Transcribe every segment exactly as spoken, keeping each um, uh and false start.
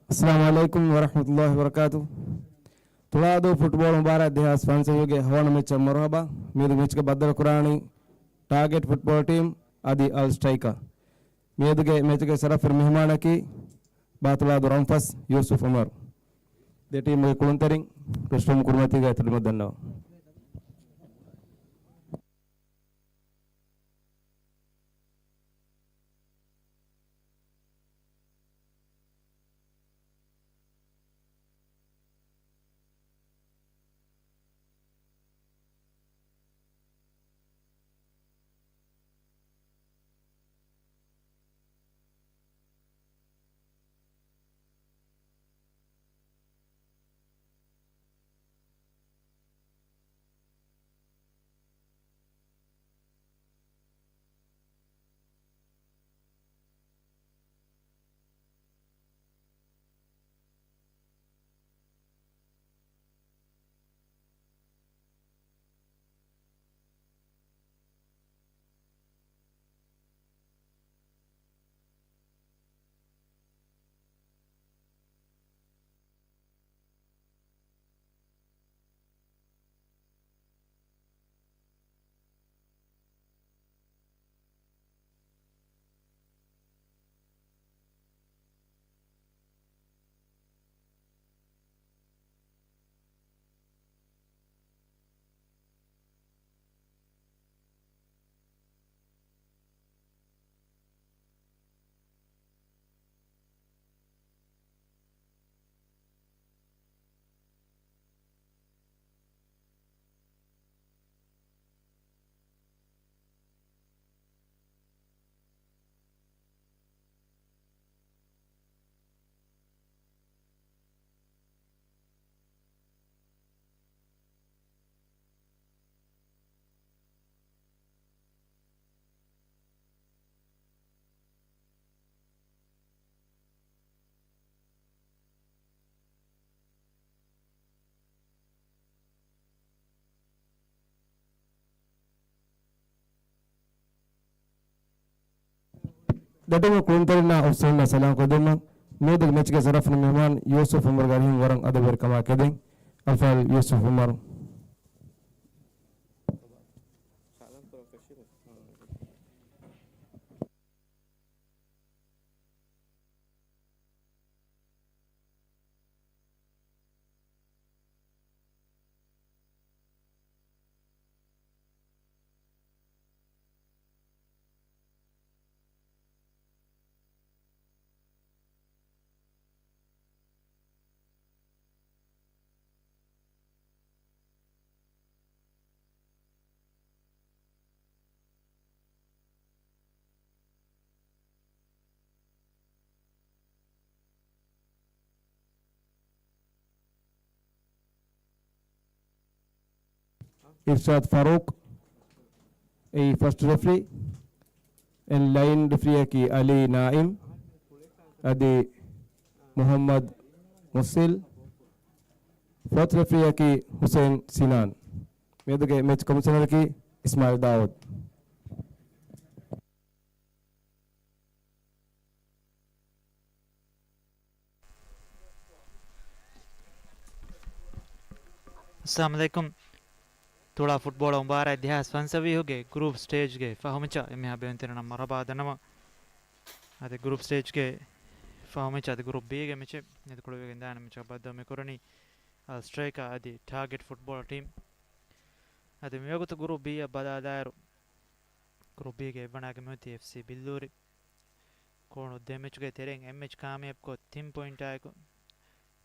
އައްސަލާމު ޢަލައިކުމް ވަރަޙްމަތުﷲި ވަބަރަކާތު. ތުޅާދޫ ފުޓްބޯޅަ މުބާރާތް ދެހާސް ފަންސަވީހުގެ ހަވަނަ މެޗަށް މަރުޙަބާ. މިއަދު މެޗްގެ ބައްދަލުކުރާނީ ޓާގެޓް ފުޓްބޯޅަ ޓީމް އަދި އަލް ސްޓްރައިކާ. މިއަދުގެ މެޗުގެ ޝަރަފުވެރި މެހުމާނަކީ ބާތުޅާދޫ ރަންފަސް ޔޫސުފް ޢުމަރު. ދެ ޓީމުގެ ކުޅުންތެރިން ރުއްސުމް ކުރިމަތީގައި ތެދުމަށް ދަންނަވަން. ދެ ޓީމުގެ ކުޅުންތެރިންނާ އޮފްސައިޑްނާ ސަލާމް ކޮށްދެއްވުމަށް މިއަދުގެ މެޗްގެ ޝަރަފުވެރި މެހުމާން ޔޫސުފް ޢުމަރުގެ އަރިހުން ވަރަށް އަދަބުވެރިކަމާ ކެދެން. އަލްފާޟިލް ޔޫސުފް ޢުމަރު. އިރްޝާދު ފާރޫޤް އެއީ ފަސްޓް ރެފްރީ. އެންޑް ލައިން ރެފްރީއަކީ އަލީ ނާއިމް އަދި މުޙައްމަދު މުސްލިމް. ފޯތު ރެފްރީއަކީ ޙުސައިން ސިނާން. މިއަދުގެ މެޗް ކޮމިޝަނަރަކީ އިސްމާޢީލް ދާއޫދު. އައްސަލާމު ޢަލައިކުމް. ތުޅާ ފުޓްބޯޅަ މުބާރާތް ދެހާސް ފަންސަވީހުގެ ގްރޫޕް ސްޓޭޖްގެ ފަހު މެޗަށް އެންމެހާ ބޭނުންތެރިންނަށް މަރުޙަބާ ދަންނަވަން. އަދި ގްރޫޕް ސްޓޭޖްގެ ފަހު މެޗް އަދި ގްރޫޕް ބީގެ މެޗެއް އަދި ކުޅެވިގެން ދާނެ މެޗަށް ބައްދަލު މި ކުރަނީ އަލް ސްޓްރައިކާ އަދި ޓާގެޓް ފުޓްބޯޅަ ޓީމް. އަދި މިވަގުތު ގްރޫޕް ބީއަށް ބަލާލާއިރު، ގްރޫޕް ބީގެ އެއްވަނައިގެން މިއޮތީ އެފްސީ ބިއްލޫރި. ކޯނު ދެ މެޗުގެ ތެރެއިން އެއް މެޗް ކާމިޔާބުކޮށް ތިން ޕޮއިންޓާއެކު،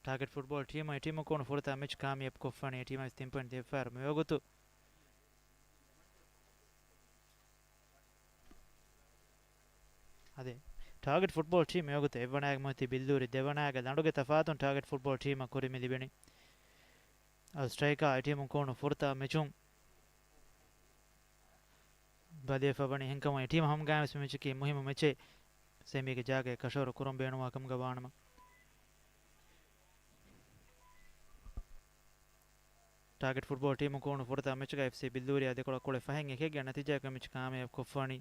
ޓާގެޓް ފުޓްބޯޅަ ޓީމު އެ ޓީމު ކޯނު ފުރަތަމަ މެޗް ކާމިޔާބުކޮށްފަނީ އެ ޓީމަށް ތިން ޕޮއިންޓް ދެއްވާއިރު މިވަގުތު އަދި ޓާގެޓް ފުޓްބޯޅަ ޓީމް މިވަގުތު އެއްވަނައިގެ މޮތި ބިއްލޫރި ދެވަނައިގެ ލަނޑުގެ ތަފާތުން ޓާގެޓް ފުޓްބޯޅަ ޓީމަށް ކުރިމި ލިބެނީ. އަލް ސްޓްރައިކާ އެ ޓީމު ކޯނު ފުރަތަމަ މެޗުން ބަލިވެފަ ވަނީ ހެންކަމުން އެ ޓީމަށް ހަމަގައިމެސް މެޗަކީ މުހިއްމު މެޗެއް ސެމީގެ ޖާގައެއް ކަށަވަރު ކުރަން ބޭނުންވާ ކަމުގަ ވާނަމަ. ޓާގެޓް ފުޓްބޯލް ޓީމު ކޫނު ފުރަތަމަ މެޗުގަ އެފްސީ ބިއްލޫރިއާ ދެކޮޅަށް ކުޅެ ފަހެއް އެކެއްގެ ނަތީޖާއަކަށް މެޗު ކާމިޔާބު ކޮށްފަނީ.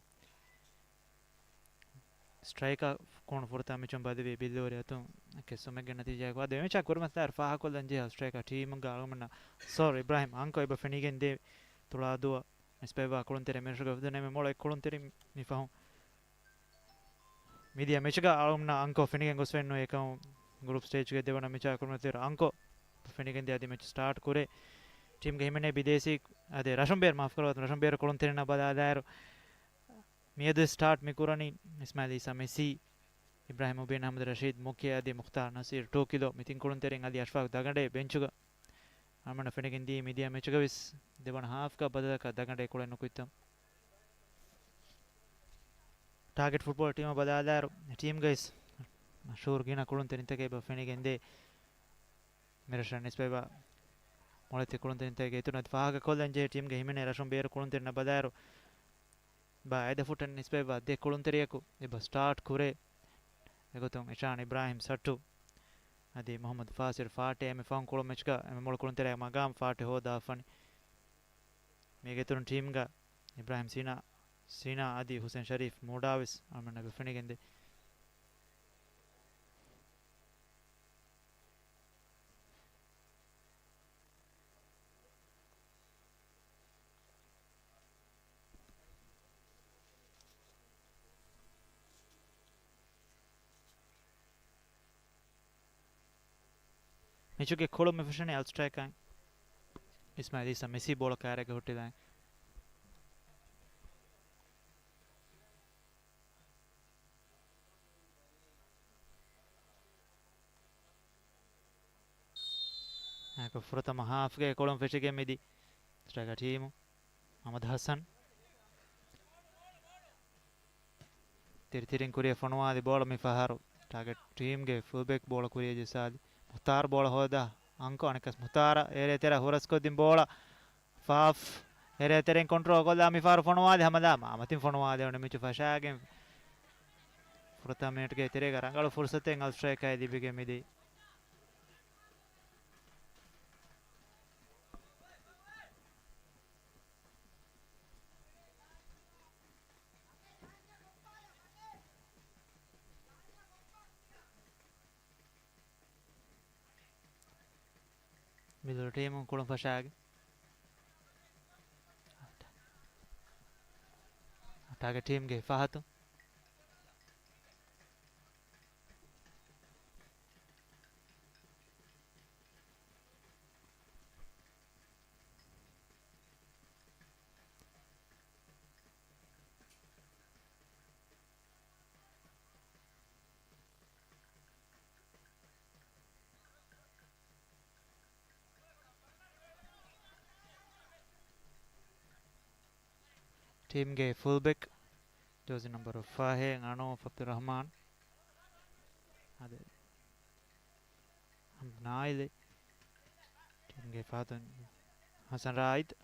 ސްޓްރައިކަރ ކޫނު ފުރަތަމަ މެޗުން ބަދަލުވީ ބިއްލޫރި އަތުން ކެއްސުމެއްގެ ނަތީޖާއަކު. އަދި މެޗާ ކުރިމަތިލާއިރު ފާހަގަކޮށްލަން ޖެހޭ ސްޓްރައިކަރ ޓީމުގަ އަޅުގަނޑުމެންނަށް ސޯރި އިބްރާހިމް އަންކޮ އެބަ ފެނިގެން ދޭ ތުޅާދުވަ ނިސްބަތްވާ ކުޅުންތެރި މިރަށުގަ އުފެދުނު އެންމެ މޮޅު އެއް ކުޅުންތެރި މި ފަހުން. މިދިޔަ މެޗުގަ އަޅުގަނޑުމެންނަށް އަންކޮ ފެނިގެން ގޮސްފައެއްނު އެކަމު ގްރޫޕް ސްޓޭޖްގެ ދެވަނަ މެޗާ ކުރިމަތިލާއިރު އަންކޮ ފެނިގެން ދޭ އަދި މެޗު ސްޓާޓް ކުރޭ. ޓީމްގެ ހިމެނޭ ބިދޭސީ އަދި ރަށުން ބޭރު މާފު ކުރަވާ ރަށުން ބޭރު ކުޅުންތެރިންނަށް ބަލާލާއިރު މިއަދު ސްޓާޓް މި ކުރަނީ އިސްމާއިލް އީސާ މެސީ، އިބްރާހިމް މުބީން އަޙްމަދު ރަޝީދު މުކޭ އަދި މުޚްތާރު ނަސީރު ޓޫ ކިލޯ މި ތިން ކުޅުންތެރިން އަދި އަޝްފާޤް ދަގަނޑޭ ބެންޗުގަ އަޅުގަނޑަށް ފެނިގެން ދިޔަ މިދިޔަ މެޗުގަވެސް ދެވަނަ ހާފްގަ ބަދަލަކަށް ދަގަނޑޭ ކުޅެއް ނުކުތްތަން. ޓާގެޓް ފުޓްބޯލް ޓީމަށް ބަލާލާއިރު ޓީމްގައި މަޝްހޫރު ގިނަ ކުޅުންތެރިންތަކެއް އެބަ ފެނިގެންދޭ. މިރަށަށް ނިސްބަތްވާ މޮޅެތި ކުޅުންތެރިންތަކެއްގެ އިތުރުން އަދި ފާހަގަކޮށްލަން ޖެހޭ ޓީމްގެ ހިމެނޭ ރަށުން ބޭރު ކުޅުންތެރިންނަށް ބަލާއިރު ބައެއް އަދަދަށް ފުޓަށް ނިސްބަތްވާ ދެ ކުޅުންތެރިޔަކު އެބަ ސްޓާޓް ކުރޭ. އެގޮތުން އިޝާން އިބްރާހިމް ސައްޓު އަދި މުޙައްމަދު ފާސިރު ފާޓެ އެންމެ ފަހުން ކުޅު މެޗްގަ އެންމެ މޮޅު ކުޅުންތެރިޔާ މަގާމް ފާޓެ ހޯދާފަނި. މީގެ އިތުރުން ޓީމްގަ އިބްރާހިމް ސީނާ، ސީނާ އަދި ހުސެން ޝަރީފް މޫޑާވެސް އަޅުގަނޑަށް އެބަ ފެނިގެންދޭ. މެޗުގެ ކުޅު މި ފެށެނީ އަލް ސްޓްރައިކަރ އިސްމާއިލް އީސާ މެސީ ބޯޅަ ކާރޭގަ ހުއްޓިލަން. އެކު ފުރަތަމަ ހާފްގެ ކުޅުން ފެށިގެން މިދި ސްޓްރައިކަރ ޓީމު އަޙްމަދު ހަސަން. ތިރިތިރިން ކުރިއަށް ފޮނުވާލި ބޯޅަ މި ފަހަރު ޓާގެޓް ޓީމްގެ ފުލްބެކް ބޯޅަ ކުރިއަށް ޖައްސާލި. މުޚްތާރު ބޯޅަ ހޯދާ އަންކޮ އަނެއްކާސް މުޚްތާރަށް އޭރޭ ތެރެ ހުރަސްކޮށްދިން ބޯޅަ ފާފް އޭރޭ ތެރެއިން ކޮންޓްރޯލް ކޮށްލާ މި ފަހަރު ފޮނުވާލި ހަމަލާ މާމަތިން ފޮނުވާލެވުނު މެޗު ފަށާގެން ފުރަތަމަ މިނެޓްގެ ތެރޭގަ ރަނގަޅު ފުރުސަތެއް އަލް ސްޓްރައިކައި ލިބިގެން މިދި. މިލުރު ޓީމުން ކުޅުން ފަށާގެ ޓާގެޓް ޓީމްގެ ފަހަތު. ޓީމްގެ ފުލްބެކް ޖާސީ ނަމްބަރު ފަހެއް އަނޫފް އަބްދުއްރަޙްމާން. އަދި ނާއިލެއް ޓީމްގެ ފަހަތުން ހަސަން ރާއިދު.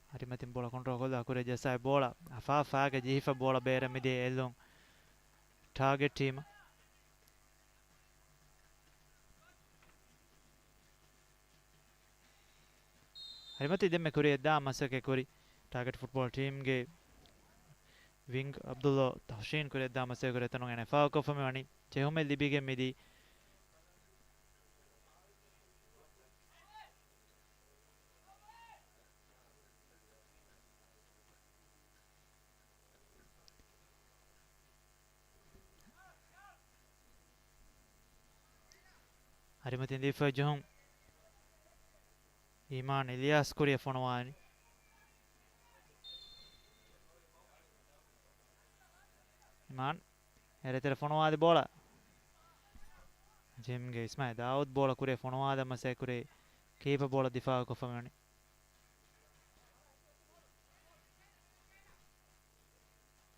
އަރިމަތިން ބޯޅަ ކޮންޓްރޯލް ކޮށްލާ ކުރިއަށް ޖައްސާ ބޯޅަ އަފާފާގެ ޖެހިފަ ބޯޅަ ބޭރަށް މިދިޔަ އެއްލުން ޓާގެޓް ޓީމަށް. އަރިމަތި ދެންމެ ކުރިއަށްދާ މަސައްކަތް ކުރި ޓާގެޓް ފުޓްބޯލް ޓީމްގެ ވިންގް އަބްދުﷲ ތަހުޝީން ކުރިއަށްދާ މަސައްކަތް ކުރި އެތަނުން އޭނަ ފާހަގަކޮށްފަ މިވަނީ ޖެހުމެއް ލިބިގެން މިދީ. އަރިމަތިން ދީފަ ޖެހުން އީމާން އިލްޔާސް ކުރިއަށް ފޮނުވާލި. އީމާން އޭރޭ ތެރެ ފޮނުވާލި ބޯޅަ. ޖިމްގެ އިސްމާއިލް ދާއޫދު ބޯޅަ ކުރިއަށް ފޮނުވާލަން މަސައްކަތް ކުރި ކީޕަ ބޯޅަ ދިފާއުކޮށްފަ މިވަނީ.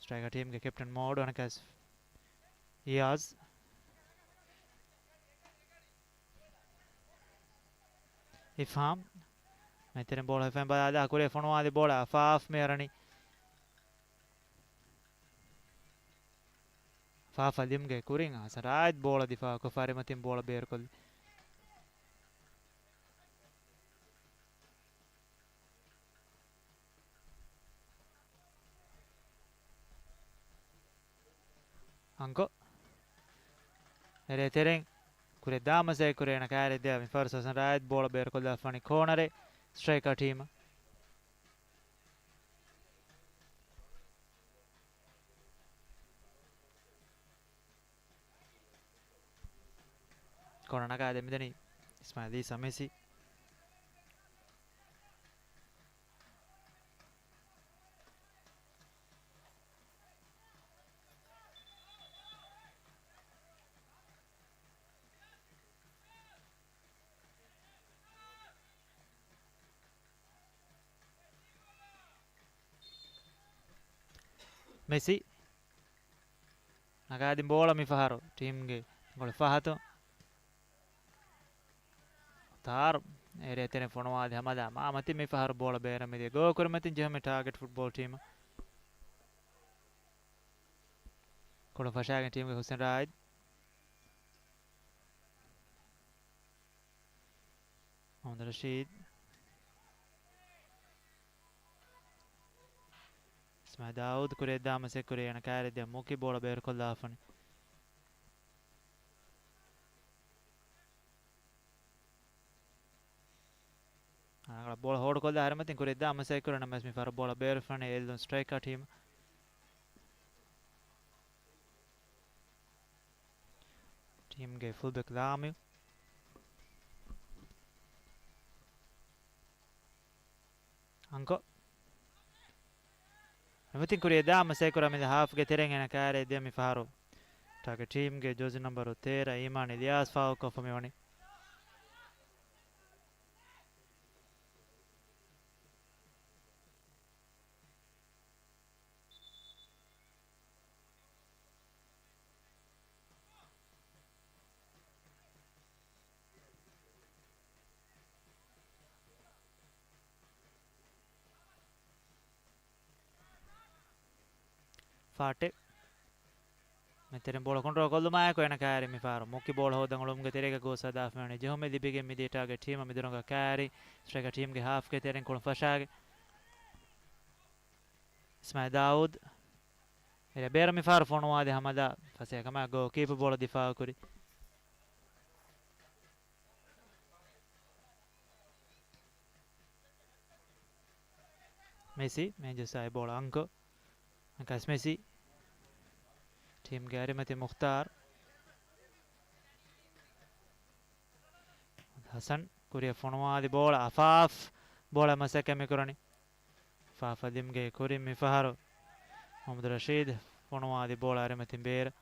ސްޓްރައިކަރ ޓީމްގެ ކެޕްޓަން މޯޑު އަނެކާސް އިޔާޒް. އިފްހާމް. މެތެރެން ބޯޅަ ހިފައިން ބަލާލާ ކުރިއަށް ފޮނުވާލި ބޯޅަ އަފާފް މި އަރަނީ. ފާފަލިމްގެ ކުރިން ހަސަން ރާއިދު ބޯޅަ ދިފާއުކޮށް އަރިމަތިން ބޯޅަ ބޭރުކޮށްލި. އަންކޮ. އެރޭ ތެރެއިން ކުރިއަށް ދާ މަސައްކަތް ކުރި އޭނަ ކާރި ދެއަ މި ފަރުސަ ހަސަން ރާއިދު ބޯޅަ ބޭރުކޮށްލާފަނި ކޯނަރެއް ސްޓްރައިކާ ޓީމަށް. ކޯނަ ނަގާ ދެމިދަނީ އިސްމާއިލް އީސާ މެސީ. މެސީ ނަގާދިން ބޯޅަ މިފަހަރު ޓީމްގެ ގޮޅު ފަހަތު. ތާރު އެރޭ ތެރެއިން ފޮނުވާދި ހަމަލާ މާ މަތިން މިފަހަރު ބޯޅަ ބޭރަށް މިދިޔަ ގޯ ކުރިމަތިން ޖެހުމެއް ޓާގެޓް ފުޓްބޯލް ޓީމަށް. ކުޅުން ފަށާގެން ޓީމްގެ ހުސެން ރާއިދް. މުހައްމަދު ރަޝީދް. އިސްމާއިލް ދާއޫދު ކުރިއަށް ދާ މަސައްކަތް ކުރި އޭނަ ކާރި ދެ މުކި ބޯޅަ ބޭރުކޮށްލާފަނި. އަނގަޅަށް ބޯޅަ ހޯޑުކޮށްލާ ހަރިމަތިން ކުރިއަށް ދާ މަސައްކަތް ކުރި ނަމަވެސް މި ފަހަރު ބޯޅަ ބޭރުފަނި އެއްލުން ސްޓްރައިކާ ޓީމަށް. ޓީމްގެ ފުލްބެކް ލާމި. އަންކޮ. އެމަތިން ކުރިއަށް ދާ މަސައްކަތް ކުރާ މިދިޔަ ހާފްގެ ތެރެއިން އޭނަ ކާރި ދެ މި ފަހަރު. ޓާގެޓް ޓީމްގެ ޖާޒީ ނަމްބަރު ތޭރަ އީމާން އިލްޔާސް ފާހަގަކޮށްފަ މިވަނީ. ފާޓެ. މެތެރެން ބޯޅަ ކޮންޓްރޯލް ކޮށްލުމާއެކު އޭނަ ކާރި މި ފަހަރު މުކި ބޯޅަ ހޯދަން އުޅުމުގެ ތެރޭގަ ގޯސް ހަދާފަ މިވަނީ ޖެހުމެއް ލިބިގެން މިދިޔަ ޓާގެޓް ޓީމަށް މިދުރުންގަ ކާރި ސްޓްރައިކާ ޓީމްގެ ހާފްގެ ތެރެއިން ކުޅުން ފަށާގެން. އިސްމާއިލް ދާއޫދު. އެރޭ ބޭރަށް މި ފަހަރު ފޮނުވާދި ހަމަލާ ފަސޭހަކަމާ ގޯކީޕަ ބޯޅަ ދިފާއުކުރި. މެސީ މޭންޗެސްޓާއި ބޯޅަ އަންކޮ. އަންކަސް މެސީ. ޓީމްގެ އަރިމަތި މުޚްތާރު. ހަސަން ކުރިއަށް ފޮނުވާލި ބޯޅަ އަފާފް ބޯޅަ މަސައްކަތް މިކުރަނީ. ފާފަލިމްގެ ކުރިން މިފަހަރު މުހައްމަދު ރަޝީދު ފޮނުވާލި ބޯޅަ އަރިމަތިން ބޭރަށް.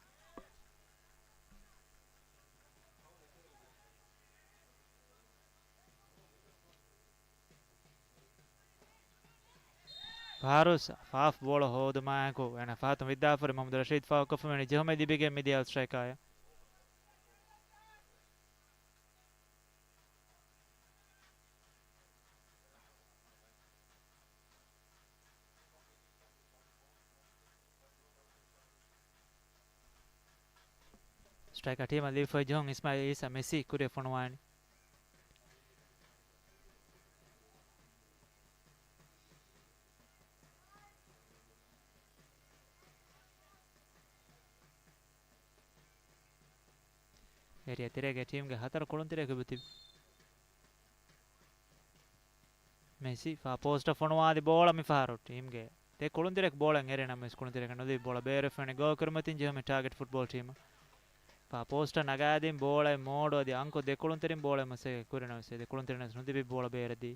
ފާރުސް ފާފް ބޯޅަ ހޯދުމާއެކު އޭނަ ފަހަތުން ވިއްދާފަރި މުހައްމަދު ރަޝީދު ފާހަގަކޮށްފަ މިވަނީ ޖެހުމެއް ލިބިގެން މިދިޔަ ސްޓްރައިކާއަށް. ސްޓްރައިކާ ޓީމަށް ލިބިފައި ޖެހުން އިސްމާއިލް އީސާ މެސީ ކުރިއަށް ފޮނުވާނީ. އެރިއާ ތެރޭގެ ޓީމްގެ ހަތަރު ކުޅުންތެރިޔަކު ތިބި. މެސީ ފާ ޕޯސްޓަށް ފޮނުވާލި ބޯޅަ މިފަހަރު ޓީމްގެ ދެ ކުޅުންތެރިޔަކު ބޯޅަ އެރި ނަމަވެސް ކުޅުންތެރިޔަކަށް ނުލިބި ބޯޅަ ބޭރުފަނި ގޯ ކުރިމަތިން ޖެހުމެއް ޓާގެޓް ފުޓްބޯލް ޓީމަށް. ފާ ޕޯސްޓަށް ނަގާދިން ބޯޅަ މޯޑު އަދި އަންކޮ ދެ ކުޅުންތެރިން ބޯޅަ މަސައްކަތް ކުރި ނަމަވެސް ދެ ކުޅުންތެރިން ނުލިބި ބޯޅަ ބޭރަށް ދީ.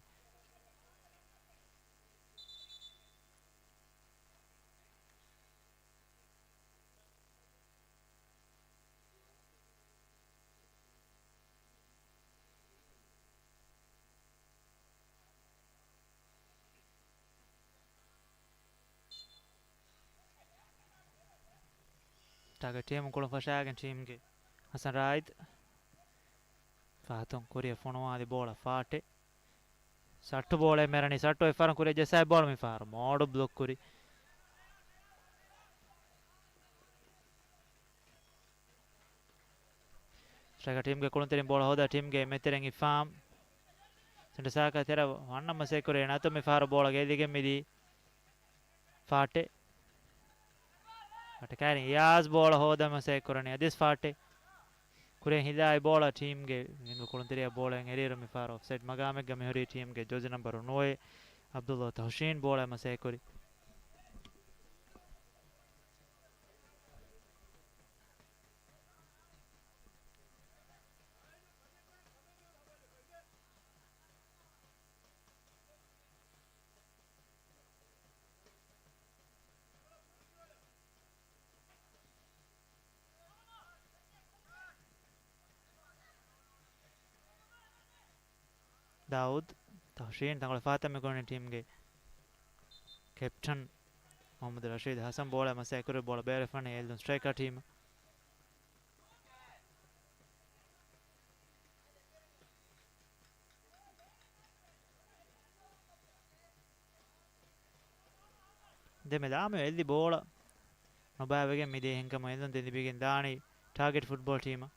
ޓާގެޓް ޓީމު ކުޅުން ފަށާގެން ޓީމްގެ ހަސަން ރާއިދު ފަހަތުން ކުރިއަށް ފޮނުވާލި ބޯޅަ ފާޓެ. ސައްޓު ބޯޅަ މެރަނީ ސައްޓު އެއްފަހަރު ކުރިއަށް ޖައްސާ ބޯޅަ މިފަހަރު މޯޑު ބްލޮކް ކުރި. ސްޓްރައިކާ ޓީމްގެ ކުޅުންތެރިން ބޯޅަ ހޯދާ ޓީމްގެ އެންމެތެރެއިން އިފާމް. ސެންޓަރ ސާކަށް ތެރެ ވަންނަ މަސައްކަތް ކުރި ނަތު މިފަހަރު ބޯޅަ ގެއްލިގެން މިދީ ފާޓެ. ފާޓެއް ކައިރިން އިޔާޒް ބޯޅަ ހޯދަން މަސައްކަތް ކުރަނީ އަދިސް ފާޓެއް. ކުރިން ހިލާއި ބޯޅަ ޓީމްގެ ވިންގު ކުޅުންތެރިޔާ ބޯޅައިން އެރިއިރު މިފަހަރު އޮފްސައިޑް މަގާމެއްގަ މިހުރީ ޓީމްގެ ޖާޒި ނަންބަރު ނުވައެއް އަބްދުﷲ ތަހުޝީން ބޯޅަ މަސައްކަތް ކުރި. ދާއޫދު، ތަހުޝީން ތަންކޮޅެއް ފަހަތަށް މި ކުޅުނީ ޓީމްގެ ކެޕްޓަން މުހައްމަދު ރަޝީދު ހަސަން ބޯޅަ މަސައްކަތް ކުރި ބޯޅަ ބޭރަށް ފަނި އެއްލުން ސްޓްރައިކާ ޓީމަށް. ދެމެ ލާމިޔު އެއްލި ބޯޅަ ނުބައިވެގެން މިދިޔަ ހިނގަމު އެއްލުން ދެން ލިބިގެން ދާނީ ޓާގެޓް ފުޓްބޯލް ޓީމަށް.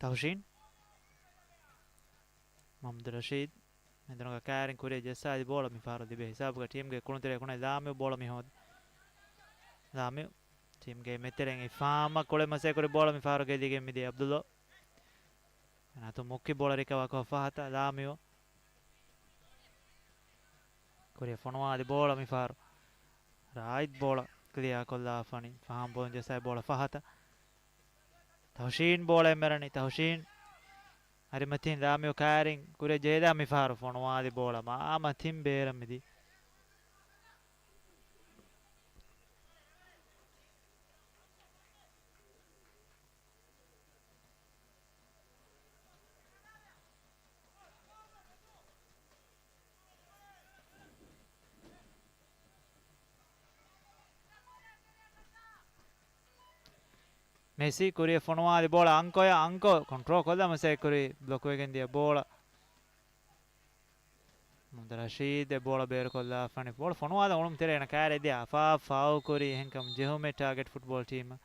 ތަހުޝީން، މުހައްމަދު ރަޝީދު މެދުނުގަ ކައިރިން ކުރިއަށް ޖައްސާލި ބޯޅަ މިފަހަރު ލިބޭ ހިސާބުގަ ޓީމްގެ ކުޅުންތެރިޔާ ކުޅެން ލާމިޔު ބޯޅަ މި ހޯދި. ލާމިޔު ޓީމްގެ މެދުތެރެއިން އިފާމަށް ކުޅެ މަސައްކަތް ކުރި ބޯޅަ މިފަހަރު ގެއްލިގެން މިދިޔަ އަބްދުﷲ. އެނާތު މުއްކި ބޯޅަ ރިކަވާ ކޮށް ފަހަތަށް ލާމިޔު. ކުރިއަށް ފޮނުވާލި ބޯޅަ މިފަހަރު ރާއިދް ބޯޅަ ކްލިއާ ކޮށްލާފަނި. ފަހަން ބޯލުން ޖައްސާ ބޯޅަ ފަހަތަށް. ތަހުޝީން ބޯޅަ އެނބުރި. ތަހުޝީން އަރިމަތިން ލާމިޔު ކައިރިން ކުރިއަށް ޖެހިލާ މިފަހަރު ފޮނުވާލި ބޯޅަ މާ މަތިން ބޭރަށް މިދި. މެސީ ކުރިއަށް ފޮނުވާލި ބޯޅަ އަންކޮޔަށް، އަންކޮ ކޮންޓްރޯލް ކޮށްލާ މަސައްކަތް ކުރި ބްލޮކް ވެގެން ދިޔަ ބޯޅަ. މުހައްމަދު ރަޝީދު އެ ބޯޅަ ބޭރު ކޮށްލާފަނި. ބޯޅަ ފޮނުވާލަން އުޅުމުން ތެރޭ އޭނަ ކައިރި ދިޔަ އަފާ ފައު ކުރި އެހެންކަމުން ޖެހުމެއް ޓާގެޓް ފުޓްބޯލް ޓީމަށް.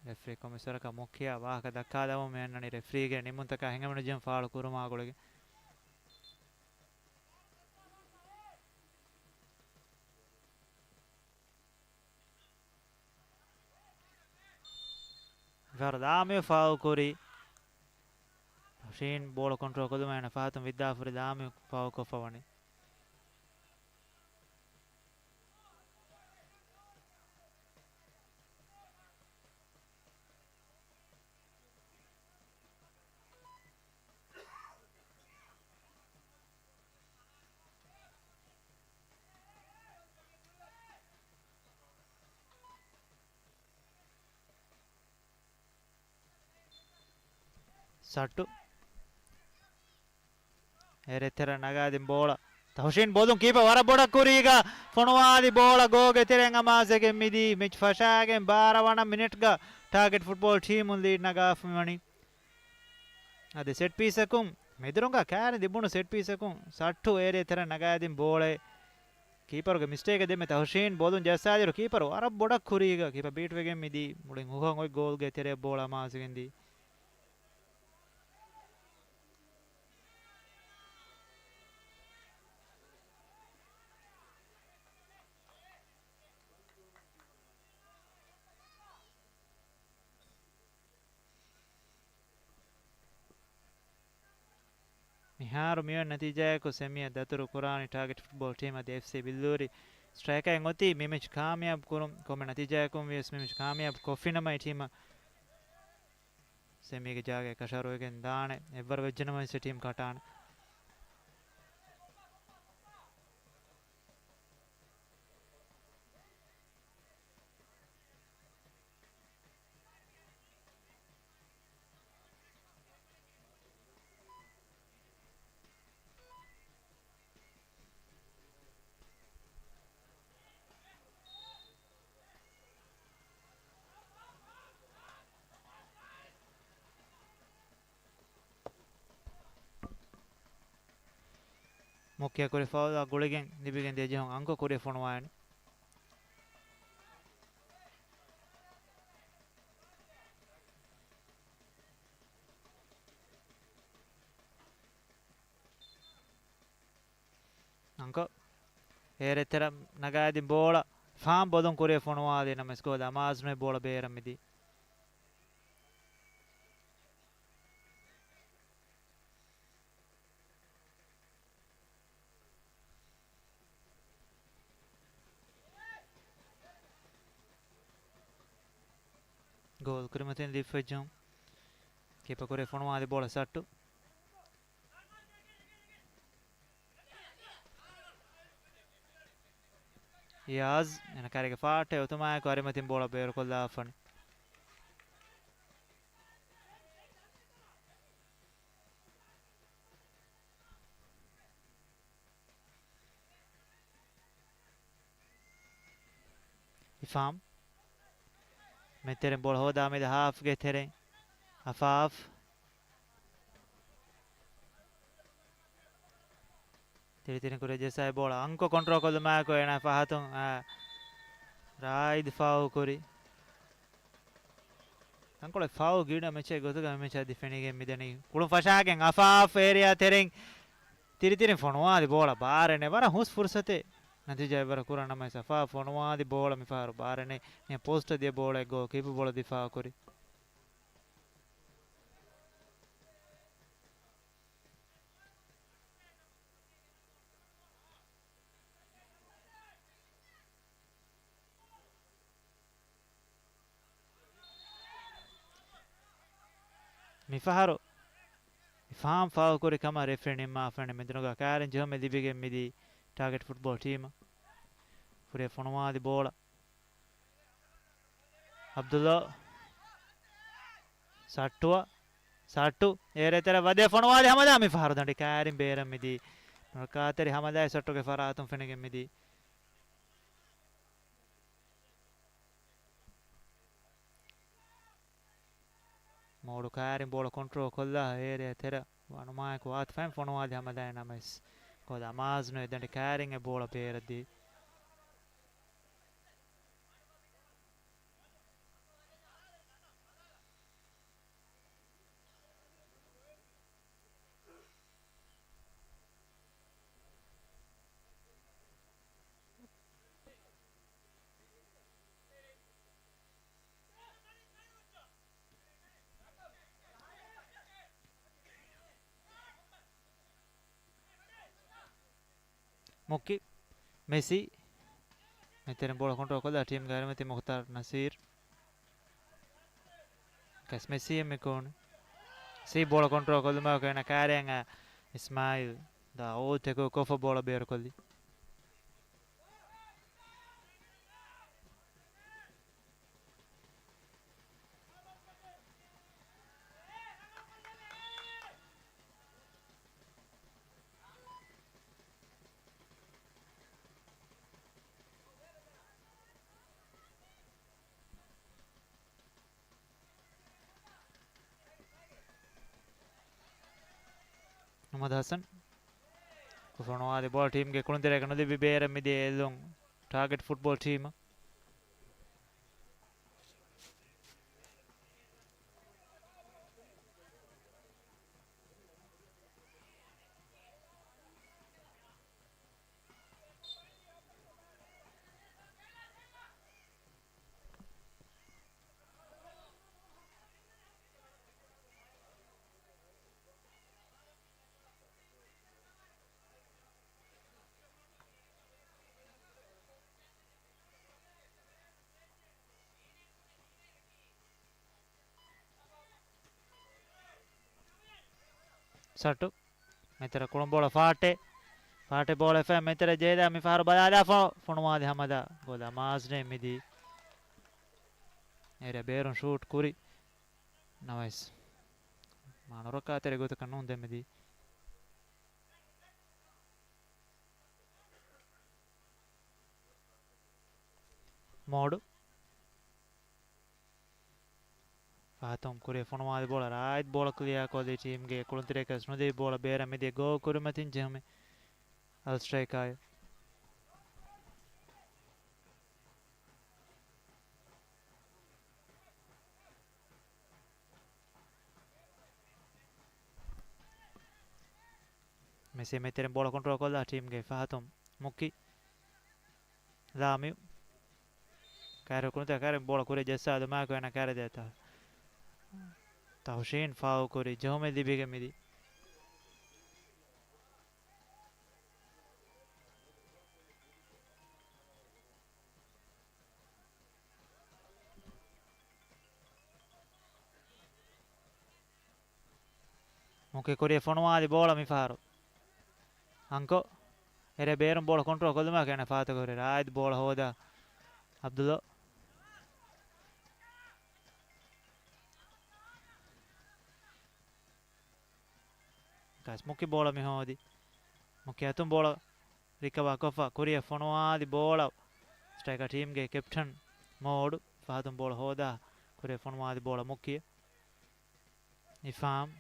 ރެފްރީ ކޮމިސަރަކަށް މުކިޔާ ވާހަކަ ދައްކާލަމުން މި އަންނަނީ ރެފްރީގެ ނިންމުންތަކާ ހިނގަމިނުޖެހުން ފާޅު ކުރުމާ ގުޅިގެން. ވަރަށް ލާމިޔު ފާއު ކުރި. ތަހުޝީން ބޯޅަ ކޮންޓްރޯލް ކޮށްލުމަށް އޭނަ ފަހަތުން ވިއްދާފަ ހުރި ލާމިޔު ފާއު ކޮށްފަ ވަނީ. ސައްޓު. އެރޭ ތެރެ ނަގާދިން ބޯޅަ. ތަހުޝީން ބޯލުން ކީޕަރު ވަރަށް ބޮޑަށް ކުރީގަ ފޮނުވާލި ބޯޅަ ގޯގެ ތެރެއިން އަމާޒެގެން މިދީ. މެޗް ފަށާގެން ބާރަ ވަނަ މިނެޓްގަ ޓާގެޓް ފުޓްބޯލް ޓީމުން ލީޑް ނަގާފަ މިވަނީ. އަދި ސެޓް ޕީސަކުން މެދުރޮނގާ ކައިރި ލިބުނު ސެޓް ޕީސަކުން ސައްޓު އޭރޭ ތެރެ ނަގާދިން ބޯޅައެއް. ކީޕަރުގެ މިސްޓޭކެއް ދެމެ ތަހުޝީން ބޯލުން ޖައްސާލިއިރު ކީޕަރު ވަރަށް ބޮޑަށް ކުރީގަ ކީޕަރ ބީޓްވެގެން މިދީ. މުޅިން ހުހަށް އޮތް ގޯލްގެ ތެރެއަށް ބޯޅަ އަމާޒެގެން ދީ. މިހާރު މިއޮތް ނަތީޖާއަކު ސެމީއަށް ދަތުރު ކުރާނީ ޓާގެޓް ފުޓްބޯލް ޓީމް އަދި އެފްސީ ބިއްލޫރި. ސްޓްރައިކަރެއް އޮތީ މި މެޗް ކާމިޔާބު ކުރުން. ކޮންމެ ނަތީޖާއަކުން ވިޔަސް މި މެޗް ކާމިޔާބު ކޮށްފިނަމަ އެ ޓީމަށް ސެމީގެ ޖާގައެއް ކަށަވަރުވެގެން ދާނެ. އެއްވަރު ވެއްޖެނަމަވެސް އެ ޓީމް ކަޓާނެ. މުއްކިއަށް ކުރި ފައުލާ ގުޅިގެން ލިބިގެން ދިޔަ ޖެހުން އަންކޮ ކުރިއަށް ފޮނުވާނެ. އަންކޮ އޭރެ ތެރެ ނަގާދިން ބޯޅަ ފާމް ބޮލުން ކުރިއަށް ފޮނުވާލި ނަމަވެސް ގޯލް އަމާޒުނުވެ ބޯޅަ ބޭރަށް މިދީ. ގޯލް ކުރިމަތިން ލިބިފައިޖެހުން. ކީޕަ ކުރި ފޮނުވާލި ބޯޅަ ސައްޓު. އިޔާޒް އޭނަ ކާރިގެ ފާޓެއް އޮތުމާއެކު އަރިމަތިން ބޯޅަ ބޭރުކޮށްލާފަނި. އިފާމް. މެތެރެން ބޯޅަ ހޯދާ މިދަ ހާފްގެ ތެރެއިން. އަފާފް. ތިރިތިރިން ކުރި ޖެއްސާ ބޯޅަ އަންކޮ ކޮންޓްރޯލް ކޮށްލުމާއެކު އޭނާ ފަހަތުން، އާ، ރާއިދު ފާއު ކުރި. ތަންކޮޅެއް ފާއު ގިނަ މެޗެއް ގޮތުގަ މި މެޗަށް ދިފެނިގެން މިދަނީ. ކުޅުން ފަށާގެން އަފާފް އޭރިއާ ތެރެއިން ތިރިތިރިން ފޮނުވާލި ބޯޅަ ބާރެއް ނެތް. ވަރަށް ހުސް ފުރުސަތެއް ނަތީޖާ އެއްވަރަށް ކުރަން ނަމަވެސް އަފާފް ފޮނުވާލި ބޯޅަ މިފަހަރު ބާރެއް ނެތް. މި ޕޯސްޓަށް ދިޔަ ބޯޅައެއް ގޯލް ކީޕަ ބޯޅަ ދިފާއު ކުރި. މިފަހަރު އިފާމް ފާއު ކުރި ކަމަށް ރެފްރީ ނިންމާފަނި. މެދުނުގަ ކާރިން ޖެހުމެއް ލިބިގެން މިދީ ޓާގެޓް ފުޓްބޯލް ޓީމަށް. ކުރިއަށް ފޮނުވާލި ބޯޅަ އަބްދުﷲ. ސައްޓުއަށް. ސައްޓު އޭރޭ ތެރެ ވަދެ ފޮނުވާލި ހަމަދާ މި ފަހަރު ދަނޑި ކާރިން ބޭރަށް މިދީ. ނުރައްކާތެރި ހަމަދާއި ސައްޓުގެ ފަރާތުން ފެނިގެން މިދީ. މޯޑު ކާރިން ބޯޅަ ކޮންޓްރޯލް ކޮށްލާ އޭރިއާ ތެރެ ވަނުމާއެކު ވާތިފައިން ފޮނުވާލި ހަމަދާއި ނަމަވެސް ގޯލް އަމާޒުނުވެ ދަނޑި ކާރިން އެ ބޯޅަ ބޭރަށް ދީ. މުއްކި މެސީ. މެތެރެން ބޯޅަ ކޮންޓްރޯލް ކޮށްލާ ޓީމްގެ އަރިމަތި މުޚްތާރު ނަސީރް. ކަސް މެސީ އެ މިކޯނު. ސީ ބޯޅަ ކޮންޓްރޯލް ކޮށްލުމަށް ކޭނަ ކާރިއަށް އިސްމާއިލް ދާ އޯ ތެކު ކޮފަ ބޯޅަ ބޭރުކޮށްލި. މުހައްމަދު ހަސަން. ފޮނުވާލި ބޯޅަ ޓީމްގެ ކުޅުންތެރޭގަ ނުލިބި ބޭރަށް މިދިޔަ އެއްލުން ޓާގެޓް ފުޓްބޯލް ޓީމަށް. ސަޓު. މެތެރެ ކުޅުން ބޯޅަ ފާޓެ. ފާޓެ ބޯޅަ ފެ މެތެރެ ޖޭދާ މި ފަހަރު ބަލާލާފަ ފޮނުވާލި ހަމަދާ. ގޯލާ މާޒްނޭ މިދީ. އޭރިއާ ބޭރުން ޝޫޓް ކުރި. ނަމަވެސް މާ ނުރައްކާތެރި ގޮތަކަށް ނޫން ދެމެދީ. މޯޑު. ފަހަތުން ކުރިއަށް ފޮނުވާލި ބޯޅަ ރާއިދް ބޯޅަ ކްލިއާ ކޮށްލި ޓީމްގެ ކުޅުންތެރިޔަކަސް ނުލިބި ބޯޅަ ބޭރަށް މިދިޔަ ގޯ ކުރިމަތިން ޖެހުމެއް. އަލް ސްޓްރައިކާއި. މެސީ މެތެރެން ބޯޅަ ކޮންޓްރޯލް ކޮށްލާ ޓީމްގެ ފަހަތުން މުކި. ލާމިޔު. ކައިރި ކުޅުންތެރި ކައިރި ބޯޅަ ކުރިއަށް ޖައްސާލުމާއެކު އޭނަ ކައިރި ދޭތާ. ތަހުޝީން ފާއު ކުރި ޖެހުމެއް ލިބިގެން މިދީ. މުކި ކުރިއަށް ފޮނުވާލި ބޯޅަ މިފަހަރު. އަންކޮ. އެރޭ ބޭރުން ބޯޅަ ކޮންޓްރޯލް ކޮށްލުމަކަށް އޭނަ ފާތުކުރި. ރާއިދު ބޯޅަ ހޯދާ. އަބްދުﷲ. ކަސް މުކި ބޯޅަ މި ހޯދި. މުކި އަތުން ބޯޅަ ރިކަވާ ކޮށްފަ ކުރިއަށް ފޮނުވާލި ބޯޅަ. ސްޓްރައިކަރ ޓީމްގެ ކެޕްޓަން މޯޑު ފަހަތުން ބޯޅަ ހޯދާ ކުރިއަށް ފޮނުވާލި ބޯޅަ މުކި. އިފްހާމް.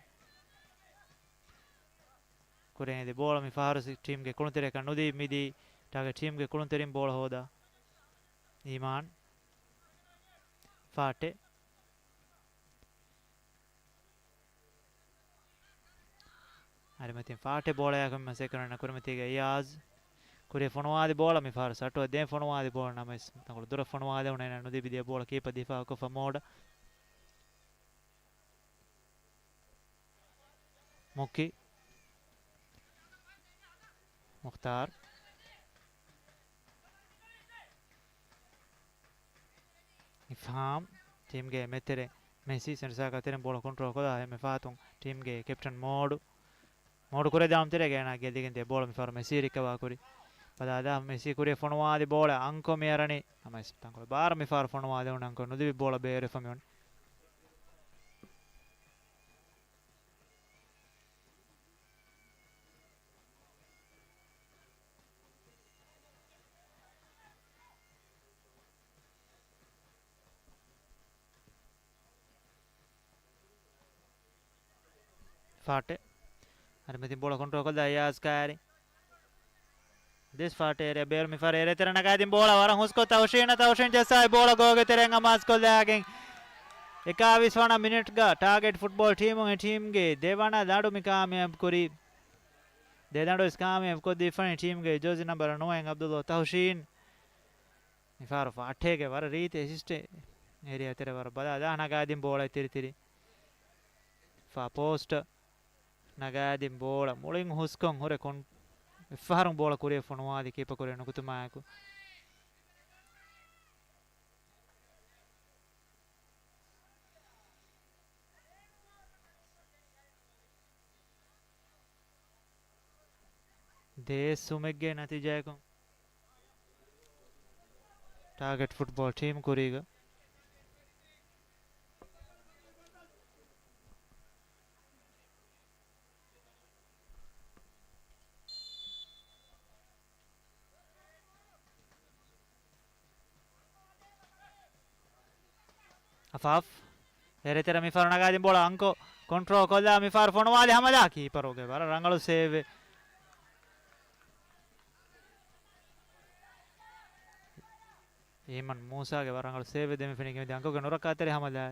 ކުރެން އެދި ބޯޅަ މި ފަހަރު ސި-، ޓީމްގެ ކުޅުންތެރިއަކަށް ނުދީ މިދީ ޓާގެޓް ޓީމްގެ ކުޅުންތެރިން ބޯޅަ ހޯދާ. އީމާން. ފާޓެ. އަރިމަތިން ފާޓެ ބޯޅަޔާ ކުރިމަތީގަ ކުރިމަތީގަ އިޔާޒް. ކުރިއަށް ފޮނުވާލި ބޯޅަ މި ފަހަރު ސަޓުއަށް ދޭން ފޮނުވާލި ބޯޅަ ނަމަވެސް ތަންކޮޅު ދުރަށް ފޮނުވާލެވުނު އޭނަ ނުލިބި ދިޔަ ބޯޅަ ކީޕަ ދިފާއުކޮށްފަ މޯޑަ. މުކި. މުޚްތާރު. އިފްހާމް. ޓީމްގެ މެތެރެ މެސީ ސެންޓަރ ސާކަ ތެރެން ބޯޅަ ކޮންޓްރޯލް ކޮށްލާ އެންމެ ފަހަތުން ޓީމްގެ ކެޕްޓަން މޯޑު. މޯޑު ކުރެ ދާމް ތެރޭގަ އޭނާ ގެއްލިގެން ދިޔަ ބޯޅަ މި ފަހަރު މެސީ ރިކަވާ ކުރި. ބަލާލާ މެސީ ކުރިއަށް ފޮނުވާލި ބޯޅަ އަންކޮ މި އަރަނީ. ނަމަވެސް ތަންކޮޅު ބާރަށް މި ފަހަރު ފޮނުވާލެވުނު އަންކޮ ނުލިބި ބޯޅަ ބޭރުވެފަ މި ވަނީ. ފާޓެ. އަރިމަތިން ބޯޅަ ކޮންޓްރޯލް ކޮށްލާ އިޔާޒް ކައިރި. ދިސް ފާޓެ އެރޭ ބޭރު މި ފަހަރު އެރޭ ތެރެ ނަގާދިން ބޯޅަ ވަރަށް ހުސްކޮށް ތަހުޝީނަށް، ތަހުޝީން ޖައްސާއި ބޯޅަ ގޯގެ ތެރެއިން އަމާޒު ކޮށްލާގެން އެކާވީސް ވަނަ މިނިޓްގަ ޓާގެޓް ފުޓްބޯލް ޓީމުން އެ ޓީމްގެ ދެވަނަ ލަނޑު މި ކާމިޔާބު ކުރީ. ދެ ލަނޑު ވެސް ކާމިޔާބު ކޮށްދީފަނީ ޓީމްގެ ޖާޒީ ނަންބަރު ނުވައިން އަބްދުﷲ ތަހުޝީން. މިފަހަރު ފާޓޭގެ ވަރަށް ރީތި އެސިސްޓެ އޭރިއާ ތެރެ ވަރަށް ބަލާލާ ނަގާދިން ބޯޅަ ތިރިތިރި. ފާ ޕޯސްޓަށް ނަގާދިން ބޯޅަ މުޅިން ހުސްކޮށް ހުރެ ކޮން-، އެއްފަހަރު ބޯޅަ ކުރިއަށް ފޮނުވާލި ކީޕަ ކުރިއަށް ނުކުތުމާއެކު. ދޭއް ސުމެއްގެ ނަތީޖާއަކުން ޓާގެޓް ފުޓްބޯލް ޓީމް ކުރީގަ. އަފާފް. އެރޭ ތެރެ މި ފަހަރު ނަގާދިން ބޯޅަ އަންކޮ ކޮންޓްރޯލް ކޮށްލާ މި ފަހަރު ފޮނުވާލި ހަމަލާ ކީޕަރުގެ ވަރަށް ރަނގަޅު ސޭވެއް. އީމަން މޫސާގެ ވަރަށް ރަނގަޅު ސޭވެއް ދެމިފެނި ކިމެދި އަންކޮގެ ނުރައްކާތެރި ހަމަލާ.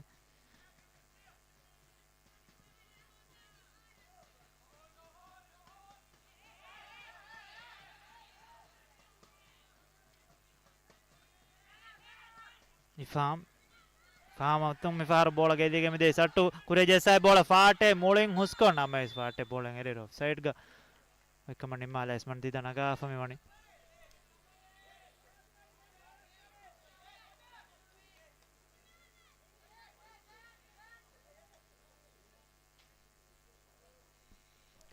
އިފްހާމް. އިފްހާމް އަތުން މިފަހަރު ބޯޅަ ގެއްލިގެން މިދޭ ސައްޓު ކުރިއަށް ޖައްސާއި ބޯޅަ ފާޓެ މުޅިން ހުސްކޮށް ނަމަވެސް ފާޓެ ބޯޅަ އެރި އޮފްސައިޑްގަ އޮތްކަމަށް ނިންމާލާ އިސްމަން ދިދަ ނަގާފަ މި ވަނީ.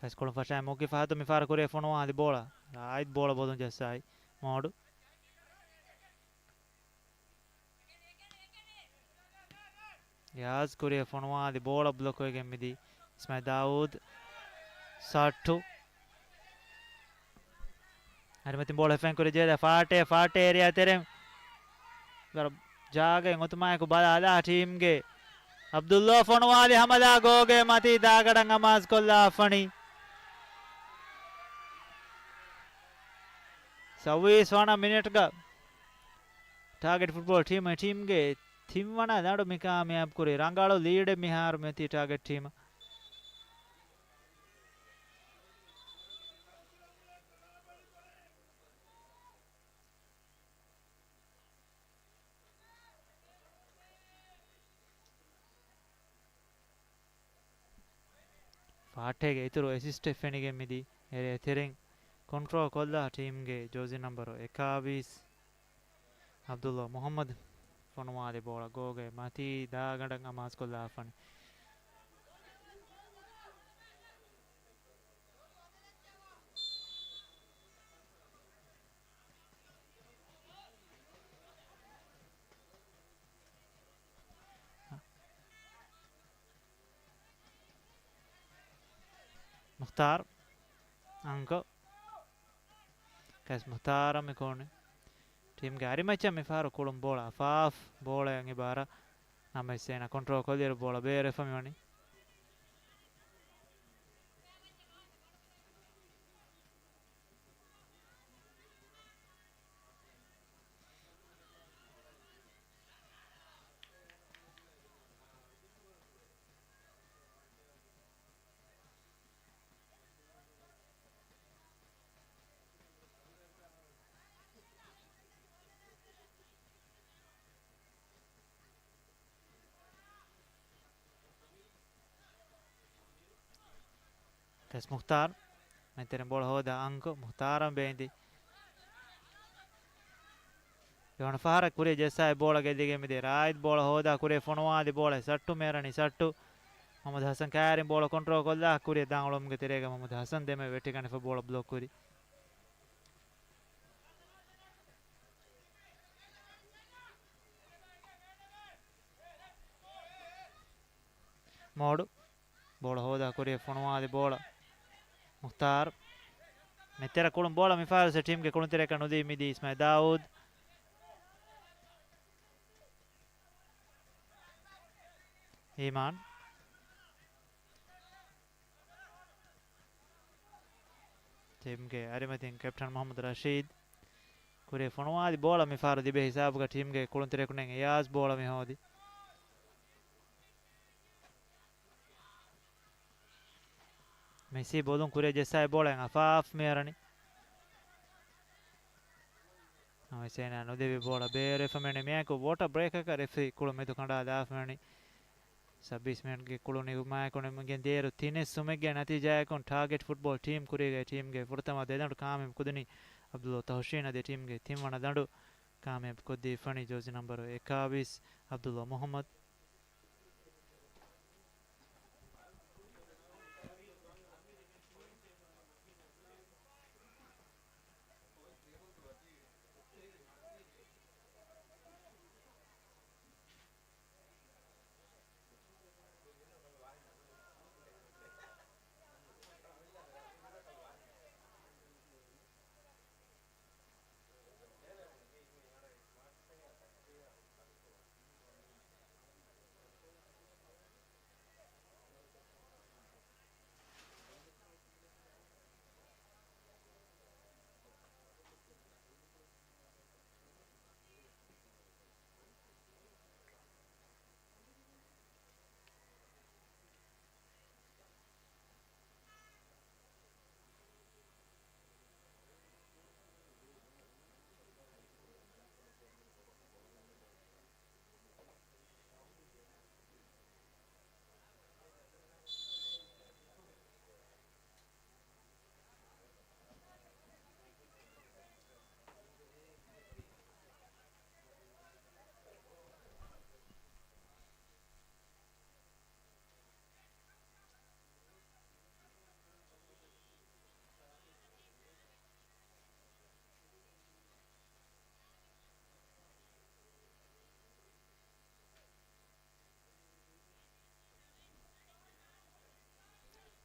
ކަސްކޮޅުން ފަށާ މުކި ފަހަތު މިފަހަރު ކުރިއަށް ފޮނުވާލި ބޯޅަ. ރާއިދް ބޯޅަ ބޮލުން ޖައްސާއި މޯޑު. ޔާޒް ކުރިއަށް ފޮނުވާލި ބޯޅަ ބްލޮކް ވެގެން މިދީ އިސްމާއިލް ދާއޫދް. ސައްޓު. އަރިމަތިން ބޯޅަ ހިފައިން ކުރި ޖެހިލާ ފާޓޭ، ފާޓޭ އޭރިއާ ތެރެ. ވަރަށް ޖާގައިން އޮތުމާއެކު ބަލާލާ ޓީމްގެ އަބްދުﷲ ފޮނުވާލި ހަމަލާ ގޯގެ މަތީ ދާގަޑަށް އަމާޒު ކޮށްލާފަނީ. ތައުވީސް ވަނަ މިނެޓްގަ ޓާގެޓް ފުޓްބޯޅަ ޓީމު ޓީމްގެ ތިންވަނަ ދަނޑު މި ކާމިޔާބު ކުރި. ރަނގަޅު ލީޑެއް މިހާރު މިއޮތީ ޓާގެޓް ޓީމަށް. ފާއްޓޭގެ އިތުރު އެސިސްޓެއް ފެނިގެން މިދީ. އެރޭ ތެރެއިން ކޮންޓްރޯލް ކޮށްލާ ޓީމްގެ ޖޯޒި ނަންބަރު އެކާވީސް އަބްދުﷲ މުޙައްމަދު ފޮނުވާލި ބޯޅަ ގޯގެ މަތީ ދާގަނޑަށް އަމާޒުކޮށްލާފަނި. މުޚްތާރު އަންކޮ. ކައިސް މުޚްތާރަށް މި ކޯނެ. ޓީމްގެ އަރިމައްޗަށް މިފަހަރު ކުޅުން ބޯޅަ އަފާފް ބޯޅައަށް އިބާރާ. ނަމަވެސް އޭނާ ކޮންޓްރޯލް ކޮށްލިއިރު ބޯޅަ ބޭރުވެފަ މިވަނީ. ކައިސް މުޚްތާރު. މެންތެރެން ބޯޅަ ހޯދާ އަންކޮ މުޚްތާރަށް ބޭންދި. ދެވަނަ ފަހަރަށް ކުރިއަށް ޖައްސާ އެ ބޯޅަ ގެއްލިގެން މިދިޔަ. ރާއިދު ބޯޅަ ހޯދާ ކުރިއަށް ފޮނުވާލި ބޯޅަ ސައްޓު މޭރަނި ސައްޓު. މުޙައްމަދު ޙަސަން ކައިރިން ބޯޅަ ކޮންޓްރޯލް ކޮށްލާ ކުރިއަށް ދާން އުޅުމުގެ ތެރޭގަ މުޙައްމަދު ޙަސަން ދެމެ ވެއްޓިގަނެފަ ބޯޅަ ބްލޮކް ކުރި. މޯޑު. ބޯޅަ ހޯދާ ކުރިއަށް ފޮނުވާލި ބޯޅަ. މުޚްތާރު. މެތެރަ ކުޅުން ބޯޅަ މިފަހަރު ޓީމްގެ ކުޅުންތެރިޔަކަށް ނުދީ މިދީ އިސްމާއިލް ދާއޫދު. އީމާން. ޓީމްގެ އަރިމަތިން ކެޕްޓަން މުޙައްމަދު ރަޝީދު. ކުރިއަށް ފޮނުވާލި ބޯޅަ މިފަހަރު ލިބޭ ހިސާބުގަ ޓީމްގެ ކުޅުންތެރިޔަކު ނެތް އިޔާޒް ބޯޅަ މި ހޯދި. މެސީ ބޮލުން ކުރިއަށް ޖައްސާ އެ ބޯޅައިން އަފާފް މިއަރަނީ. ނަމަވެސް އޭނާ ނުލިބި ބޯޅަ ބޭރުވެފަ މިއަނީ. މިއާއެކު ވޯޓަރ ބްރޭކަކަށް ރެފްރީ ކުޅު މެދު ކަނޑާލާފަ މިއަނީ. ސައްބީސް މިނެޓްގެ ކުޅުނިވުމާއެކު ނިމިގެން ދިޔައިރު ތިނެއް ސުމެއްގެ ނަތީޖާއަކުން ޓާގެޓް ފުޓްބޯލް ޓީމް ކުރީގައި ޓީމްގެ ފުރަތަމަ ދެ ދަނޑު ކާމިޔާބު ކުދިނީ އަބްދުﷲ ތަހުޝީން. އަދި ޓީމްގެ ތިންވަނަ ދަނޑު ކާމިޔާބު ކޮށްދީފަނީ ޖޯޒި ނަންބަރު އެކާވީސް އަބްދުﷲ މުޙައްމަދު.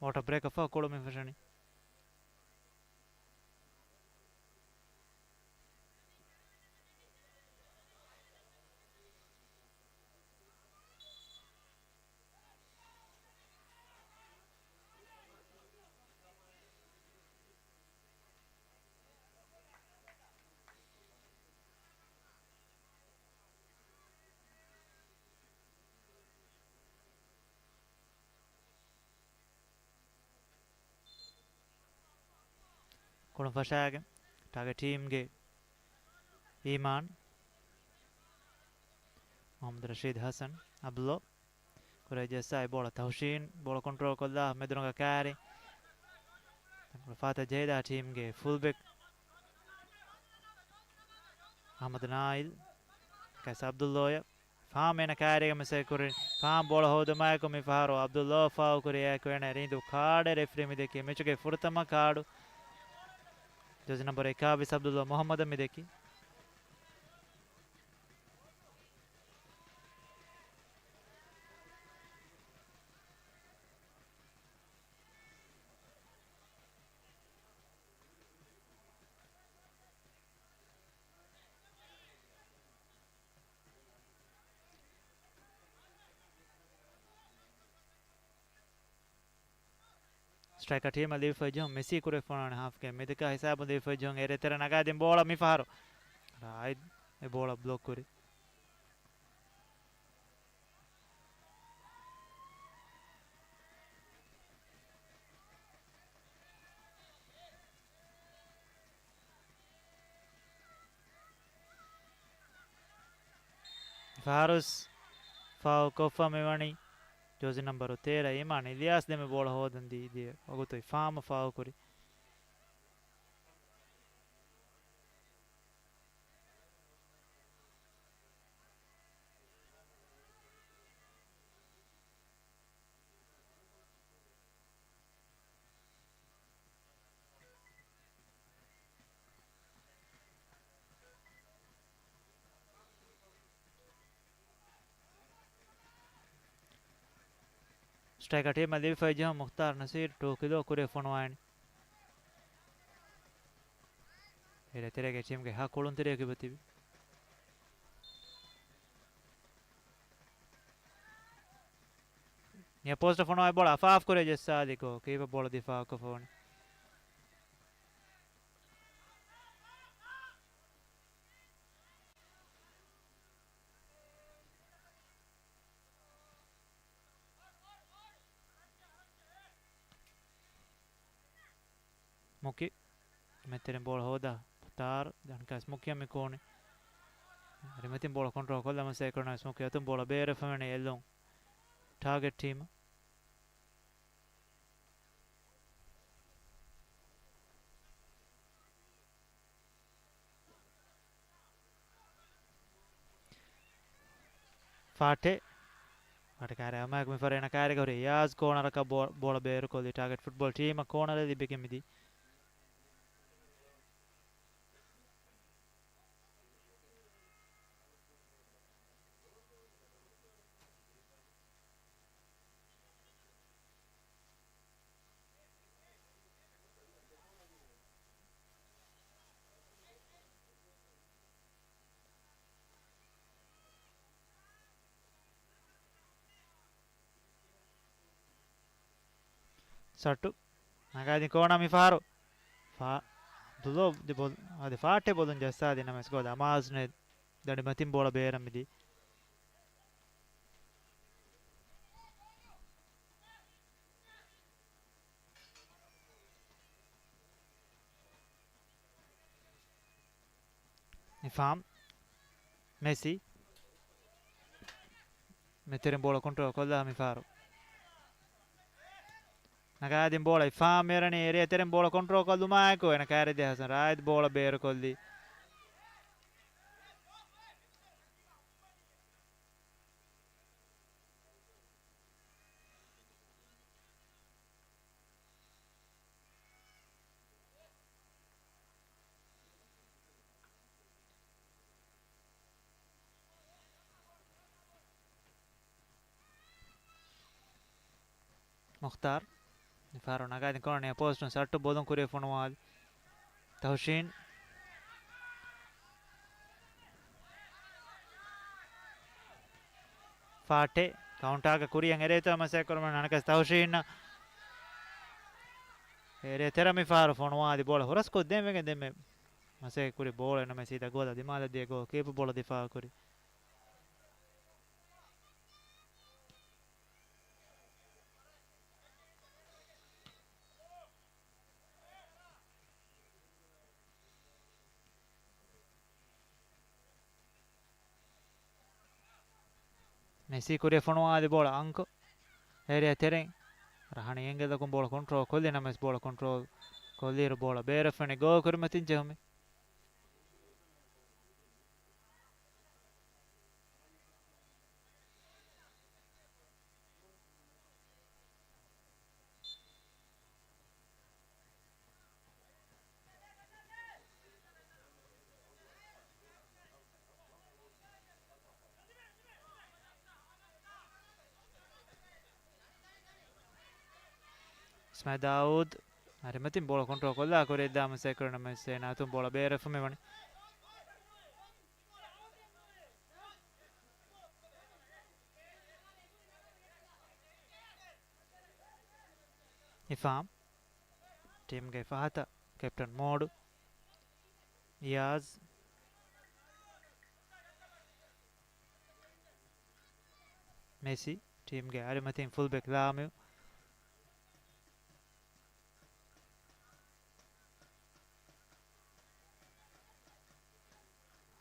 ވޯޓަރ ބްރޭކަށް ފަހު ކުޅު މި ފެށެނީ. ބޯޅަ ފަށާގެން ޓާގެޓް ޓީމްގެ އީމާން، މުހައްމަދު ރަޝީދު ހަސަން، އަބްލޯ. ކުރެ ޖެއްސާ އެ ބޯޅަ ތަހުޝީން ބޯޅަ ކޮންޓްރޯލް ކޮށްލާ މެދުރަނގަށް ކާރި. ފާތަ ޖެހިދާ ޓީމްގެ ފުލްބެކް އަހްމަދު ނާއިލް. ކަސް އަބްދުﷲ އަށް. ފާމް އޭނަ ކާރީގަ މެސެޖް ކުރި. ފާމް ބޯޅަ ހޯދުމާއެކު މި ފަހަރު އަބްދުﷲ ފާއު ކުރި އެކު އޭނަ ރީނދޫ ކާޑެއް ރެފްރީ މި ދެއްކި. މެޗުގެ ފުރަތަމަ ކާޑު ޖާޒީ ނަމްބަރު އެކާވީސް އަބްދުﷲ މުހައްމަދަށް މި ދެއްކި. ސްޓްރައިކަރ ޓީމަށް ލިބިފައި ޖެހުން މެސީ ކުރެފޮނުވާނެ ހާފްގެ މިދަކާ ހިސާބުން ލިބިފައި ޖެހުން އެރޭ ތެރެ ނަގާދިން ބޯޅަ މި ފަހަރު ރާއިދް އެ ބޯޅަ ބްލޮކް ކުރި. ފާރުސް ފާއު ކޮށްފަ މިވަނީ ޖާޒީ ނަމްބަރު ތޭރަ އީމާން އިލްޔާސް ދެމެ ބޯޅަ ހޯދަން ދީ ދިޔަ ވަގުތު ފާމަ ފާއު ކުރި. ސްޓްރައިކަރ ޓީމަށް ލިބިފައި ޖެހުން މުޚްތާރު ނަސީރު ޓޫ ކިލޯ ކުރިއަށް ފޮނުވާނެ. އެރޭ ތެރޭގެ ޓީމްގެ ހަ ކުޅުންތެރިޔަކު އިބަ ތިބި. ނިޔަ ޕޯސްޓަށް ފޮނުވާ ބޯޅަ އަފާފް ކުރޭ ޖެއްސާލި ގޯލް ކީޕަރ ބޯޅަ ދިފާއުކޮށްފަވަނީ. މުކި. މެތެރެން ބޯޅަ ހޯދާ ތާރު ދަންކަސް މުކިއަށް މި ކޯނި. ރިމަތިން ބޯޅަ ކޮންޓްރޯލް ކޮށްލަމަސް އެކްރޮނަސް މުކި އަތުން ބޯޅަ ބޭރަށް ފެންނަނީ އެއްލުން ޓާގެޓް ޓީމަށް. ފާޓެ. ފާޓެ ކާރި އަމާއެކު މި ފަރޭނަ ކާރިގަ ހުރި އިޔާޒް ކޯނަރަކަށް ބޯ-، ބޯޅަ ބޭރުކޮށްލި ޓާގެޓް ފުޓްބޯލް ޓީމަށް ކޯނަރެއް ލިބިގެން މިދީ. ސައްޓު. ނަގާދިން ކޯނާ މިފަހަރު. ފާ-، ދުލޯ ދި ބޮލް-، އަދި ފާޓެ ބޮލުން ޖައްސާދިނަމަސް ގޯލް އަމާޒް ނެ ދަނޑި މަތިން ބޯޅަ ބޭރަށް މިދީ. އިފާމް. މެސީ. މެތެރެން ބޯޅަ ކޮންޓްރޯލް ކޮށްލާ މިފާރު. ނަގާދިން ބޯޅަ އިފާމް އެރަނީ އެރިއަ ތެރެން ބޯޅަ ކޮންޓްރޯލް ކޮށްލުމާއެކު އޭނަ ކާރި ދެހަސަން ރާއިދް ބޯޅަ ބޭރުކޮށްލީ. މުޚްތާރު. މިފަހަރު ނަގާދިން ކޯނަ ނިޔަ ޕޯސްޓުން ސައްޓު ބޮލުން ކުރިއަށް ފޮނުވާލި. ތަހުޝީން. ފާޓެ. ކައުންޓާގަ ކުރިއަށް އެރޭތޯ މަސައްކަތް ކުރުމަށް ނަނަކަސް ތަހުޝީން. އެރޭ ތެރަ މިފަހަރު ފޮނުވާލި ބޯޅަ ހުރަސްކޮށްދޭން ވެގެން ދެންމެ މަސައްކަތް ކުރި ބޯޅަ ނަމެ ސީދާ ގޯލަށް ދިމާލަށް ދިޔަ ގޯލް ކީޕަ ބޯޅަ ދިފާއު ކުރި. މެސީ ކުރިއަށް ފޮނުވާލި ބޯޅަ އަންކޮ އޭރިއާ ތެރެއިން ރަހަނި އެންގެލަކުން ބޯޅަ ކޮންޓްރޯލް ކޮށްލި ނަމަވެސް ބޯޅަ ކޮންޓްރޯލް ކޮށްލިއިރު ބޯޅަ ބޭރަށް ފެނި ގޯލް ކުރިމަތިން ޖެހުމެއް. އިސްމާއިލް ދާއޫދު އަރިމަތިން ބޯޅަ ކޮންޓްރޯލް ކޮށްލާ ކުރިއަށްދާން މަސައްކަތް ކުރި ނަމަވެސް އޭނާ އަތުން ބޯޅަ ބޭރަށް ފުމިވަނީ. އިފާމް ޓީމްގެ ފަހަތަށް ކެޕްޓަން މޯޑު. އިޔާޒް. މެސީ ޓީމްގެ އަރިމަތިން ފުލްބެކް ލާމިއު.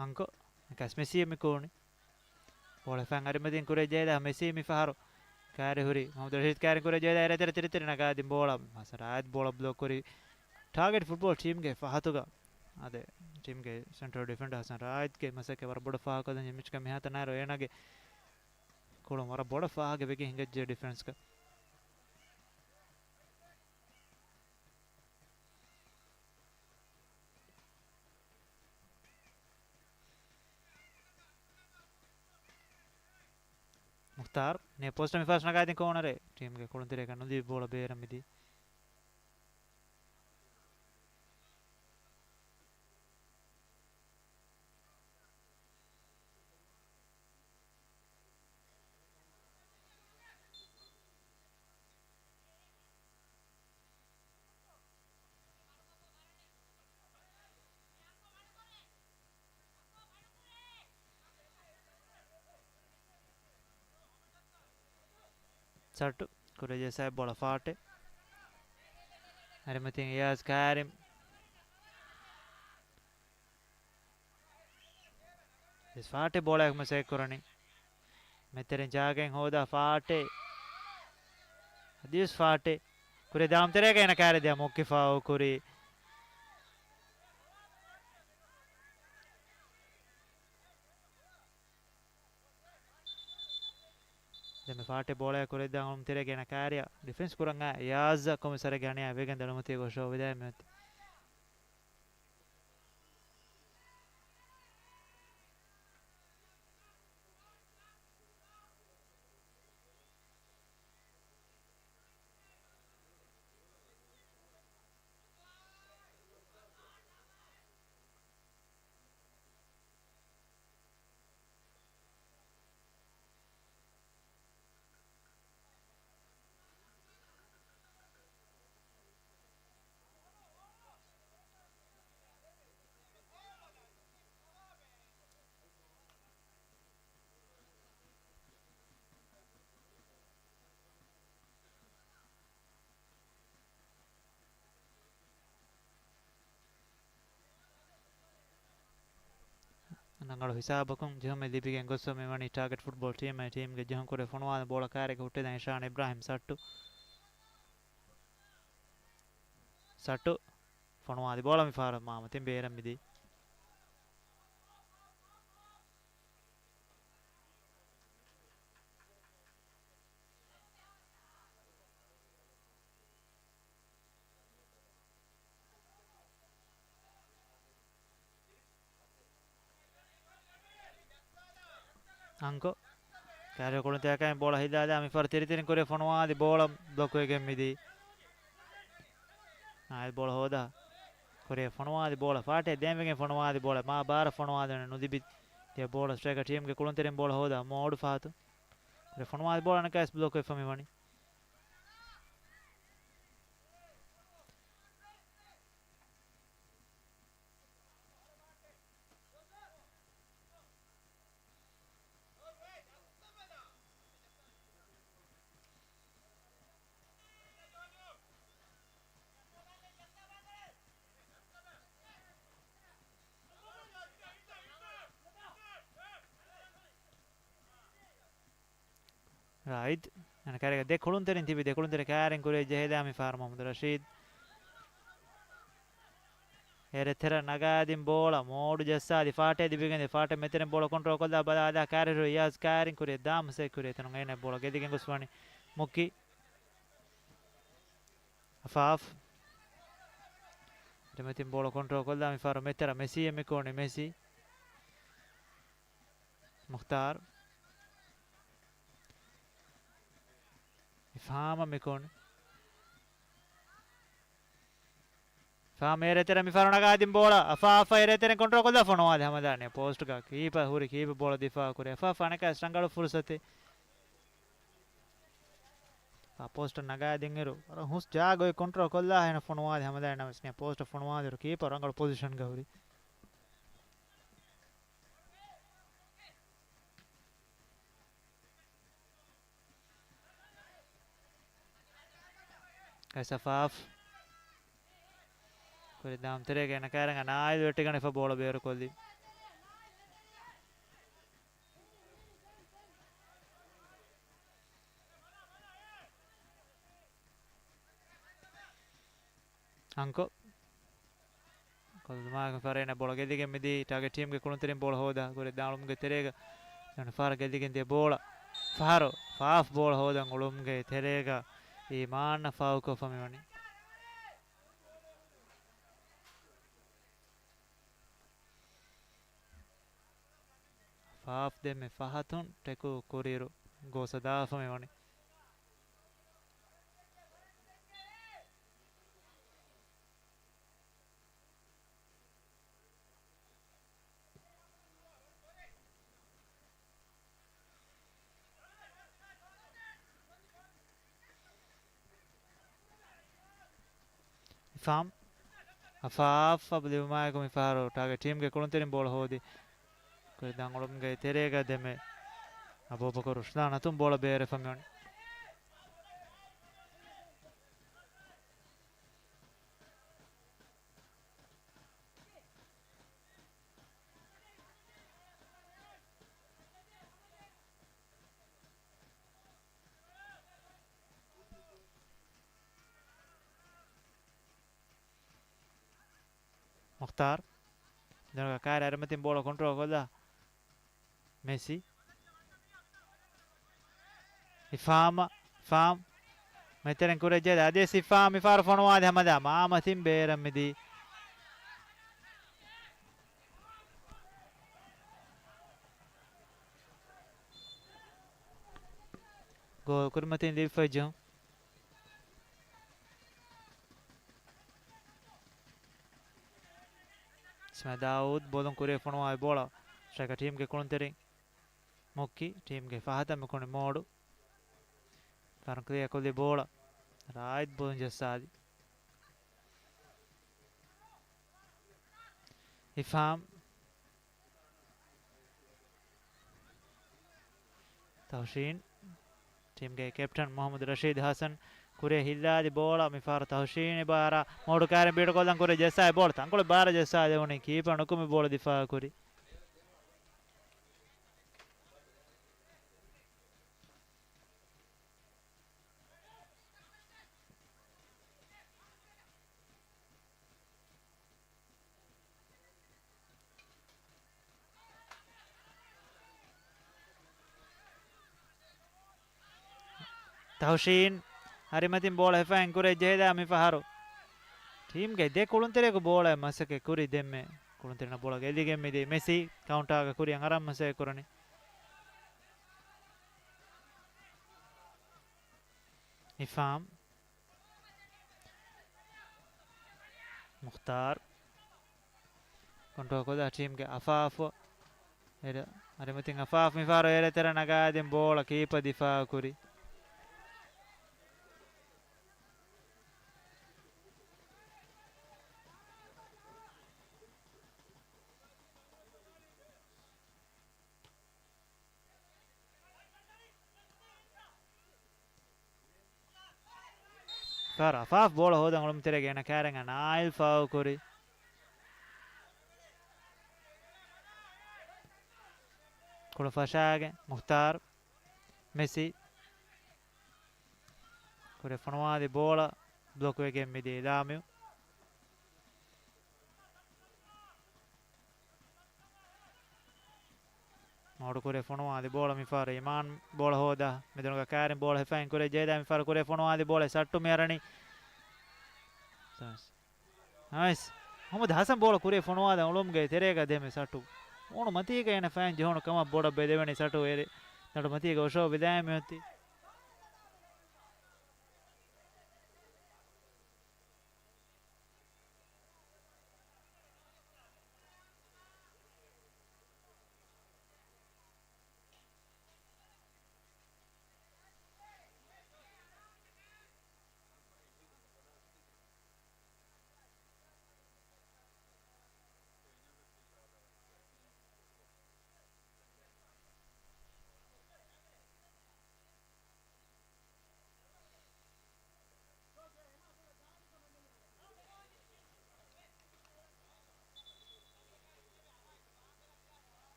އަންކޮ ނަކަސް މެސީ މި ކޫނި. ބޯޅަ ފަން އަރިމަތިން ކުރެ ޖޭދާ މެސީ މި ފަހަރު. ކާރި ހުރި މުހައްމަދު ރަޝީދު ކާރި ކުރެ ޖޭދާ އެރެ ތެރެ ތިރި ތިރި ނަގާދިން ބޯޅަ ހަސަން ރާއިދު ބޯޅަ ބްލޮކް ކުރި. ޓާގެޓް ފުޓްބޯލް ޓީމްގެ ފަހަތުގަ އާދެ، ޓީމްގެ ސެންޓްރަލް ޑިފެންޑަރ ހަސަން ރާއިދުގެ މަސައްކަތް ވަރަށް ބޮޑަށް ފާހަގަކޮށްލަން ޖެހި މިޗުގަ މިހާތަނަށް އޭނާގެ ކުޅުން ވަރަށް ބޮޑަށް ފާހަގަ ވެގެން ހިނގައްޖެ ޑިފެންސްގަ. މުޚްތާރު ނޭ ޕޯސްޓަށް މި ފާސް ނަގާދިން ކޯނަރެއް. ޓީމްގެ ކުޅުންތެރޭގަ ނުލިބި ބޯޅަ ބޭރަށް މިދީ. ސައްޓު ކުރެޖޭ ސައިބް ބޯޅަ ފާޓެ. އަރިމަތިން އިޔާޒް ކާރިމް. އިސް ފާޓެ ބޯޅައަކު މަސައްކަތް ކުރަނީ. މެތެރެން ޖާގައިން ހޯދާ ފާޓެ. އަދިވެސް ފާޓެ. ކުރެ ދާމްތެރޭގަ އޭނަ ކާރި ދިޔަ މޮއްކި ފާއު ކުރީ. ދެން މި ފާޓެ ބޯޅައަށް ކުރެއްދާ އުޅުން ތެރޭގަ އޭނަ ކާރިއަށް ޑިފެންސް ކުރަން އައި އިޔާޒް ކޮމިސަރެއްގެ ހަނިޔާ ވެގެން ދެނެމަތީ ގޮށޯ ވެދާ މިއޮތީ. ރަނގަޅު ހިސާބަކުން ޖެހުމެއް ލިބިގެން ގޮސްފަ މިވަނީ ޓާގެޓް ފުޓްބޯލް ޓީމާއި ޓީމްގެ ޖެހުން ކުރެ ފޮނުވާލި ބޯޅަ ކާރިއަށް ހުއްޓިދާ އިޝާން އިބްރާހިމް ސައްޓު. ސައްޓު ފޮނުވާލި ބޯޅަ މި ފަހަރު މާމަތިން ބޭރަށް މިދީ. އަންކޮ ކާރިއަށް ކުޅުންތެރިކަން ބޯޅަ ހިލާލާ މިފަހަރު ތިރިތިރިން ކުރިއަށް ފޮނުވާލި ބޯޅަ ބްލޮކް ވެގެން މިދީ. އާއިލް ބޯޅަ ހޯދާ ކުރިއަށް ފޮނުވާލި ބޯޅަ ފާޓެ ދޭންވެގެން ފޮނުވާލި ބޯޅަ މާ ބާރަށް ފޮނުވާލި ނުލިބި ދިޔަ ބޯޅަ ސްޓްރައިކަރ ޓީމްގެ ކުޅުންތެރިން ބޯޅަ ހޯދާ މޯޑު ފަހަތު. ކުރިއަށް ފޮނުވާލި ބޯޅަ ނަކަސް ބްލޮކް ވެފަ މިވަނީ. ރާއިދް. އަނެއްކާރެއްގަ ދެ ކުޅުންތެރިން ތިބި ދެ ކުޅުންތެރި ކާރިން ކުރިއަށް ޖެހިލާ މިފަހަރު މުހައްމަދު ރަޝީދު. އެރެތެރެ ނަގާދިން ބޯޅަ މޯޑު ޖައްސާލި ފާޓެއް ލިބިގެން ފާޓެއް މެތެރެން ބޯޅަ ކޮންޓްރޯލް ކޮށްލާ ބަލާލާ ކާރިހުރި އިޔާޒް ކާރިން ކުރިއަށް ދާމަސޭ ކުރި އެތަނުން އޭނަ ބޯޅަ ގެދިގެން ގޮސް ވަނީ މުކި. އަފާފް. އެރެމެތިން ބޯޅަ ކޮންޓްރޯލް ކޮށްލާ މިފަހަރު މެތެރަ މެސީ އެ މިކޯނި މެސީ. މުޚްތާރު. އިފްހާމަށް މިކޯނި. އިފްހާމް އޭރެތެރެ މިފަހަރު ނަގާދިން ބޯޅަ. އަފާފް އޭރެތެރެ ކޮންޓްރޯލް ކޮށްލާ ފޮނުވާލި ހަމަދާނެ ޕޯސްޓްގަ ކީޕަ ހުރި ކީޕަ ބޯޅަ ދިފާ ކުރި. އަފާފް އަނެކާ ރަނގަޅު ފުރުސަތެއް. އާ ޕޯސްޓަށް ނަގާދިންއިރު ވަރަށް ހުސް ޖާގައެއް ކޮންޓްރޯލް ކޮށްލާ ހެނަ ފޮނުވާލި ހަމަދާނެ ނަމަސް ނިޔަ ޕޯސްޓަށް ފޮނުވާލިއިރު ކީޕަ ރަނގަޅު ޕޮޒިޝަންގަ ހުރި. އަފާފް. ކުރި ދާމް ތެރޭގަ އޭނަ ކާރިން ނާއިލް ވެއްޓިގަނެފަ ބޯޅަ ބޭރުކޮށްލި. އަންކޮ. ކޮލުމާގެ ފަރޭނަ ބޯޅަ ގެދިގެން މިދީ ޓާގެޓް ޓީމްގެ ކުޅުންތެރިން ބޯޅަ ހޯދާ ކުރި ދާން އުޅުމުގެ ތެރޭގަ ދެވަނަ ފަހަރަށް ގެދިގެން ދިޔަ ބޯޅަ. ފަހަރު އަފާފް ބޯޅަ ހޯދަން އުޅުމުގެ ތެރޭގަ އީމާން އަށް ފާއުކޮށްފަ މިވަނީ. އަފާފް ދެންމެ ފަހަތުން ޓެކުލް ކުރިއިރު ގޯސް ހަދާފަ މިވަނީ. އިފްހާމް. އަފާފް އަބަދުލިވުމާއެކު މިފަހަރު ޓާގެޓް ޓީމްގެ ކުޅުންތެރިން ބޯޅަ ހޯދި. ކުރި ދާން އުޅުމުގެ ތެރޭގަ ދެމެ އަބޫބަކުރު ރުޝްލާން އަތުން ބޯޅަ ބޭރުވެފަ މިވަނީ. މުޚްތާރު. ދެން ކާރި އަރިމަތިން ބޯޅަ ކޮންޓްރޯލް ކޮށްލާ. މެސީ. އިފްހާމް، އިފްހާމް. މެތެރެން ކުރެއްޖެ އަދިވެސް އިފްހާމް މިފަހަރު ފޮނުވާލި ހަމަދާ މާމަތިން ބޭރަށް މިދީ. ގޯލް ކުރިމަތިން ލިބިފައި ޖެހުން. އިސްމާއިލް ދާއޫދު ބޯލުން ކުރިއަށް ފޮނުވާ ބޯޅަ ސްޓްރައިކަރ ޓީމްގެ ކުޅުންތެރިން މުއްކި ޓީމްގެ ފަހަތަށް މިކުނި މޯޑު. ފަރުން ކްލިއަރ ކޮށްލި ބޯޅަ ރާއިދް ބޯލުން ޖައްސާލި. އިފްހާމް. ތަހުޝީން. ޓީމްގެ ކެޕްޓަން މުހައްމަދު ރަޝީދު ހަސަން ކުރިއަށް ހިއްލާލި ބޯޅަ މިފަހަރު ތަހުޝީން އެބަ އަރާ މޯޑު ކާރިން ބީޑުކޮށްލަން ކުރި ޖައްސާ އެ ބޯޅަ ތަންކޮޅެއް ބާރަށް ޖައްސާލެވުނީ ކީޕަރ ނުކުމެ ބޯޅަ ދިފާއު ކުރި. ތަހުޝީން އަރިމަތިން ބޯޅަ ހިފައިން ކުރެއްޖެ ހެދާ މިފަހަރު. ޓީމްގެ ދެ ކުޅުންތެރިޔަކު ބޯޅައަށް މަސައްކަތް ކުރި ދެންމެ ކުޅުންތެރިންނަށް ބޯޅަ ގެއްލިގެން މިދީ މެސީ ކައުންޓާގަ ކުރިއަށް އަރަން މަސައްކަތް ކުރަނީ. އިފްހާމް. މުޚްތާރު. ކޮންޓްރޯލް ކޮށްލާ ޓީމްގެ އަފާފް. އެރ-، އަރިމަތިން އަފާފް މިފަހަރު އޭރެ ތެރެ ނަގާދިން ބޯޅަ ކީޕަ ދިފާއު ކުރި. ފަރާ ފާފް ބޯޅަ ހޯދަން އުޅުމު ތެރޭގަ އޭނަ ކާރިން ނާއިލް ފާއު ކުރި. ކުޅަ ފަށާގެން މުޚްތާރު. މެސީ. ކުރެ ފޮނުވާލި ބޯޅަ ބްލޮކް ވެގެން މިދިޔަ ލާމިޔު. މޮޑު ކުރެ ފޮނުވާލި ބޯޅަ މިފަހަރު އިމާން ބޯޅަ ހޯދާ. މެދުނުގަ ކާރިން ބޯޅަ ހިފައިން ކުރެ ޖޭދާ މިފަހަރު ކުރެ ފޮނުވާލި ބޯޅަ ސައްޓު މިއަރަނީ. ނައިސް. މުހައްމަދު ހަސަން ބޯޅަ ކުރިއަށް ފޮނުވާލާ އުޅުމުގެ ތެރޭގަ ދެމެ ސައްޓު. އޯނު މަތީގަ އޭނަ ފައިން ޖެހުނު ކަމަށް ބޮޑަށް ބެލެވެނީ ސައްޓު އެރެ. ނަޑު މަތީގަ އޮށޯ ވިލާމި އޮތީ.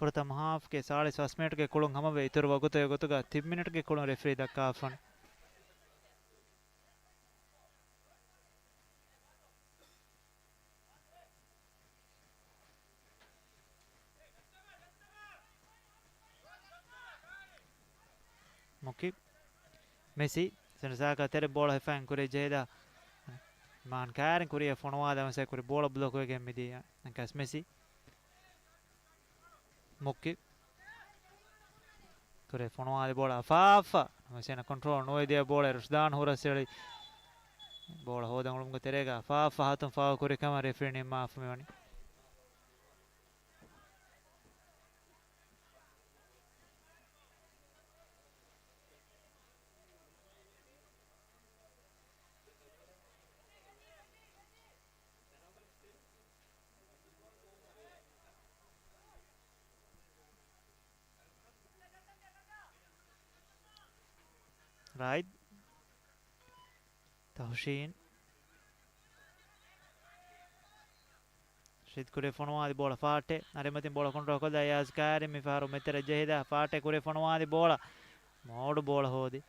ފުރަތަމަ ހާފްގެ ސާޅީސް ފަސް މިނެޓްގެ ކުޅުން ހަމަވެ، އިތުރު ވަގުތުގެ ގޮތުގަ ތިން މިނެޓްގެ ކުޅުން ރެފްރީ ދައްކާފަން. މުކި. މެސި. ސެންޓަރ ސާކާ ތެރެ ބޯޅަ ހިފައިން ކުރި ޖެހިދާ. މާން ކާރިން ކުރިއަށް ފޮނުވާލާ މަސައްކަތް ކުރި ބޯޅަ ބްލޮކް ވެގެން މިދިޔަ. އަންކަސް މެސި. މުކި. ކުރެ ފޮނުވާލި ބޯޅަ އަފާފަ. މެސީނަށް ކޮންޓްރޯލް ނުވެދިޔަ ބޯޅަ ރުޝްދާން ހުރަސް އެޅި. ބޯޅަ ހޯދަން އުޅުމުގެ ތެރޭގަ އަފާފަ ހަތުން ފާއު ކުރި ކަމަށް ރެފްރީ ނިންމާފަ މިވަނީ. ރާއިދް. ތަހުޝީން. ޝިދް ކުރެ ފޮނުވާލި ބޯޅަ ފާޓެ. އަރިމަތިން ބޯޅަ ކޮންޓްރޯލް ކޮށްލާ އަޔާޒް ކާރިން މިފަހަރު މެތެރެ ޖެހިދާ ފާޓެ ކުރެ ފޮނުވާލި ބޯޅަ. މޯޑު ބޯޅަ ހޯދި.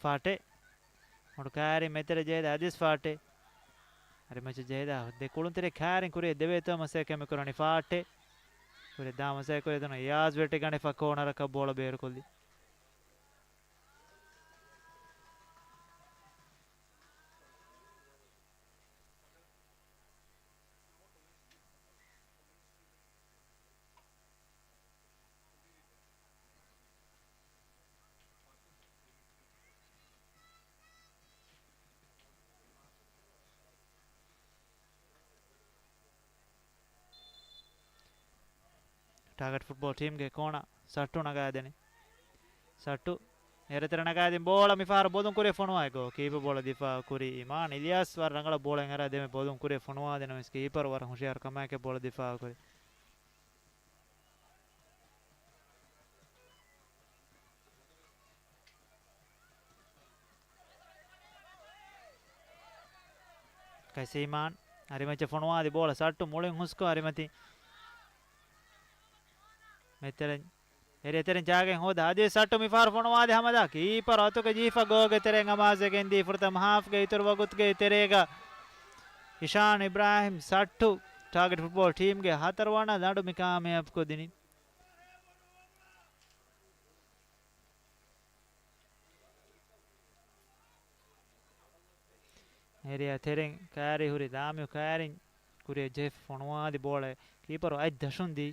ފާޓެ. މޮޑު ކާރިން މެތެރެ ޖެހިދާ އަދިސް ފާޓެ. އަރިމަތި ޖެހިދާ ދެ ކުޅުންތެރި ކާރިން ކުރި ދެވޭތޯ މަސައްކަތް މިކުރަނީ ފާޓެ. ކުރި ދާ މަސައްކަތް ކުރި ދުނު އަޔާޒް ވެއްޓި ގަނެފަ ކޯނަރަކަށް ބޯޅަ ބޭރުކޮށްލި. ޓާގެޓް ފުޓްބޯލް ޓީމްގެ ކޯނަ ސައްޓު ނަގާދެނީ. ސައްޓު އެރެތެރެ ނަގާދިން ބޯޅަ މިފަހަރު ބޮލުން ކުރި ފޮނުވާ ގޯ. ކީޕަ ބޯޅަ ދިފާ ކުރި އިމާން އިލްޔާސް ވަރަށް ރަނގަޅަށް ބޯޅަ އެނގަރާ ދެމެ ބޮލުން ކުރި ފޮނުވާ ދެނަމެސް ކީޕަރު ވަރަށް ހުޝިޔާރު ކަމާއެކެ ބޯޅަ ދިފާ ކުރި. ކައިސީމާން އަރިމައްޗަށް ފޮނުވާލި ބޯޅަ ސައްޓު މުޅިން ހުސްކޮށް އަރިމަތި މެތެރެން އެރި އެތެރެން ޖާގައިން ހޯދާ އަދި ސައްޓު މިފަހަރު ފޮނުވާލި ހަމަދާ ކީޕަރު އަތުގެ ޖީފަ ގޯގެ ތެރެއިން އަމާޒެގެން ދީ ފުރަތަމަ ހާފްގެ އިތުރު ވަގުތުގެ ތެރޭގަ އިޝާން އިބްރާހިމް ސައްޓު ޓާގެޓް ފުޓްބޯލް ޓީމްގެ ހަތަރުވަނަ ލަނޑު މި ކާމިޔާބު ކޮށްދިނީ. އެރިއާ ތެރެން ކާރި ހުރި ލާމިޔު ކާރިން ކުރިއަށް ޖެހިފަ ފޮނުވާލި ބޯޅަ ކީޕަރު އަތް ދަށުން ދީ.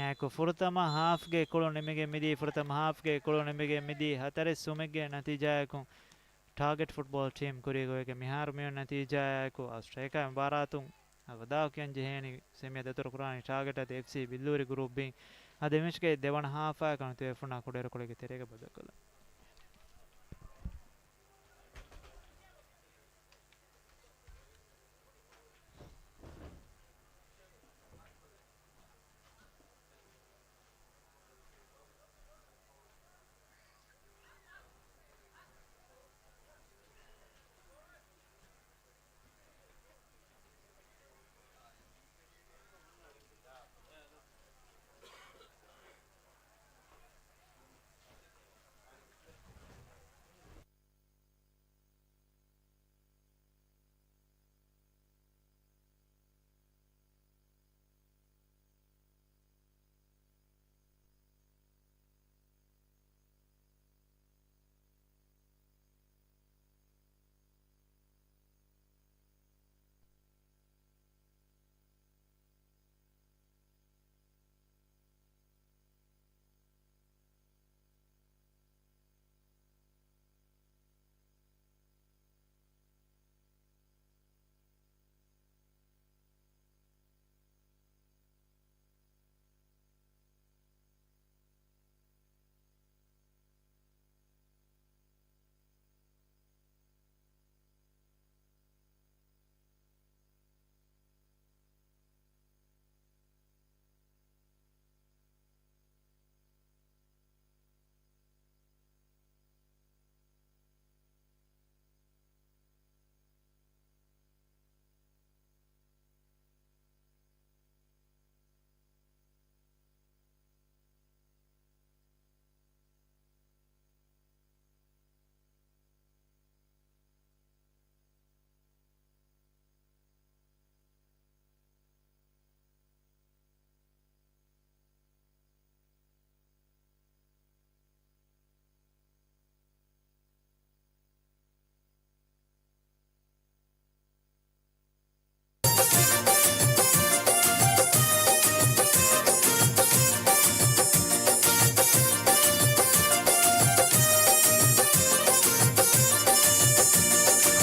އެކު ފުރަތަމަ ހާފްގެ ކުޅު ނިމިގެން މިދީ، ފުރަތަމަ ހާފްގެ ކުޅު ނިމިގެން މިދީ ހަތަރެއް ސުމެއްގެ ނަތީޖާއަކުން ޓާގެޓް ފުޓްބޯލް ޓީމް ކުރީގޮތްގެ މިހާރު މިއޮތް ނަތީޖާއާއެކު އައުސްޓްރޭކާ ބާރާތުން ވަދާ ކިޔަން ޖެހޭނީ ސެމީ ދަތުރުކުރާނީ ޓާގެޓް އަދި އެފްސީ ބިއްލޫރި ގުރޫޕް ބީ އަދި މެޗްގެ ދެވަނަ ހާފާ ކަނުތުވެފުނާ ކުޑައިރުކޮޅެއްގެ ތެރޭގަ ބަދަލުކޮށްލަން.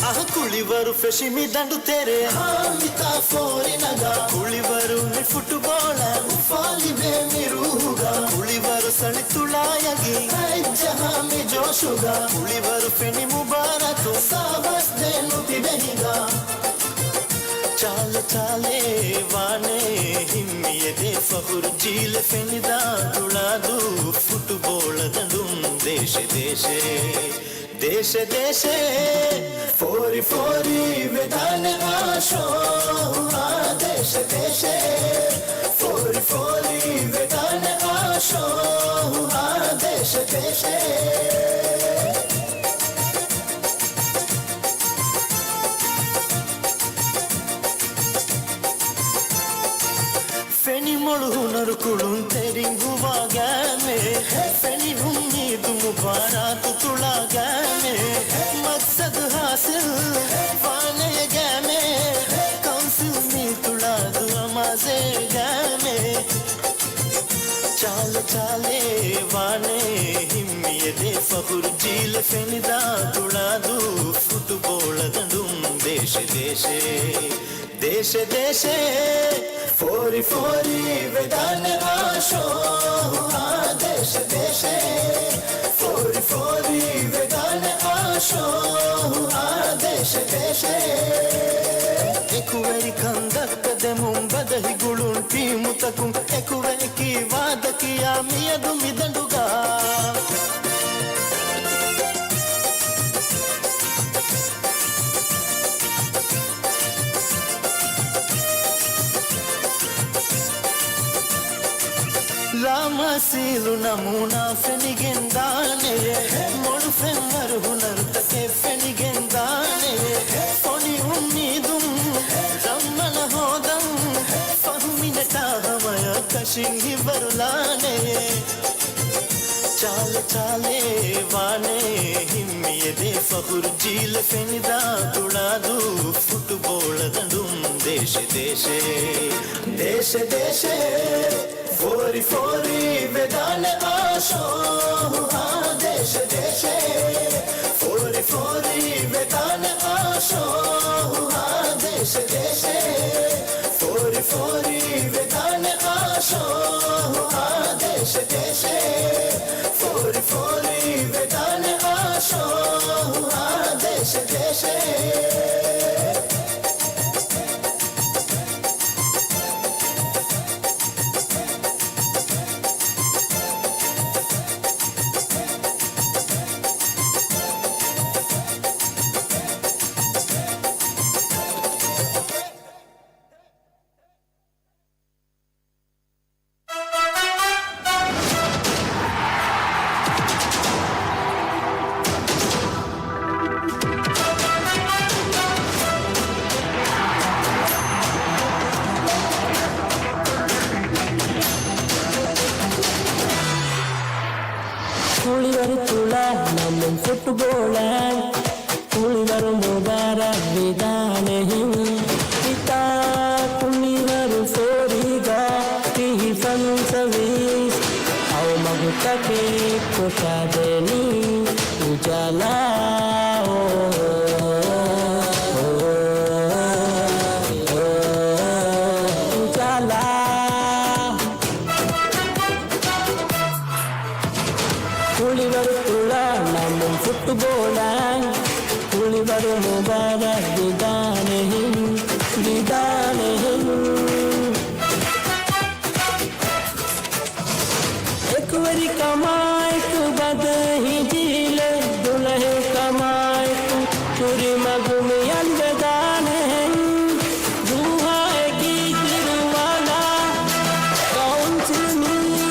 އަހަ ކުޅިވަރު ފެށި މި ދަނޑު ތެރޭ. ހާމިތާ ފޯރި ނަގާ. ކުޅިވަރު މި ފުޓުބޯޅަ. އުފާލިވޭ މި ރޫހުގަ. ކުޅިވަރު ސަޅި ތުޅާޔަގީ. ހައްޖަހާ މި ޖޯޝުގަ. ކުޅިވަރު ފެނި މުބާރާތު. ސާވަސް ދޭން ނުތިބެ ހިނގާ. ޗާލެ ޗާލެ ވާނެ ހިންމިއެދޭ ފަޚުރު ޖީލެ ފެނިދާ ތުޅާދޫ ފުޓުބޯޅަ ދަނޑުން ދޭށެ ދޭށެ. ދޭށެ ދޭށެ، ފޯރި ފޯރި ވެދާނެ އާޝޯ، އާ ދޭށެ ދޭށެ. ފޯރި ފޯރި ވެދާނެ އާޝޯ، އާ ދޭށެ ދޭށެ. ފެނި މޮޅު ހުނަރު ކުޅުންތެރިން ހުވާ ގައިމޭ. ފެނި އުއްމީދު މުބާރާތު ތުޅާ ގައިމޭ. މަގްސަދު ހާސިލް ވާނެ ގައިމޭ. ކައުންސިލް މީ ތުޅާދޫ އަމާޒޭ ގައިމޭ. ޗާލެ ޗާލެ ވާނެ ހިންމިއެދޭ ފަޚުރު ޖީލެ ފެނިދާ ތުޅާދޫ ފުޓުބޯޅަ ދަނޑުން ދޭށެ ދޭށެ. ދޭށެ ދޭށެ، ފޯރި ފޯރި ވެދާނެ އާޝޯ، އާ ދޭށެ ދޭށެ. ފޯރި ފޯރި ވެދާނެ އާޝޯ، އާ ދޭށެ ދޭށެ. އެކުވެރިކަން ދައްކަދެމުން ބަދަހި ގުޅުން ޓީމުތަކުން އެކުވެ ކީ ވާދަ ކިޔާ މިއަދު މިދަނޑުގަ. ލާމާސީލު ނަމޫނާ ފެނިގެންދާނެ. މޮޅު ފެންވަރު ހުނަރުތަކެއް ފެނިގެންދާނެ. ފޮނި އުއްމީދުން ރަނގަޅަށް ހޯދަން. ފަހުމިނެޓާ ހަމަޔަށް ކަށިން ހިތްވަރުލާނެ. ޗާލެ ޗާލެ ވާނެ ހިންމިއެދޭ ފަޚުރު ޖީލެ ފެނިދާ ތުޅާދޫ ފުޓުބޯޅަ ދަނޑުން ދޭށެ ދޭށެ. ދޭށެ ދޭށެ. ފޯރި ފޯރި ވެދާނެ އާ ޝޯ އާ ދޭށެ ދޭށެ. ފޯރި ފޯރި ވެދާނެ އާ ޝޯ އާ ދޭށެ ދޭށެ. ފޯރި ފޯރި ވެދާނެ އާ ޝޯ އާ ދޭށެ ދޭށެ. ފޯރި ފޯރި ވެދާނެ އާ ޝޯ އާ ދޭށެ ދޭށެ. ކުޅިވަރު ތުޅާ ނަމުން ފުޓްބޯޅަ، ކުޅިވަރު މުބާރާތް ވިދާނެހެން. ހިތާ ކުޅިވަރު ފޯރީގަ ފިހި ފަންސަވީސް، އައުމަގުތަކެއް ކޮށާދެނީ އުޖާލާ. އުޖާލާ. ކުޅިވަރު ތުޅާ ނަމުން ފުޓްބޯޅަ، ކުޅިވަރު މުބާރާތް ވިދާނެހެން، ވިދާނެހެން. އެކުވެރިކަމާއެކު ބަދަހި ޖީލެއް ދުޅަހެއް ކަމާއެކު، ކުރިމަގު މި އަންގަދާނެހެން. ދޫހާއެކީ ތިރުވާލާ ކައުންސިލް މިއީ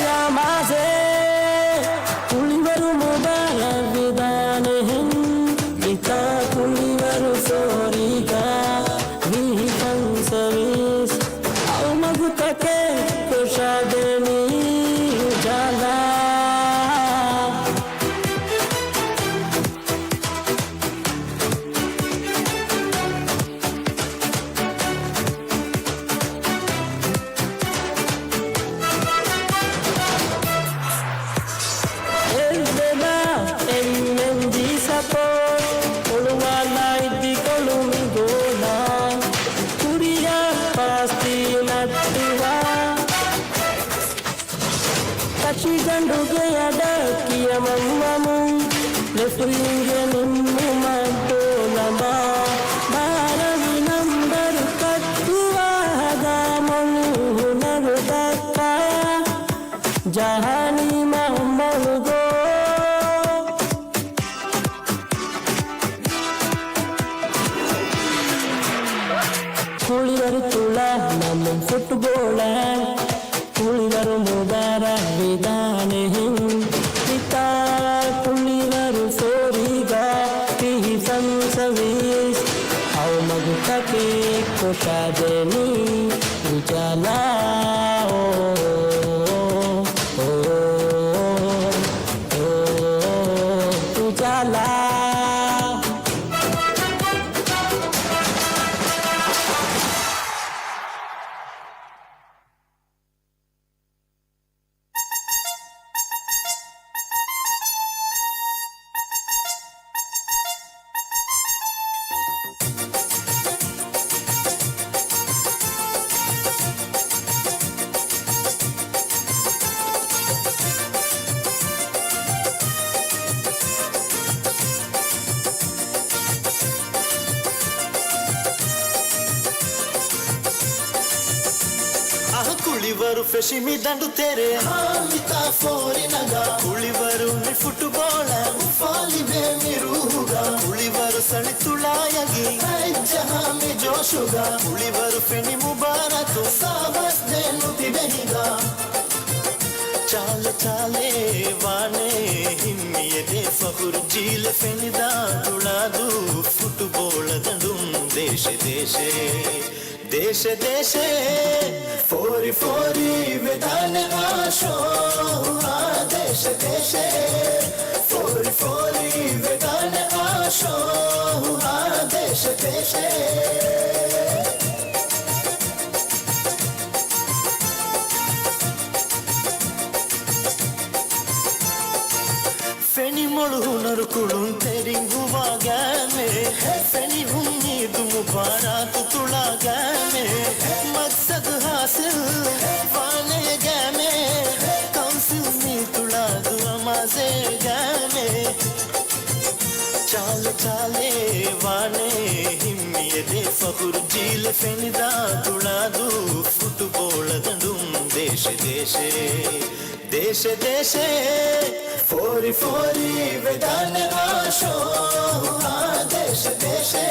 އަމާޒެއް. ކުޅިވަރު މުބާރާތް ވިދާނެހެން. ހިތާ ކުޅިވަރު ފޯރީގަ ވިހި ފަންސަވީސް، އައުމަގުތަކެއް ކޮށާދެނީ އުޖާލާ. އެއްވެލާ އެމްއެމްޖީ ސަޕޯޓް އޮޅުވާލާ އިއްދިކޮޅު މި ގޯލާ. ކުރިއަށް ޕާސް ދީ ނައްޓުވާ. ކަށިގަނޑުގެ އަޑަށް ކިޔަމަންވަމުން، ރެފްރީންގެ ނިންމުމަށް ބޯ ލަނބާ. ބާރަ ވި ނަންބަރު ކައްޓުވާ ހަދާ މޮޅު ހުނަރު ދައްކާ. ޖަހާނީ މަ މޮޅު ގޯ. ކުޅިވަރު ތުޅާ ނަމުން ފުޓްބޯޅަ، ކުޅިވަރު މުބާރާތް ވިދާނެހެން. ހިތާ ކުޅިވަރު ފޯރީގަ ފިހި ފަންސަވީސް، އައުމަގުތަކެއް ކޮށާދެނީ އުޖާލާ. އޯ، އޯ، އޯ، އުޖާލާ. އަހަ ކުޅިވަރު ފެށި މި ދަނޑު ތެރެ. ހާ، ހިތާ ފޯރި ނަގާ. ކުޅިވަރު މި ފުޓުބޯޅަ. އުފާލިބޭ މި ރޫހުގަ. ކުޅިވަރު ސަޅި ތުޅާ ޔަގީ. ހައްޖަހާ މި ޖޯޝުގަ. ކުޅިވަރު ފެނި މުބާރާތު. ސާވާސް ދޭން ނުތިބެ ހިނގާ. ޗާލެ ޗާލެ ވާނެ ހިންމިއެދޭ ފަޚުރު. ޖީލެ ފެނިދާ ތުޅާދޫ ފުޓުބޯޅަ ދަނޑުން ދޭށެ ދޭށެ. ދޭށެ ދޭށެ. ފޯރި ފޯރި ވެދާނެ އާ ޝޯ އާ ދޭށެ ދޭށެ. ފޯރި ފޯރި ވެދާނެ އާ ޝޯ އާ ދޭށެ ދޭށެ. ހުނަރު ކުޅުންތެރިން ހުވާ ގައިމޭ، ފެނި އުއްމީދު މުބާރާތު ތުޅާ ގައިމޭ، މަގްސަދު ހާސިލް ވާނޭ ގައިމޭ، ކައުންސިލް މީ ތުޅާދު އަމާޒޭ ގައިމޭ. ޗާލެ ޗާލެ ވާނޭ ހިންމިއެދޭ ފަޚުރު ޖީލެ ފެނިދާ ތުޅާދޫ ފުޓުބޯޅަ ދަނޑުން ދޭށެ ދޭށެ، ދޭށެ ދޭށެ. ފޯރި ފޯރި ވެދާނެ އާޝޯ އާ ދޭށެ ދޭށެ،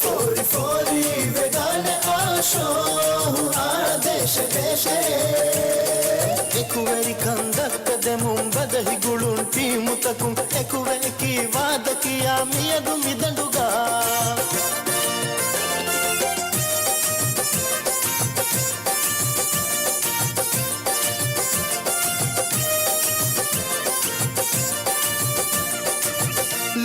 ފޯރި ފޯރި ވެދާނެ އާޝޯ އާ ދޭށެ ދޭށެ. އެކުވެރިކަން ދައްކަދެމުން ބަދަހި ގުޅުން ޓީމުތަކުން އެކުވެ ކީ ވާދަ ކިޔާ މިއަދު މިދަނޑުގަ.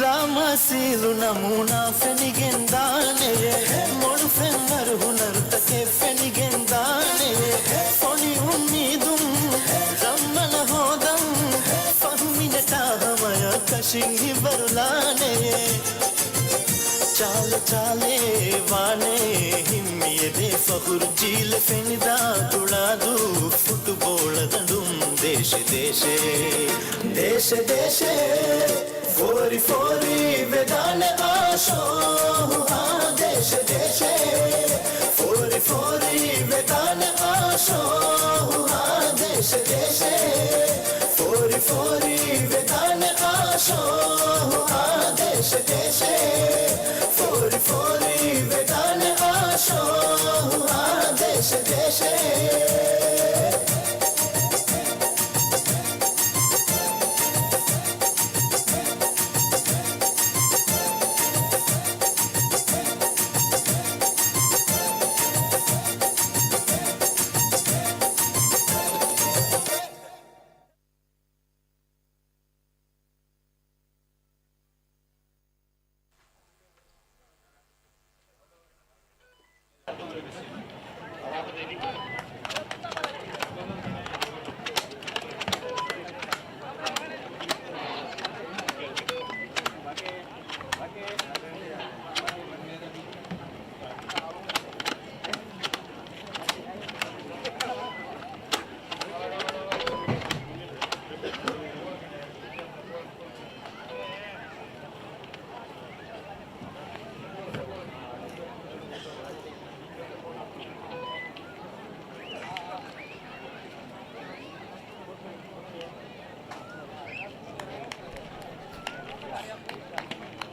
ލާމާސީލު ނަމޫނާ ފެނިގެން ދާނެޔޭ، މޮޅު ފެންވަރު ހުނަރުތަކެއް ފެނިގެން ދާނެޔޭ، ފޮނި އުއްމީދުން ރަނގަޅަށް ހޯދަން، ފަހު މިނެޓާ ހަމަޔަށް ކަށިން ހިތްވަރުލާނެޔޭ. ޗާލެ ޗާލެ ވާނެ ހިންމިއެދޭ ފަޚުރު ޖީލެ ފެނިދާ ތުޅާދޫ ފުޓުބޯޅަ ދަނޑުން ދޭށެ ދޭށެ، ދޭށެ ދޭށެ. ފޯރި ފޯރި ވެދާނެ އާޝޯ އާ ދޭށެ ދޭށެ، ފޯރި ފޯރި ވެދާނެ އާޝޯ އާ ދޭށެ ދޭށެ، ފޯރި ފޯރި ވެދާނެ އާޝޯ އާ ދޭށެ ދޭށެ، ފޯރި ފޯރި ވެދާނެ އާޝޯ އާ ދޭށެ ދޭށެ.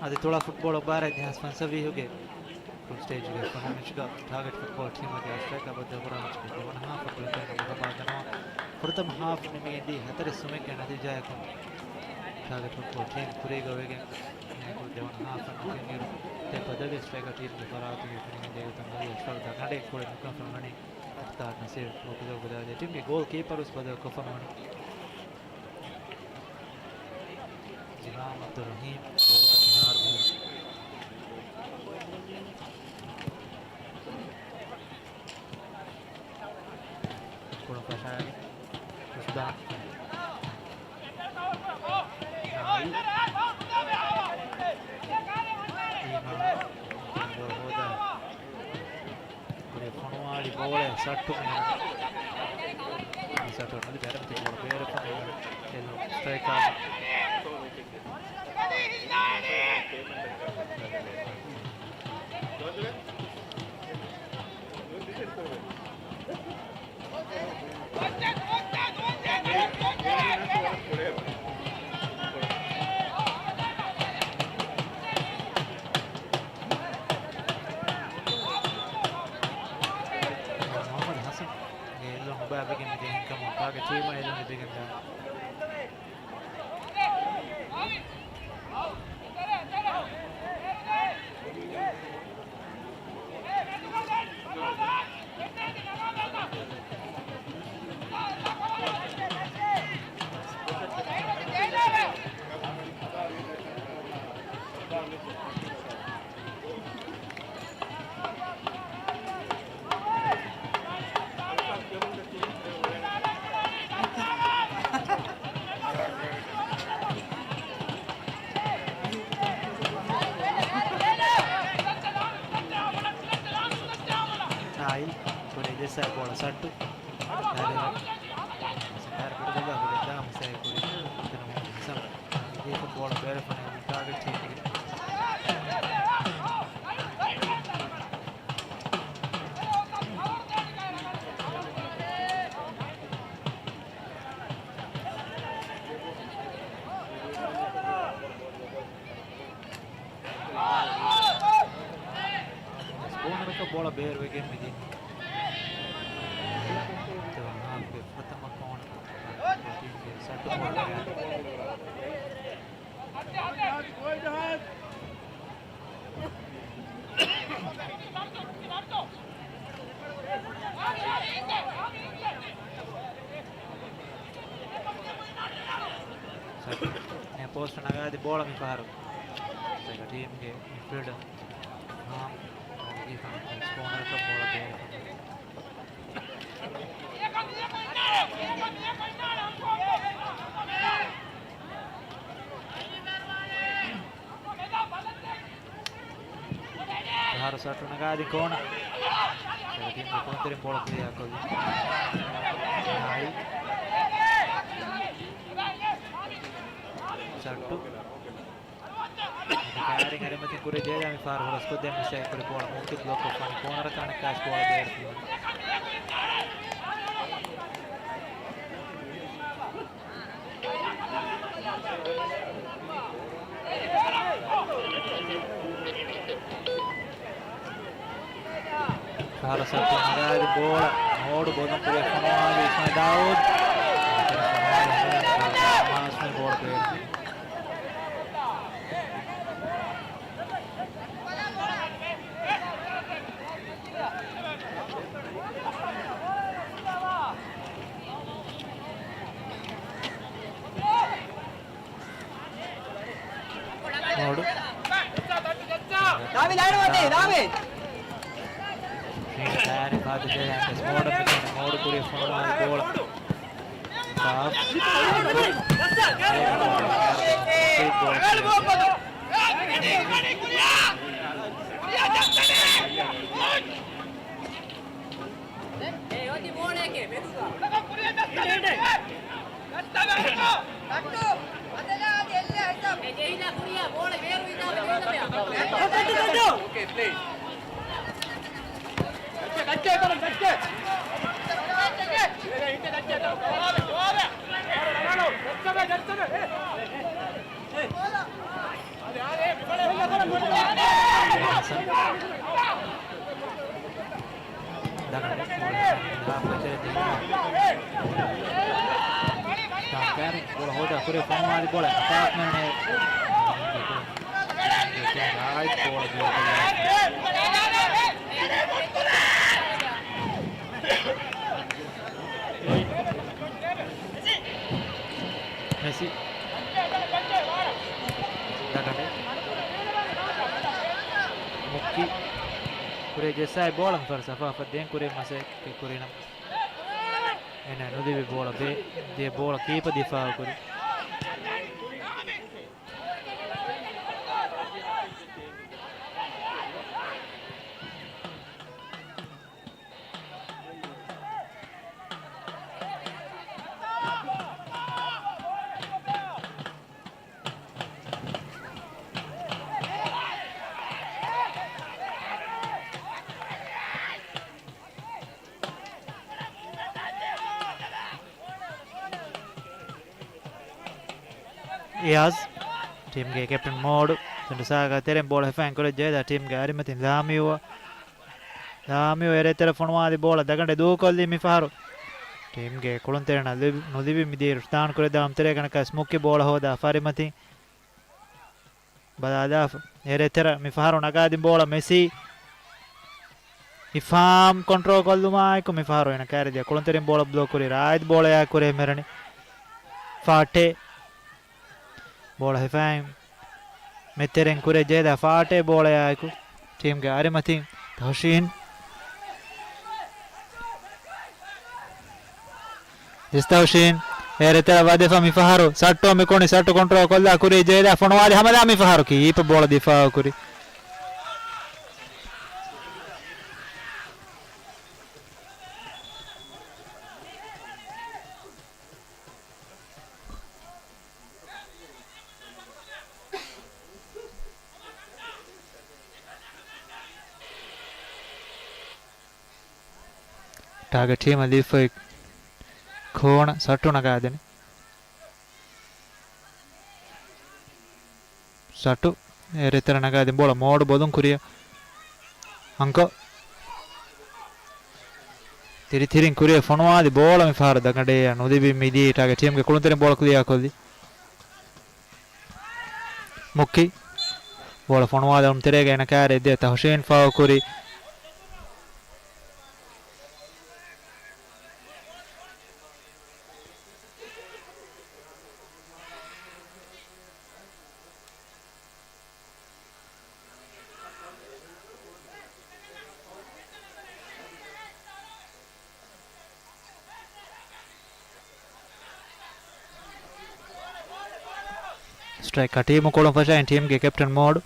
އަދި ތުޅާ ފުޓްބޯޅަ ބާރަށް ދެހާސް ފަންސަވީހުގެ ގްރޫޕް ސްޓޭޖުގެ ފަހު މެޗުގަ ޓާގެޓް ފުޓްބޯޅަ ޓީމުގެ ސްޓްރައިކަރ ބައްދަލުކުރާ މެޗުގެ ދެވަނަ ހާފަށް ބުލްޕެންގަ މުދަމާދަން. ފުރަތަމަ ހާފް ނިމިގެން ދިޔަ ހަތަރެއް ސުމެއްގެ ނަތީޖާއަކުން ޓާގެޓް ފުޓްބޯޅަ ޓީމް ކުރީގަ ވެގެން އެކު ދެވަނަ ހާފަށް ނުކެންއިރު، ދެ ބަދަލު ސްޓްރައިކަރ ޓީމުގެ ފަރާތުގަ ފެނިގެން ދިޔަ ގޮތުން ބަލި އަޝްރަފް ދަންނަޑޭ ކުޅެ ނުކުމެ ފަންވަނީ އަޚްތާރު ނަސީރު ވަކިލަށް ގުދާލޭ ޓީމްގެ ގޯލް ކީޕަރުވެސް ބަދަލު ކޮށްފަންވަނީ. ޒިމާމް އަބްދުއްރަހީމް ބޯޅަ މިހާރު ކުޅަން ފަށާގެން ރުޝްދާން. ނާއިލް. އީމާން. ބޯޅަ ހޯދާ. ކުރިއަށް ފޮނުވާލި ބޯޅަ ސައްޓު މި. ސައްޓު ނުލިބި އަރަމްތި ބޯޅަ ބޭރަށް ފޮނުވާލި އެލް ސްޓްރައިކާ. މުޙައްމަދު ޙަސަންގެ އެލް ނުބައިވެގެން މިދިޔަ ހިންގަމުން ކާގެ ޓީމަށް އެލް ލިބިގެންދާނެ. ސައި ބޯޅަ ސައްޓު. ހައިރަ ބިޑުގަދަ ހުރެއްދާ މިސް ކުރި ތިނަމު ހިސަން. ދީފަ ބޯޅަ ބޭރު ފަނައިގެން ޓާގެޓް ޗޭންޖްގެ. ކޯނަރަކަށް ބޯޅަ ބޭރުވެގެން މިދިން. ތެވަން ހާފްގެ ފަތަމަ ކޯނަރ. ޓީމްގެ ސައްޓު ބޯޅަ. ސައްޓު. އެ ޕޯސްޓް ނަގާދި ބޯޅަ މި ފަހަރު. ޓީމްގެ މިޑްފީލްޑަރ ހާމް ކޯނަރަކަށް ބޯޅަ ބޭރު. ފަހަރު ސައްޓު ނަގާދި ކޯނަ. ޓީމްގެ ކުޅުންތެރިން ބޯޅަ ކްލިއާ ކޮށްލި. ސައްޓު. ފަޔަރިން އަރިމަތިން ކުރި ޖޭދާ މި ފަހަރު ހުރަސްކޮށްދޭން މިސް ކުރި ބޯޅަ މުއްކި ބްލޮކް ކޮށްފަނި ކޯނަރަކާ ނައްކާސް ބޯޅަ ބޭރު. ފަހަރަށް ސައްޓު ނަގާދި ބޯޅަ މޯޑު ބޮލުން ކުރިއަށް ފޮނުވާލި އިސްމާއިލް ދާއޫދު. މާސްމެ ބޯޅަ ބޭރު. މޯޑު. ރާވި ލާނު ވަދެ، ރާވި. މޯޑު ކުރި ފޮނުވާލި ބޯޅަ. ސާފް. ދަގަނޑު ބޯޅަ ހާފް ވެތެރެ ދިނުމަށް. ޓާން ކާރި ބޯޅަ ހޯދާ ކުރި ފޮނުވާލި ބޯޅަ އަޓާކް މެން. ރާއިތް ބޯޅަ ޖޯޑުކޮށްލާ. މެސި. ދަގަނޑެއް. މުއްކި. ކުރޭ ޖެއްސާއި ބޯޅަ މިފަހަރު ސަފާފަށް ދޭން ކުރި މަސައްކަތް ކުރިނަމަ. އޭނާ ނުލިބި ބޯޅަ ބޭ-، ދޭ ބޯޅަ ކީޕަ ދިފާއު ކުރި. އިޔާޒް، ޓީމްގެ ކެޕްޓަން މޯޑު، ތުނޑުސާގަ ތެރެން ބޯޅަ ހިފައިން ކުރެއްޖެ ދާ ޓީމްގެ އަރިމަތިން ލާމިއު، ލާމިއު އެރޭ ތެރެ ފޮނުވާލި ބޯޅަ ދަގަނޑެ ދޫކޮށްލީ މިފަހަރު. ޓީމްގެ ކުޅުންތެރިންނަށް ލިބި، ނުލިބި މިދިޔަ ރުޝްދާން ކުރެއްދާން ތެރޭގަނޑަކަސް މުއްކި ބޯޅަ ހޯދާ ފަރިމަތިން. ބަލާލާފަ. އެރޭ ތެރެ މި ފަހަރު ނަގާދިން ބޯޅަ މެސީ. އިފާމް ކޮންޓްރޯލް ކޮށްލުމާއެކު މި ފަހަރު އޭނަ ކައިރި ދިޔަ ކުޅުންތެރިން ބޯޅަ ބްލޮކް ކުރި ރާއިދް ބޯޅަޔާ ކުރޭ މެރަނި. ފާޓޭ. ބޯޅަ ހިފާއިން މެތެރެން ކުރެ ޖޭދާ ފާޓޭ ބޯޅަޔާއެކު ޓީމްގެ އަރިމަތިން ތަހުޝީން. ޖިސް ތަހުޝީން އޭރެ ތެރަ ވަދެފަ މިފަހަރު ސައްޓޯ މިކޮނި ސައްޓު ކޮންޓްރޯލް ކޮށްލާ ކުރީ ޖޭދާ ފޮނުވާލި ހަމަލާ މިފަހަރު ކީޕަ ބޯޅަ ދިފާއު ކުރި. ޓާގެޓް ޓީމަށް ލިބިފައި ކޯނަ ސައްޓު ނަގާދިން. ސައްޓު އެރޭ ތެރެ ނަގާދިން ބޯޅަ މޯޑު ބޮލުން ކުރިއަށް. އަންކޮ ތިރިތިރިން ކުރިއަށް ފޮނުވާލި ބޯޅަ މިފަހަރު ދަގަނޑޭއަށް ނުލިބި މިދިޔައީ ޓާގެޓް ޓީމްގެ ކުޅުންތެރިން ބޯޅަ ކުލިއާކޮށްލި. މުއްކި ބޯޅަ ފޮނުވާލައުން ތެރޭގަ އޭނަ ކާރި އެއްދިޔަ ތަހުޝީން ފާއު ކުރި. ސްޓްރައިކަރ ޓީމު ކުޅުން ފަށައިން ޓީމްގެ ކެޕްޓަން މޯޑު.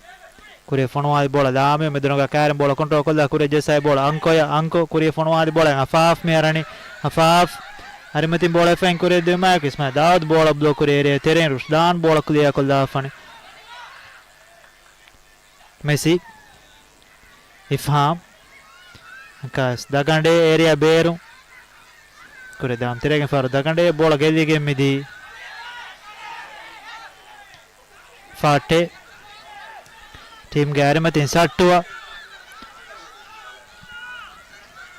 ކުރިއަށް ފޮނުވާލި ބޯޅަ ލާމިޔު މެދުނުގަ ކާރިން ބޯޅަ ކޮންޓްރޯލް ކޮށްލާ ކުރިއަށް ޖައްސާލި ބޯޅަ އަންކޮޔަށް އަންކޮ ކުރިއަށް ފޮނުވާލި ބޯޅަ އަފާފް މި އަރަނީ. އަފާފް އަރިމަތިން ބޯޅަ އެފައިން ކުރިއަށް ދިއުމާއެކު އިސްމާއިލް ދާއޫދު ބޯޅަ ބްލޮކް ކުރި އޭރިއާ ތެރެއިން ރުޝްދާން ބޯޅަ ކުލިއާ ކޮށްލާފަނި. މެސީ. އިފްހާމް. އަންކާސް ދަގަނޑޭ އޭރިއާ ބޭރު. ކުރިއަށް ދާމް ތެރޭގެ ފަހަރު ދަގަނޑޭ ބޯޅަ ގެއްލިގެން މިދީ. ފާއްޓެ. ޓީމްގެ އަރިމަތިން ސައްޓުއަށް.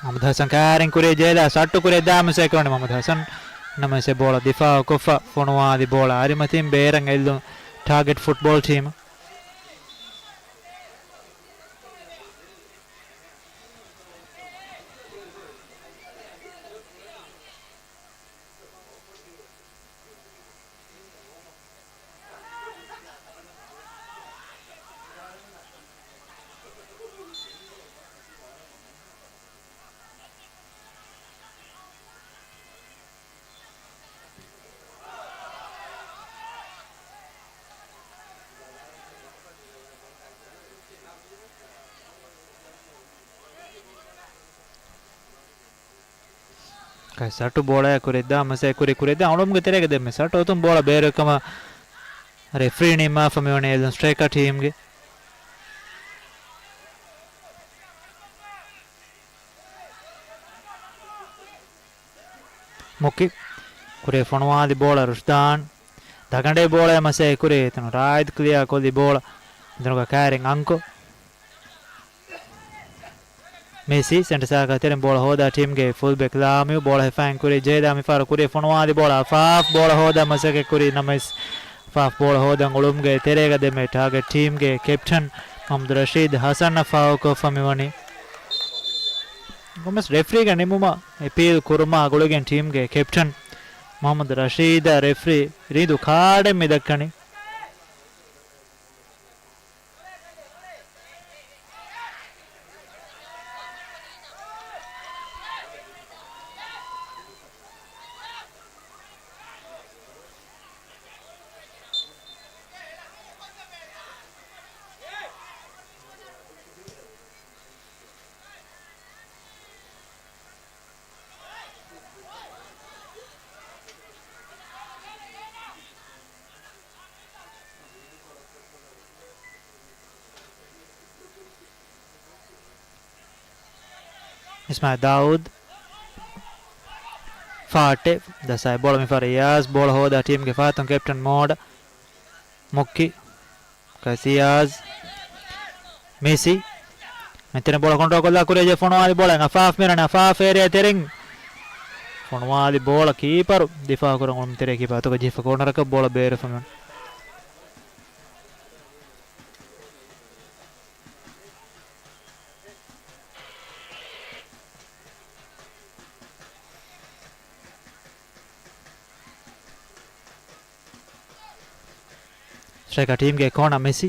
މަހަމަދު ހަސަން ކާރިން ކުރިއަށް ޖެހިލާ ސައްޓު ކުރިއަށް ދާމް ސެކުރަނި މަހަމަދު ހަސަން. ނަމަވެސް އެ ބޯޅަ ދިފާއު ކޮށްފަ ފޮނުވާލި ބޯޅަ އަރިމަތިން ބޭރަށް އެއްލުން ޓާގެޓް ފުޓްބޯލް ޓީމަށް. ކައި ސައްޓު ބޯޅައާ ކުރިއަށް ދާ މަސައްކަތް ކުރި ކުރިއަށް ދާ އުޅުމުގެ ތެރޭގަ ދެންމެ ސައްޓު އޮތުން ބޯޅަ ބޭރުވި ކަމަށް ރެފްރީ ނިންމާފަ މިވަނީ އެލް ސްޓްރައިކަރ ޓީމްގެ. މުކި ކުރިއަށް ފޮނުވާލި ބޯޅަ ރުޝްދާން. ދަގަނޑޭ ބޯޅައާ މަސައްކަތް ކުރި އެތަނު ރާއިދް ކްލިއާ ކޮށްލި ބޯޅަ އެތަނުގަ ކާރިން އަންކޮ. މެސީ ސެންޓަރ ސާކަށް ތެރެއިން ބޯޅަ ހޯދާ ޓީމްގެ ފުލް ބެކް ލާމިޔު ބޯޅަ ހިފައިން ކުރި ޖެހިލާ މިފަހަރު ކުރިއަށް ފޮނުވާލި ބޯޅަ އަފާފް ބޯޅަ ހޯދާ މަސައްކަތް ކުރި ނަމަވެސް އަފާފް ބޯޅަ ހޯދަން އުޅުމުގެ ތެރޭގަ ދެންމެ ޓާގެޓް ޓީމްގެ ކެޕްޓަން މަހްމަދު ރަޝީދު ހަސަންއަށް ފާއުކޮށްފަ މިވަނީ. ނަމަވެސް ރެފްރީގެ ނިންމުމަށް އެޕީލް ކުރުމާ ގުޅިގެން ޓީމްގެ ކެޕްޓަން މުހައްމަދު ރަޝީދަށް ރެފްރީ ރީދު ކާޑެއް މި ދައްކަނީ. އިސްމާއިލް ދާއޫދު. ފާއްޓެ. ދަސާއި ބޯޅަ މިފަހަރު އިޔާޒް. ބޯޅަ ހޯދާ ޓީމްގެ ފަހަތުން ކެޕްޓަން މޯޑަށް. މުއްކި. ކަސިޔާޒް. މެސީ. މެތިން ބޯޅަ ކޮންޓްރޯލް ކޮށްލާ ކުރިއަށް ފޮނުވާލި ބޯޅަ އަފާފް މިރަނި އަފާފް އޭރިއާ ތެރެއިން. ފޮނުވާލި ބޯޅަ ކީޕަރު ދިފާއު ކުރަން އުޅުމު ތެރޭ ކީޕަރު އަތުގަ ޖެހިފަ ކޯނަރަކަށް ބޯޅަ ބޭރުފަ މިވަނީ. ސްޓްރައިކަރ ޓީމްގެ ކޯނަ މެސީ.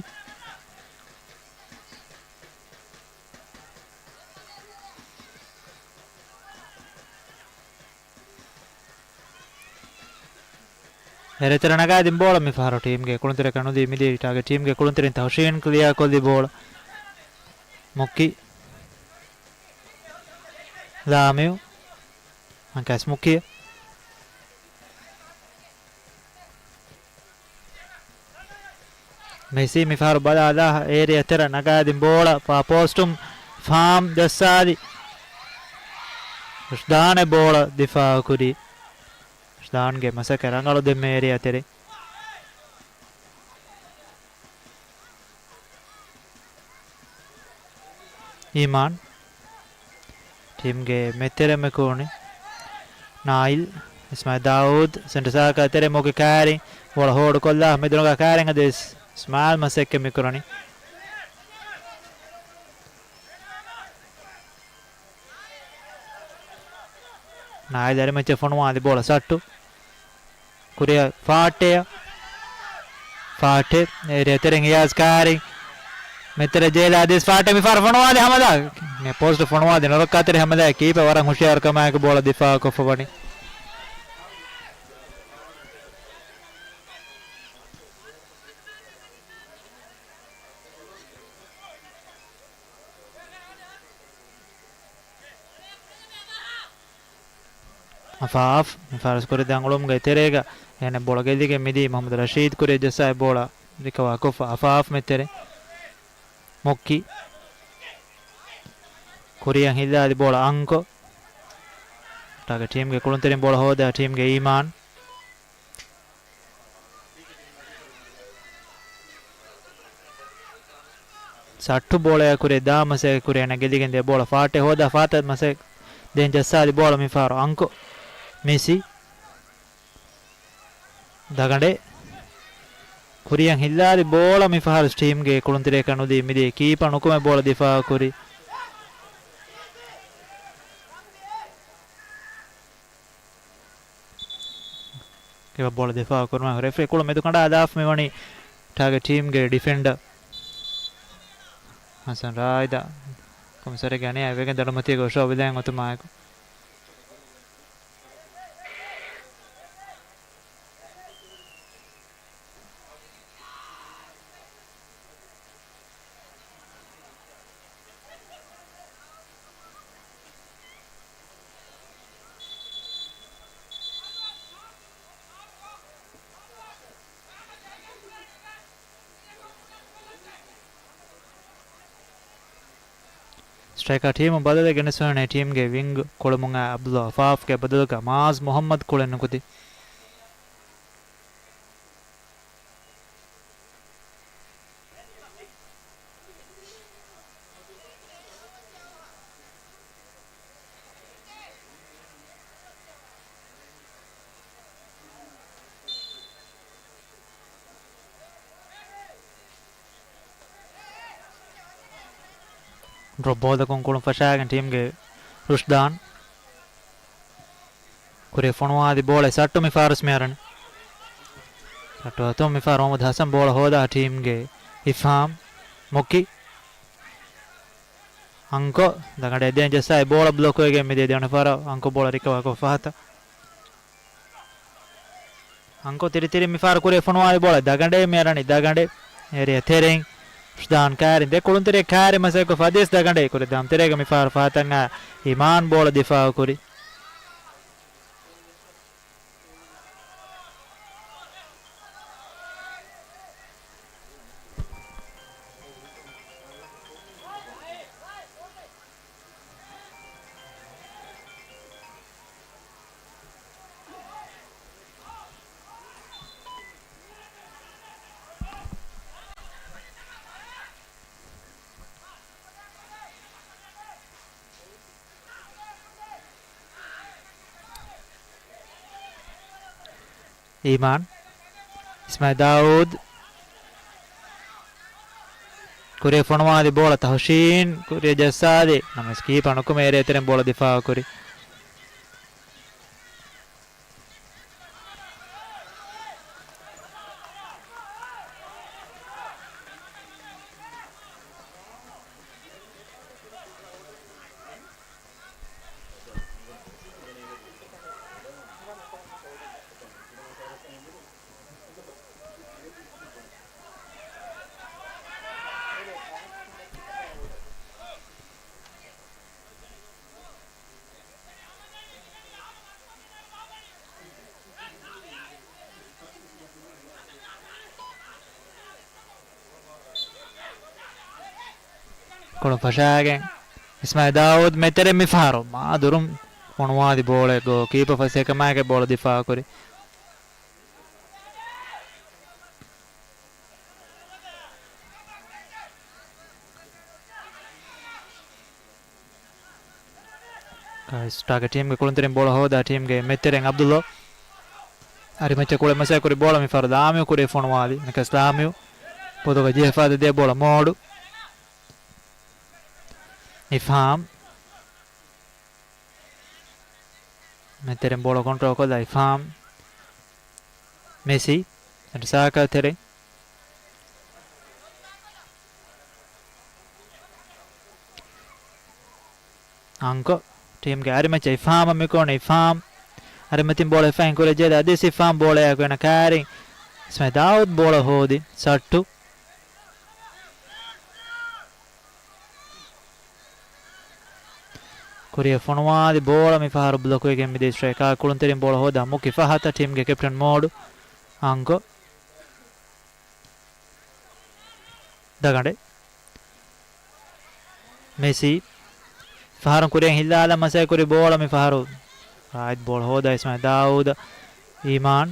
އެރޭ ތެރެ ނަގާދިން ބޯޅަ މިފަހަރު ޓީމްގެ ކުޅުންތެރެއަކަށް ނުދީ މިދިޔައީ ޓާގެޓް ޓީމްގެ ކުޅުންތެރިން ތަހުޝީން ކްލިއާ ކޮށްލި ބޯޅަ. މުކި. ލާމިޔު. އަންކާސް މުކި. މެސީ މިފަހަރު ބަލާލާ އޭރިއާ ތެރެ ނަގާދިން ބޯޅަ ފާ ޕޯސްޓުން ފާމް ޖައްސާލި. ރުޝްދާން އެ ބޯޅަ ދިފާއުކުރީ. ރުޝްދާންގެ މަސައްކަތް ރަނގަޅު ދެންމެ އޭރިއާ ތެރެ. އީމާން. ޓީމްގެ މެދުތެރެ މި ކުޅުނީ. ނާއިލް. އިސްމާއިލް ދާއޫދް. ސެންޓަރ ސާކަށް ތެރެ މޮގެ ކާރި. ބޯޅަ ހޯޑުކޮށްލާ މެދުނުގަ ކާރިން އަދި ވެސް އިސްމާއިލް މަސައްކަތް މި ކުރަނީ. ނާއިލް އަރިމައްޗަށް ފޮނުވާލި ބޯޅަ ސައްޓު. ކުރިއަށް ފާއްޓެއަށް. ފާއްޓެ. އޭރިއާ ތެރެއިން އިޔާޒް ކާރި. މެދުތެރެ ޖޭލާ އަދިވެސް ފާއްޓެ މި ފަހަރު ފޮނުވާލި ހަމަލާ. މި ޕޯސްޓު ފޮނުވާލި ނުރައްކާތެރި ހަމަލާ ކީޕަ ވަރަށް ހުޝިޔާރުކަމާއެކު ބޯޅަ ދިފާއުކޮށްފަ ވަނީ. އަފާފް މި ފާރުސް ކުރި ދަނގުޅުމުގެ ތެރޭގަ އޭނަ ބޯޅަ ގެއްލިގެން މިދީ މުހައްމަދު ރަޝީދު ކުރިއަށް ޖައްސާ އެ ބޯޅަ ރިކަވާ ކޮށްފަ އަފާފް މެދުތެރެ މޮއްކި ކުރިއަށް ހިއްލާލި ބޯޅަ އަންކޮ ޓާގެ ޓީމްގެ ކުޅުންތެރިން ބޯޅަ ހޯދާ ޓީމްގެ އީމާން. ސައްޓު ބޯޅަޔާ ކުރެ ދާ މަސައްކަތް ކުރި އޭނަ ގެއްލިގެން ދިޔަ ބޯޅަ ފާއްޓެ ހޯދާ ފާތަށް މަސައްކަތް ދޭން ޖައްސާލި ބޯޅަ މި ފަހަރު އަންކޮ މިސި ދަގަނޑެ ކުރިއަށް ހިއްލާލި ބޯޅަ މި ފަހަރު ޓީމްގެ ކުޅުންތެރިޔަކަށް ނުދީ މިދީ ކީޕަ ނުކުމެ ބޯޅަ ދިފާއު ކުރި. ކިބަ ބޯޅަ ދިފާއު ކުރުމަށް ރެފްރީ ކުޅު މެދު ކަނޑާލާފަ މިވަނީ ޓާގެޓް ޓީމްގެ ޑިފެންޑަރ ހަސަން ރާއިދާ ކޮމިސަރެއްގެ އަނިޔާ ވެގެން ދަނޑުމަތީގަ އޮށޯވެލައި އޮތުމާއެކު. ސްޓްރައިކާ ޓީމު ބަދަލެއް ގެނެސްފަވަނީ ޓީމްގެ ވިންގް ކުޅަމުން އާ އަބްދުﷲ އަފާފްގެ ބަދަލުގަ މާޒް މުހައްމަދު ކުޅެން ނުކުތީ. ޑްރޮޕް ބޯލަކުން ކުޅުން ފަށާގެން ޓީމްގެ ރުޝްދާން. ކުރިއަށް ފޮނުވާލި ބޯޅަ ސައްޓު މި ފާރުސް މި އަރަނީ. ސައްޓު އަތުން މި ފާރު މުހައްމަދު ހަސަން ބޯޅަ ހޯދާ ޓީމްގެ އިފްހާމް މޮކި. އަންކޮ ދަގަނޑެ ދޭން ޖައްސާ އެ ބޯޅަ ބްލޮކް ވެގެން މިދިޔަ ދެވަނަ ފަހަރަށް އަންކޮ ބޯޅަ ރިކަވާ ކޮށް ފަހަތަށް. އަންކޮ ތިރިތިރި މި ފަހަރު ކުރިއަށް ފޮނުވާލި ބޯޅަ ދަގަނޑޭ މި އަރަނީ ދަގަނޑެ. އޭރިއާ ތެރެއިން ރުޝްދާން ކާރިން ދެ ކުޅުންތެރި ކާރި މަސައްކަތް ފަދިޔަސް ދަގަނޑޭ ކުރި ދާމް ތެރޭގަ މި ފަހަރު ފަހަތަށް އާ އީމާން ބޯޅަ ދިފާއު ކުރި. އީމާން. އިސްމާއިލް ދާއޫދު. ކުރިއަށް ފޮނުވާލި ބޯޅަ ތަހުޝީން ކުރިއަށް ޖައްސާލި. ނަމަވެސް ކީޕަރ ނުކުމެ އޭރިއާ ތެރެއިން ބޯޅަ ދިފާއު ކުރި. ކުޅުން ފަށާގެން އިސްމާއިލް ދާއޫދު މެދުތެރެ މި ފަހަރު މާ ދުރުން ފޮނުވާލި ބޯޅައެއް ގޯލް ކީޕަ ފަސޭހަކަމާއެކޭ ބޯޅަ ދިފާއުކުރި. ޓާގެޓް ޓީމްގެ ކުޅުންތެރިން ބޯޅަ ހޯދާ ޓީމްގެ މެދުތެރެއިން އަބްދުﷲ. އަރިމައްޗަށް ކުޅެ މަސައްކަތްކުރި ބޯޅަ މިފަހަރު ލާމިޔު ކުރިއަށް ފޮނުވާލި. އަނެކަސް ލާމިޔު ޕޮދުގަ ޖެހިފަ ދެ ބޯޅަ މޯޑު. އިފްހާމް. މެދުތެރެއިން ބޯޅަ ކޮންޓްރޯލް ކޮށްލާ އިފްހާމް. މެސީ. ސެންޓަރ ސާކަލް ތެރެއިން. އަންކޮ ޓީމްގެ އަރިމައްޗަށް އިފްހާމަށް މިކޯން އިފްހާމް. އަރިމަތިން ބޯޅަ އިފްހާމް ކުރެ ޖެހިލާ އަދިވެސް އިފްހާމް ބޯޅަޔާ ގޮތުން ކާރިން. އިސްމާއިލް ދާއޫދު ބޯޅަ ހޯދި ސައްޓު. ކުރިއަށް ފޮނުވާލި ބޯޅަ މިފަހަރު ބްލޮކުވެގެން މިދިޔަ ސްޓްރައިކާ ކުޅުންތެރިން ބޯޅަ ހޯދާ މުކި ފަހަތަށް ޓީމްގެ ކެޕްޓަން މޯޑު އަންކޮ. ދަގަނޑެ. މެސީ. ފަހަރު ކުރިއަށް ހިއްލާލަން މަސައްކަތްކުރި ބޯޅަ މިފަހަރު. ރާއިދު ބޯޅަ ހޯދާ އިސްމާއިލް ދާއޫދަށް. އީމާން.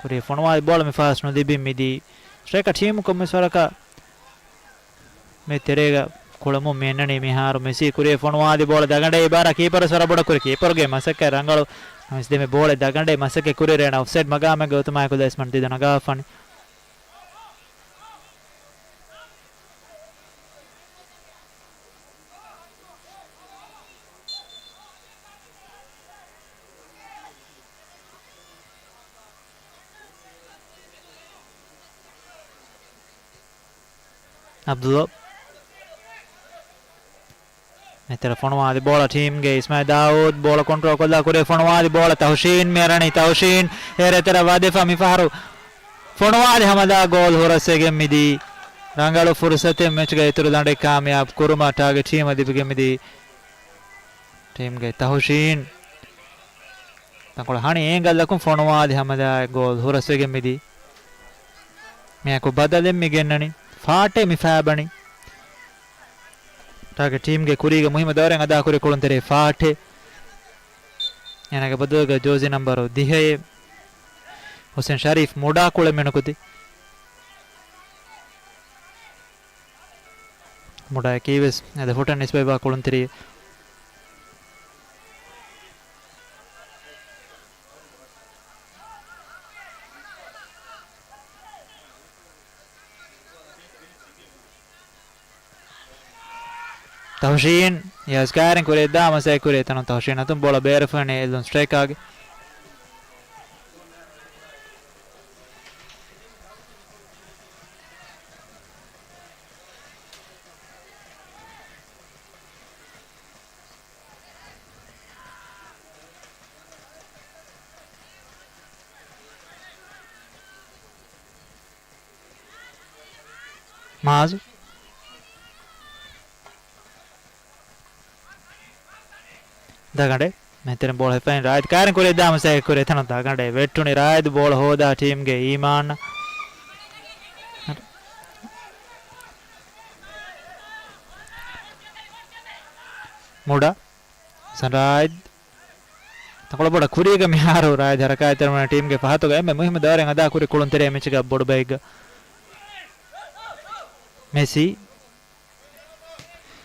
ކުރިއަށް ފޮނުވާލި ބޯޅަ މިފަހަރު ނުލިބި މިދީ. ސްޓްރައިކަރ ޓީމުކޮށް މިސްވަރަކަށް މި ތެރޭގަ ކުޅަމުން މި އެންނަނީ މިހާރު މެސީ ކުރިއަށް ފޮނުވާލި ބޯޅަ ދަގަނޑޭ އިބާރާ ކީޕަރު ސަރަބޮޑަ ކުރި ކީޕަރުގެ މަސައްކަތް ރަނގަޅު ނަމަވެސް ދެމެ ބޯޅަ ދަގަނޑޭ މަސައްކަތް ކުރި ރޭނަ އޮފްސައިޑް މަގާމެއްގަ އޮތުމާއެކު ލައިސްމަން ތިދަ ނަގާފަނި. އަބްދުﷲ. މެދުތެރެ ފޮނުވާލި ބޯޅަ ޓީމްގެ އިސްމާއިލް ދާއޫދު ބޯޅަ ކޮންޓްރޯލް ކޮށްލާ ކުރިއަށް ފޮނުވާލި ބޯޅަ ތަހުޝީން މި އަރަނީ ތަހުޝީން އޭރު އެތެރެ ވަދެފަ މިފަހަރު ފޮނުވާލި ހަމަލާ ގޯލް ހުރަސްވެގެން މިދީ. ރަނގަޅު ފުރުސަތެއް މެޗްގަ އިތުރު ދަނޑެއް ކާމިޔާބު ކުރުމަށް ޓާގެޓް ޓީމަށް ލިބިގެން މިދީ. ޓީމްގެ ތަހުޝީން. ތަންކޮޅެއް ހަނި އޭނގަލަކުން ފޮނުވާލި ހަމަލާއެއް ގޯލް ހުރަސްވެގެން މިދީ. މިއަކު ބަދަލެއް މި ގެންނަނީ. ފާޓެ މި ފާބަނީ. ޓާގެޓް ޓީމްގެ ކުރީގެ މުހިއްމު ދައުރެއް އަދާކުރި ކުޅުންތެރޭ ފާޓެ. އޭނާގެ ބަދަލުގަ ޖޯޒީ ނަންބަރު ދިހައެއް ހުސެން ޝަރީފް މުޑާ ކުޅެ މިނުކުތި. މުޑާއަކީވެސް އަދި ހުޓަން އިސްބައިވާ ކުޅުންތެރިއެއް. ތަހުޝީން ޔާޒް ކާރިން ކުރިއަށް ދާ މަސައްކަތް ކުރި އެތަނުން ތަހުޝީން އަތުން ބޯޅަ ބޭރަށް ފެނޭ އެލްލުން ސްޓްރައިކާގެ. މާޒު. ދަގަނޑެ. މެދުތެރެއިން ބޯޅަ ހިފައިން ރާއިދު ކާރިން ކުރިއަށް ދާ މަސައްކަތް ކުރި އެތަނަށް ދަގަނޑެ ވެއްޓުނި ރާއިދު ބޯޅަ ހޯދާ ޓީމްގެ އީމާން. މުޑާ. ސަން ރާއިދު. ތަންކޮޅެއް ބޮޑަށް ކުރީގަ މިހާރު ރާއިދު ހަރަކާތްތެރިވަނީ ޓީމްގެ ފަހަތުގަ އެންމެ މުހިއްމު ދައުރެއް އަދާކުރި ކުޅުންތެރޭ މެޗުގަ ބޮޑުބައެއްގަ. މެސީ.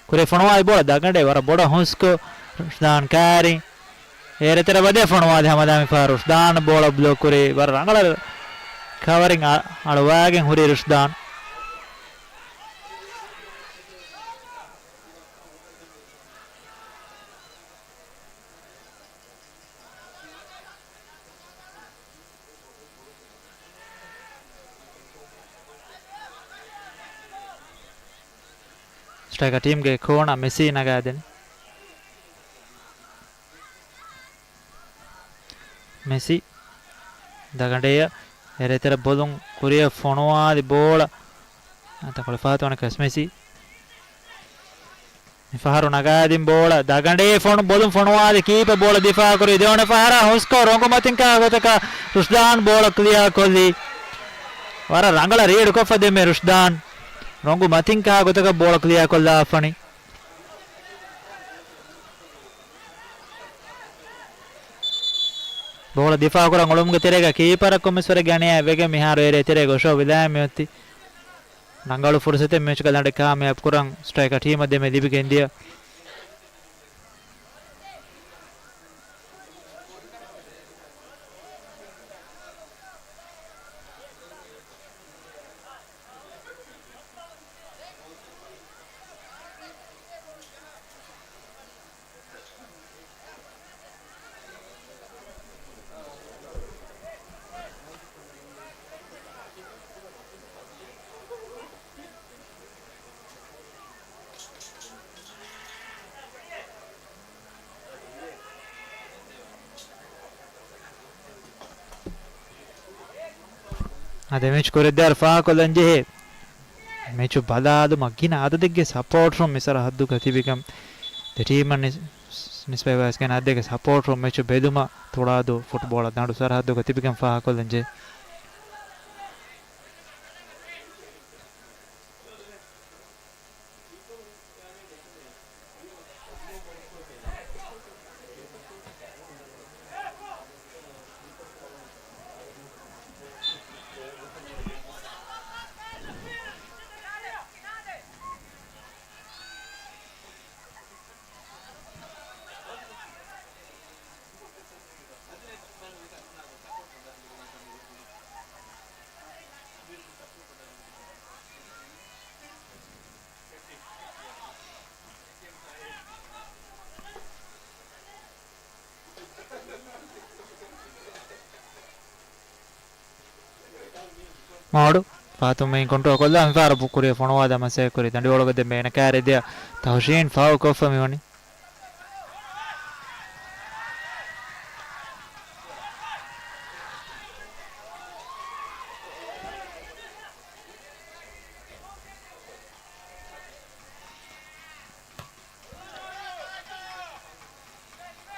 ކުރިއަށް ފޮނުވާލި ބޯޅަ ދަގަނޑެ ވަރަށް ބޮޑަށް ހުސްކޮށް ރުޝްދާން ކާރި. އޭރު އެތެރެ ވަދެ ފޮނުވާލި ހަމަލާ މިފަހަރު ރުޝްދާން ބޯޅަ ބްލޮކް ކުރި ވަރަށް ރަނގަޅަށް ކަވަރިން އަ-، އަޅުވާގެން ހުރި ރުޝްދާން. ސްޓްރައިކަރ ޓީމްގެ ކޯނަ މެސީ ނަގާދެން. މެސީ ދަގަނޑޭ އޭރު އެތެރެ ބޮލުން ކުރިއަށް ފޮނުވާލި ބޯޅަ. ތަންކޮޅެއް ފަހަތުވަނިކަސް މެސީ. މިފަހަރު ނަގާދިން ބޯޅަ ދަގަނޑޭ ފޮނު-، ބޮލުން ފޮނުވާލި ކީޕަ ބޯޅަ ދިފާއުކުރި ދެވަނަ ފަހަރަށް ހުސްކޮށް ރޮނގު މަތިން ކާ ގޮތަކަށް ރުޝްދާން ބޯޅަ ކްލިއާ ކޮށްލީ. ވަރަށް ރަނގަޅަށް ރީޑް ކޮށްފަ ދެމެ ރުޝްދާން. ރޮނގު މަތިން ކާ ގޮތަކަށް ބޯޅަ ކްލިއާ ކޮށްލާފަނި. ބޯޅަ ދިފާއުކުރަން އުޅުމުގެ ތެރޭގަ ކީޕަރަށް ކޮންމެސް ވަރެއްގެ އަނިޔާއެއް ވެގެން މިހާރު އޭރޭ ތެރޭގަ އޮށޯ ވިލާމި އޮތީ. ރަނގަޅު ފުރުސަތެއް މެޗުގަ ލަނޑެއް ކާމިޔާބު ކުރަން ސްޓްރައިކަރ ޓީމަށް ދެމެ ލިބިގެން ދިޔަ. އަދި މެޗު ކުރެއްދާއިރު ފާހަގަކޮށްލަން ޖެހޭ. މެޗު ބަލާލުމަށް ގިނަ އަދަދެއްގެ ސަޕޯޓްރުން މި ސަރަހައްދުގަ ތިބިކަން ދެ ޓީމަށް ނިސް-، ނިސްބަތްވާސް ގިނަ އަދަދެއްގެ ސަޕޯޓްރުން މެޗު ބެލުމަށް ތުޅާދޫ ފުޓްބޯޅަ ދަނޑު ސަރަހައްދުގަ ތިބިކަން ފާހަގަކޮށްލަން ޖެހޭ. މޯޑު ފާތުމައިން ކޮންޓްރޯލް ކޮށްލާ މިފަހަރު ކުރިޔަށް ފޮނުވާދާ މަސައްކަތް ކުރި ދަނޑިވަޅުގަ ދެން އޭނަ ކާރި ދެއަ ތަހުޝީން ފައު ކޮށްފަ މިވަނީ.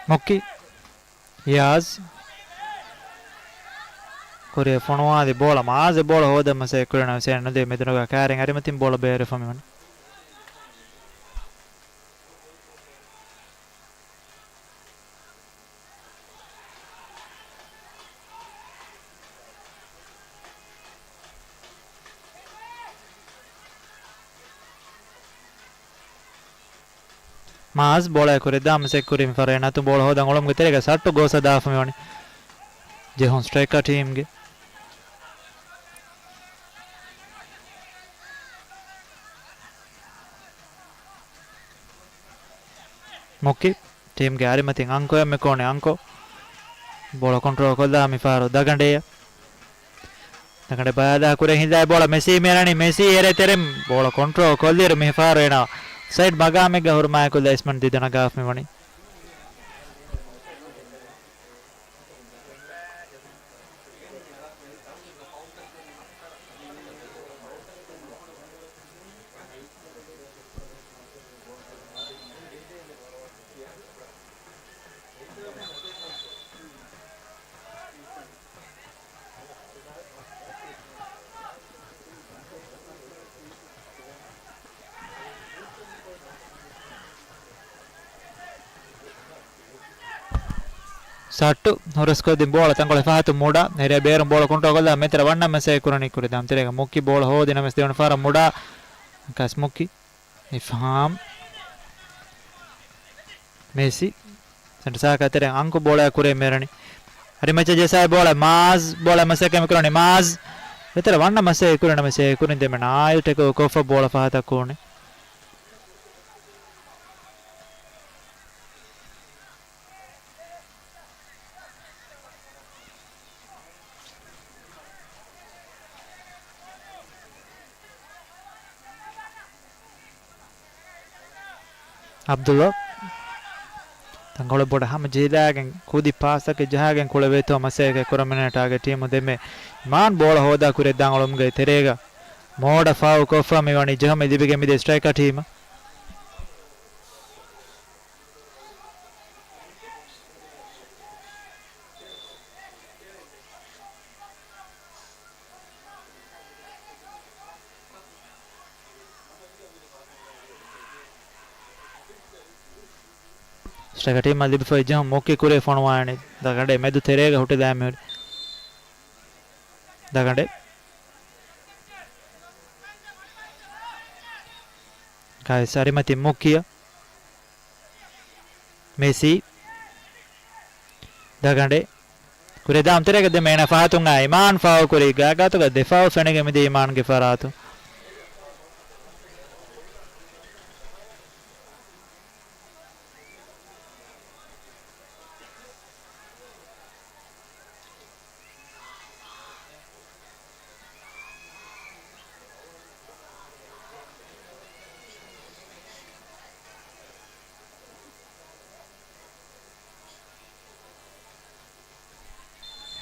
މުއްކި. ޔާޒް. ކުރިޔަށް ފޮނުވާލި ބޯޅަ މާޒް ބޯޅަ ހޯދަން މަސައްކަތް ކުރިނަމަ ސޭން ނުދޭ މެދުނުގަ ކާރިން އަރިމަތިން ބޯޅަ ބޭރުފަ މިވަނީ. މާޒް ބޯޅައެއް ކުރިއަށް ދާ މަސައްކަތް ކުރީ މިފަހަރު އޭނާ އަތުން ބޯޅަ ހޯދަން އުޅުމުގެ ތެރޭގަ ސައްޓު ގޯސް ހަދާފަ މިވަނީ ޖެހުން ސްޓްރައިކަރ ޓީމްގެ. މުއްކި ޓީމްގެ އަރިމަތިން އަންކޮޔަށް މި ކޯނެ އަންކޮ. ބޯޅަ ކޮންޓްރޯލް ކޮށްލާ މިފަހަރު ދަގަނޑޭ. ދަގަނޑެ ބަޔާދާ ކުރެ ހިނދާ ބޯޅަ މެސީ މިއަރަނީ މެސީ އެރެ ތެރެން ބޯޅަ ކޮންޓްރޯލް ކޮށްލިއިރު މިފަހަރު އޭނާ އޮފްސައިޑް މަގާމެއްގަ ހުރުމާއެކު ލައިސްމަން ދިދަނަގާފަ މިވަނީ. ސައްޓު ހުރަސްކޮށްދިން ބޯޅަ ތަންކޮޅެއް ފަހަތު މުޑާ އެރިއާ ބޭރުން ބޯޅަ ކޮންޓްރޯލް ކޮށްލާ މެތިރަ ވަންނަ މަސައްކަތް ކުރަނީ ކުރި ދާމް ތެރޭގަ މުއްކި ބޯޅަ ހޯދި ނަމަސް ދެވަނަ ފަހަރަށް މުޑާ ކަސް މުއްކި އިފްހާމް މެސި ސެންޓަ ސާކަ ތެރެ އަންކު ބޯޅަ ކުރެ މެރަނި އަރިމަޗަ ޖެސާ ބޯޅަ މާޒް ބޯޅަ މަސައްކަތް ކުރަނީ މާޒް މެތިރަ ވަންނަ މަސައްކަތް ކުރި ނަމަސް ކުރިން ދެމެ ނާއިލް ޓެކޯ ކޮށްފަ ބޯޅަ ފަހަތަށް ކޫނެ. އަބްދުﷲ ތަންކޮޅެއް ބޮޑަށް ހަމަޖެހިލާގެން ކުދި ޕާސްތަކެއް ޖަހާގެން ކުޅެވޭތޯ މަސައްކަތް ކުރަމުން ޓާގެޓް ޓީމު ދެމެ މާން ބޯޅަ ހޯދާ ކުރިއަށް ދާން އުޅުމުގައި ތެރޭގަ މޯޑަ ފައު ކޮށްފަ މިވަނީ ޖެހުމެއް ލިބިގެން މިދޭ ސްޓްރައިކަރ ޓީމަށް. ސްޓްރައިކަރ ޓީމަށް ލިބިފައި ޖެހުން މުއްކި ކުރިއަށް ފޮނުވާނީ. ދަގަނޑޭ މެދު ތެރޭގަ ހުއްޓިލާ މިހުރި. ދަގަނޑޭ. ކާވެސް އަރިމަތި މުއްކިއަށް. މެސީ. ދަގަނޑޭ. ކުރިއަށް ދާން ތެރޭގަ ދެމޭނަ ފަހަތުން އައި އިމާން ފާއު ކުރި ގާގާތުގަ ދެ ފާއު ފެނިގެން މިދިޔަ އިމާންގެ ފަރާތު.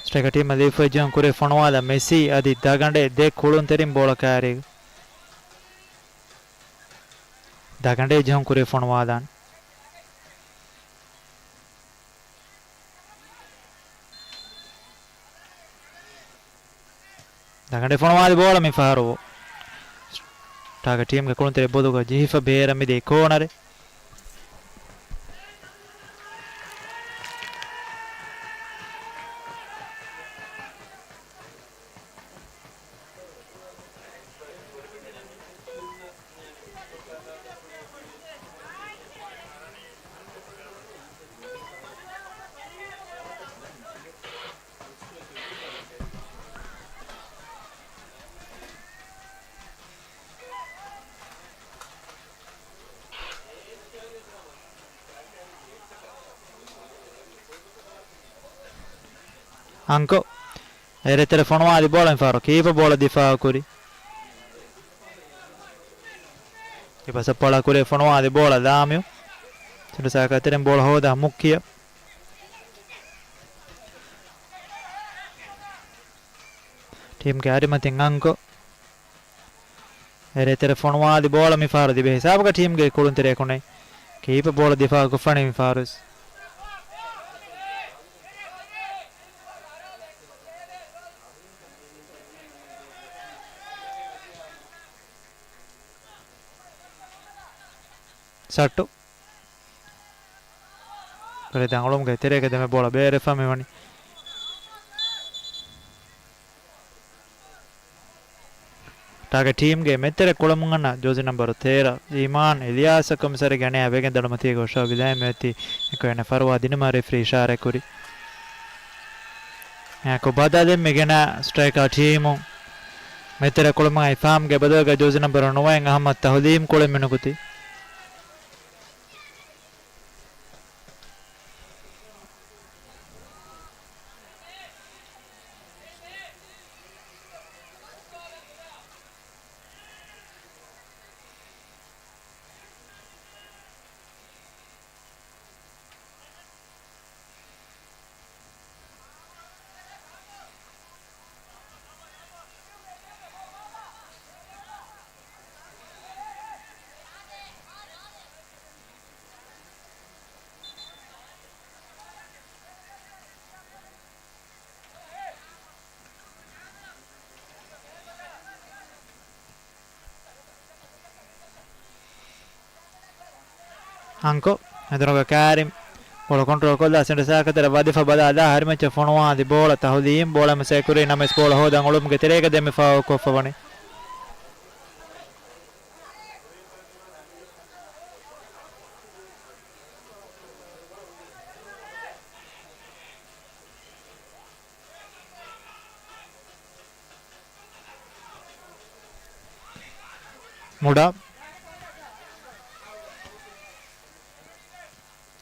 ސްޓްރައިކަރ ޓީމަށް ލިބިފައި ޖެހުން ކުރިއަށް ފޮނުވާލާ މެސީ އަދި ދަގަނޑޭ ދެ ކުޅުންތެރިން ބޯޅަ ކާރީގަ. ދަގަނޑޭ ޖެހުން ކުރިއަށް ފޮނުވާލާން. ދަގަނޑޭ ފޮނުވާލި ބޯޅަ މި ފަހަރު ޓާގެޓް ޓީމްގެ ކުޅުންތެރި ބޮލުގަ ޖެހިފަ ބޭރަށް މިދިޔަ ކޯނަރެއް. އަންކޮ. އެރޭ ތެރެ ފޮނުވާލި ބޯޅަ މި ފަހަރު ކީޕަ ބޯޅަ ދިފާއު ކުރި. ކީޕަ ސައްޕާޅާ ކުރި ފޮނުވާލި ބޯޅަ ލާމިޔު. ސެންޓަރ ސާކާ ތެރެން ބޯޅަ ހޯދާ މުއްކިއަށް. ޓީމްގެ އަރިމަތިން އަންކޮ. އެރޭ ތެރެ ފޮނުވާލި ބޯޅަ މި ފަހަރު ދިވެހި ހިސާބުގަ ޓީމްގެ ކުޅުންތެރިއަކު ނެތް. ކީޕަ ބޯޅަ ދިފާއު ކޮށްފަނީ މި ފަހަރު. ސައްޓު. ކުރި ދަނގުޅުމުގެ ތެރޭގަ ދެމެ ބޯޅަ ބޭރެފަ މިވަނީ. ޓާގެޓް ޓީމްގެ މެދުތެރެ ކުޅަމުން އަންނަ ޖޯޒި ނަމްބަރު ތޭރަ، އީމާން އެލިޔާސަށް ކޮމިސަރީގެ އަނިޔާ ވެގެން ދަނޑުމަތީގަ ހުށަހަޅު ވިލާމެއް އޮތީ އެކު އޭނަ ފަރުވާ ދިނުމަށް ރެފްރީ އިޝާރާތް ކުރި. އެކު ބަދަލެއް މިގެނަ ސްޓްރައިކާ ޓީމު މެދުތެރެ ކުޅަމުން އައި ފާމްގެ ބަދަލުގަ ޖޯޒި ނަމްބަރު ނުވައިން އަހައްމަދު ތަހުލީމް ކުޅެން މިނުކުތީ. އަންކޮ އެދުރުގަ ކާރިމް ބޯޅަ ކޮންޓްރޯލް ކޮށްލާ ސެންޓަރ ސާކަތެރެ ވަދެފަ ބަލާލާ ހަރިމައްޗަށް ފޮނުވާލި ބޯޅަ ތަހުލީމް ބޯޅަ މަސައްކަތް ކުރި ނަމަވެސް ބޯޅަ ހޯދަން އުޅުމުގެ ތެރޭގަ ދެމި ފާއު ކޮށްފަ ވަނީ. މުޑާ.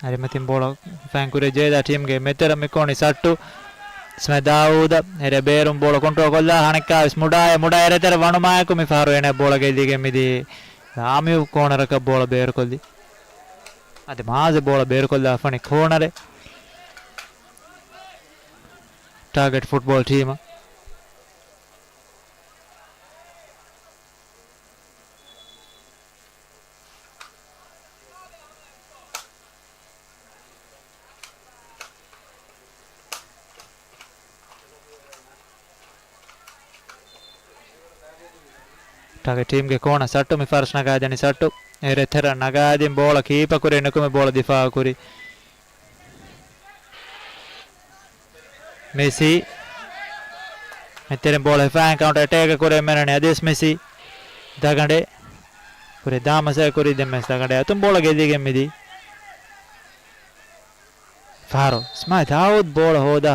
އަރިމަތިން ބޯޅަ ފައިން ކުރި ޖޭދާ ޓީމްގެ މެދުތެރެ މިކޯނި ސައްޓު. ސްމެ ދާއޫދަށް އެރޭ ބޭރުން ބޯޅަ ކޮންޓްރޯލް ކޮށްލާ ހަނެއްކާވެސް މުޑާއޭ މުޑާ އެރޭ ތެރެ ވަނުމާއެކު މި ފަހަރު އޭނަ ބޯޅަ ގެއްލިގެން މިދީ ލާމިޔު ކޯނަރަކަށް ބޯޅަ ބޭރުކޮށްލި. އަދި މާޒެ ބޯޅަ ބޭރުކޮށްލާފަނި ކޯނަރެއް. ޓާގެޓް ފުޓްބޯލް ޓީމަށް. ޓާގެޓް ޓީމްގެ ކޯނަ ސައްޓު މި ފާރުސް ނަގާދެނީ ސައްޓު. އެރޭ ތެރެ ނަގާދިން ބޯޅަ ކީޕަ ކުރި ނުކުމެ ބޯޅަ ދިފާއު ކުރި. މެސީ. މެތެރެން ބޯޅަ ހިފާ ކައުންޓަރ އެޓޭކަށް ކުރިއަށް މެނުނީ އަދިވެސް މެސީ. ދަގަނޑެއް. ކުރި ދާމަސައް ކުރި ދެން މެސް ދަގަނޑެއް އަތުން ބޯޅަ ގެއްލިގެން މިދީ. ފަހަރު އިސްމާއިލް ދާއޫދު ބޯޅަ ހޯދާ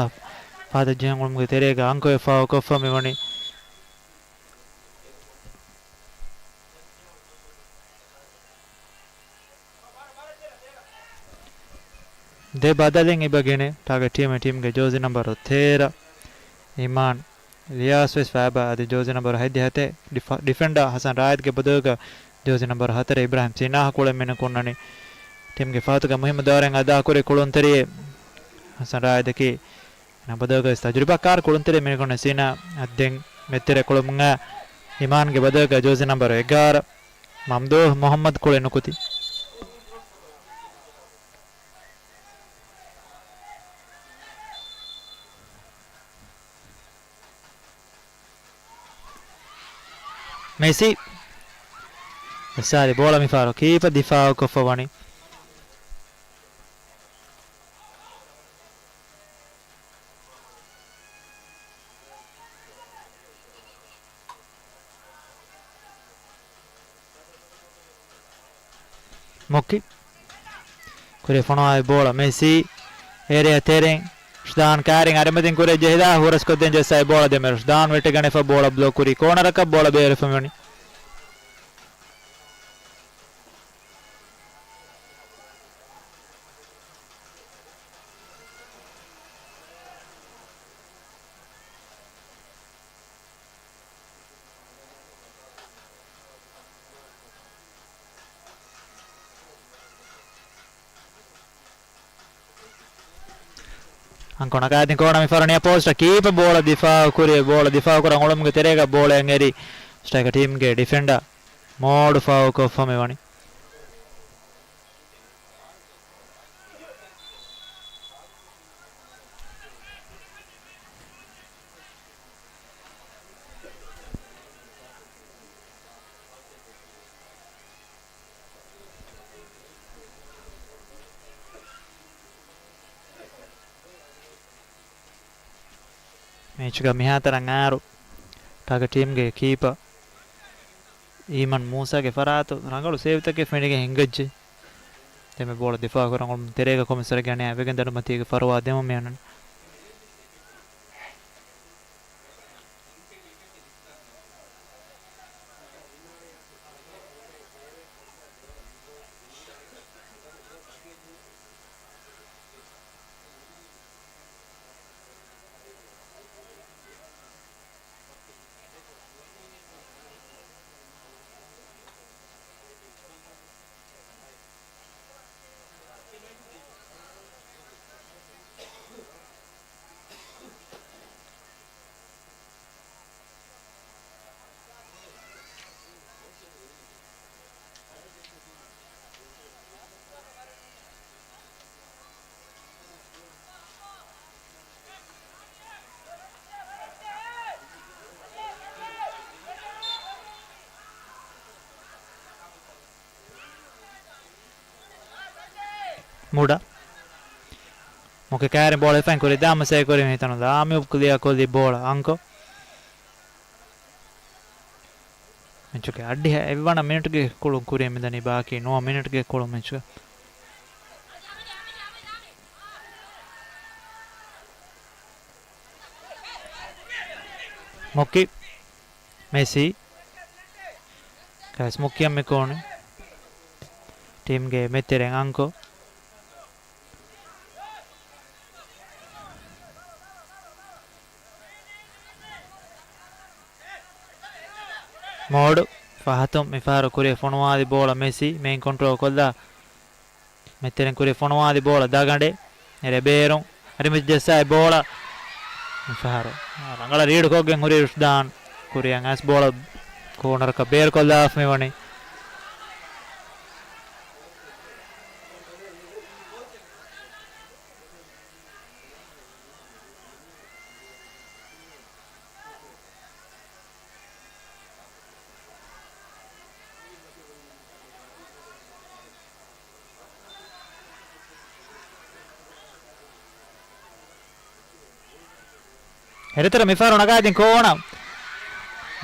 ފަހަތަށް ޖެހެން އުޅުމުގެ ތެރޭގަ އަންކޮއެއް ފާހަގަކޮށްފަ މިވަނީ. ދެ ބަދަލެއް އިބަ ގެނެ ޓާގެޓް ޓީމެއް ޓީމްގެ ޖޯޒި ނަންބަރު ތޭރަ އިމާން ރިޔާސް ވެސް ފައިބާ އަދި ޖޯޒި ނަންބަރު ހަތް ހަތެއް ޑިފަ-، ޑިފެންޑާ ހަސަން ރާއިދުގެ ބަދަލުގަ ޖޯޒި ނަންބަރު ހަތަރެއް އިބްރާހިމް ސީނާހަށް ކުޅެން މިނުކުންނަނީ. ޓީމްގެ ފަހަތުގެ މުހިއްމު ދައުރެއް އަދާކުރި ކުޅުންތެރިއެއް ހަސަން ރާއިދަކީ އެނަ ބަދަލުގައި ތަޖުރިބާކާރު ކުޅުންތެރި މިނިކުން ސީނާ އަށް ދެން މެތެރެ ކުޅުމުން އިމާންގެ ބަދަލުގައި ޖޯޒި ނަންބަރު އެގާރަ މަމްދޫހް މުހައްމަދު ކުޅެ ނުކުތި. މެސީ އެއްސާރި ބޯޅަ މިފަހަރު ކީޕަ ދިފާއުކޮށްފަ ވަނީ. މުކި. ކުރި ފޮނުވާ ބޯޅަ މެސީ. އޭރިއާ ތެރެއިން ރުޝްދާން ކާރިން އަރިމަތިން ކުރި ޖެހިދާ ހުރަސްކޮށްދޭން ޖައްސާ ބޯޅަ ދެމެ ރުޝްދާން ވެއްޓިގަނެފަ ބޯޅަ ބްލޮކް ކުރި ކޯނަރަކަށް ބޯޅަ ބޭރުފަ ވަނީ. އަންކޮ ނަގާދިން ކޯނަ މި ފަރުނިޔަ ޕޯސްޓަށް ކީޕަ ބޯޅަ ދިފާއު ކުރި ބޯޅަ ދިފާއު ކުރަން އުޅުމުގެ ތެރޭގަ ބޯޅައަށް އެރި ސްޓްރައިކަ ޓީމްގެ ޑިފެންޑަ މޯޑު ފާއު ކޮށްފަ މި ވަނީ. މެޗުގަ މިހާތަނަށް އާރު ޓާގެޓް ޓީމްގެ ކީޕަ އީމަން މޫސާގެ ފަރާތު ރަނގަޅު ސޭވްތަކެއް ފެނިގެން ހިނގައްޖެ. ދެމެ ބޯޅަ ދިފާ ކުރަން އުޅުނު ތެރޭގަ ކޮމިސަރ ގަނެ އަވެގެން ދަނޑުމަތީގެ ފަރުވާ ދެމުން މިއަންނަން. މުޑަ. މުކި ކާރި ބޯޅަ ހިފައިން ކުރި ދާމަސޭ ކުރި މިތަނު ލާމިއުބް ކްލިއާ ކޮށްލި ބޯޅަ އަންކޮ. މެޗުގެ އައްޑިހަ އެއްވަނަ މިނިޓްގެ ކުޅުން ކުރި މިދަނީ ބާކީ ނުވަ މިނިޓްގެ ކުޅުން މެޗުގަ. މުކި. މެސީ. ކައިސް މުކިއަށް މި ކޯނެ. ޓީމްގެ މެތެރެން އަންކޮ. މޯޑު ފަހަތުން މިފަހަރު ކުރިއަށް ފޮނުވާލި ބޯޅަ މެސީ މެއިން ކޮންޓްރޯލް ކޮށްލާ. މެތެރެން ކުރި ފޮނުވާލި ބޯޅަ ދާގަނޑެ. އެރެ ބޭރުން. އަރިމެ ޖެއްސާއި ބޯޅަ. މިފަހަރު ރަނގަޅަށް ރީޑް ކޮށްގެން ހުރި ރުޝްދާން. ކުރިއަށް އައިސް ބޯޅަ ކޯނަރަކަށް ބޭރު ކޮށްލާފަ މިވަނީ. އެރެތެރެ މިފަހަރު ނަގާދިން ކޯނަ.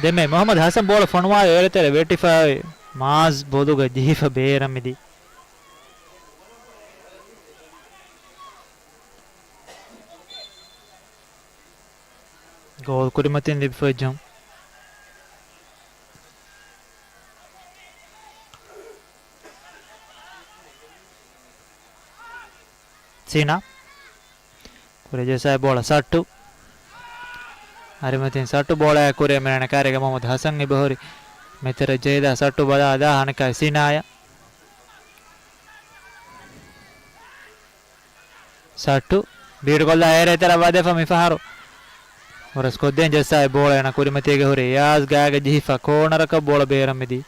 ދެންމެ މުހައްމަދު ހަސަން ބޯޅަ ފޮނުވާލި އެރެތެރެ ވެއްޓިފައި މާޒް ބޮލުގަ ޖެހިފަ ބޭރަށް މިދީ. ގޯލް ކުރިމަތިން ލިބިފައިޖެހުން. ސީނާ. ކުރެ ޖައްސާ ބޯޅަ ސައްޓު. އަރިމަތިން ސައްޓު ބޯޅައާ ކުރިއަށް މިނަން ކާރިގަ މުހައްމަދު ހަސަން އިބަހުރި. މެތެރެ ޖެހިދާ ސައްޓު ބަލާ ދާ ހަނިކާ ސީނާޔަށް. ސައްޓު ބީޑުކޮށްލާ އޭރޭ ތެރަށް ވަދެފަ މިފަހަރު. ވަރަސް ކޮށްދޭން ޖައްސާ ބޯޅަ އޭނަ ކުރިމަތީގަ ހުރި އިޔާޒް ގާގަ ޖެހިފަ ކޯނަރަކަށް ބޯޅަ ބޭރަށް މިދީ.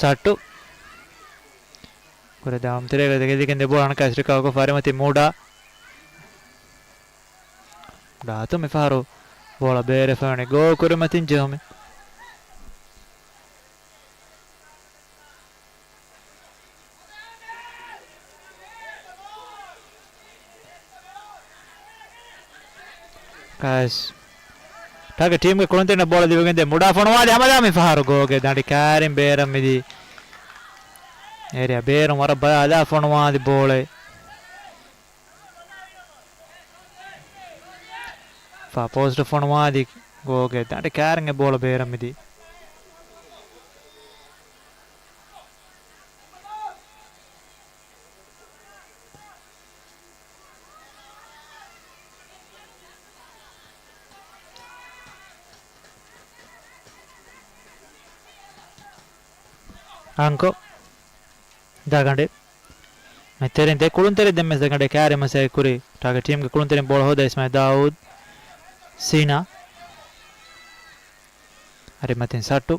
ސައްޓު. ކުރެ ދާމް ތެރޭގަ ދެގެދިގެން ދެ ބޯޅަ ހަނަކަސް ރިކަވަރ ކޮށްފަ އަރިމަތި މޫޑާ. ޑާތު މިފަހަރު ބޯޅަ ބޭރެފަވަނީ ގޯ ކުރިމަތިން ޖެހުމި. ކަސް. ޓާގެޓް ޓީމްގެ ކުޅުންތެރިންނަށް ބޯޅަ ލިބިގެންދޭ މުޑާ ފޮނުވާލި ހަމަލާ މި ފަހަރު ގޯގެ ދަނޑި ކާރިން ބޭރަށް މިދީ. އޭރިއާ ބޭރުން ވަރަށް ބަލާލާ ފޮނުވާލި ބޯޅަ. ފާ ޕޯސްޓް ފޮނުވާލި ގޯގެ ދަނޑި ކާރިން އެ ބޯޅަ ބޭރަށް މިދީ. އަންކޮ ދަގަނޑެ. މެތެރެން ދެ ކުޅުންތެރި ދެންމެސް ދަގަނޑެ ކާރި މަސައްކަތް ކުރި. ޓާގެޓް ޓީމްގެ ކުޅުންތެރިން ބޯޅަ ހޯދާ އިސްމާއިލް ދާއޫދް. ސީނާ. އަރިމަތިން ސައްޓު.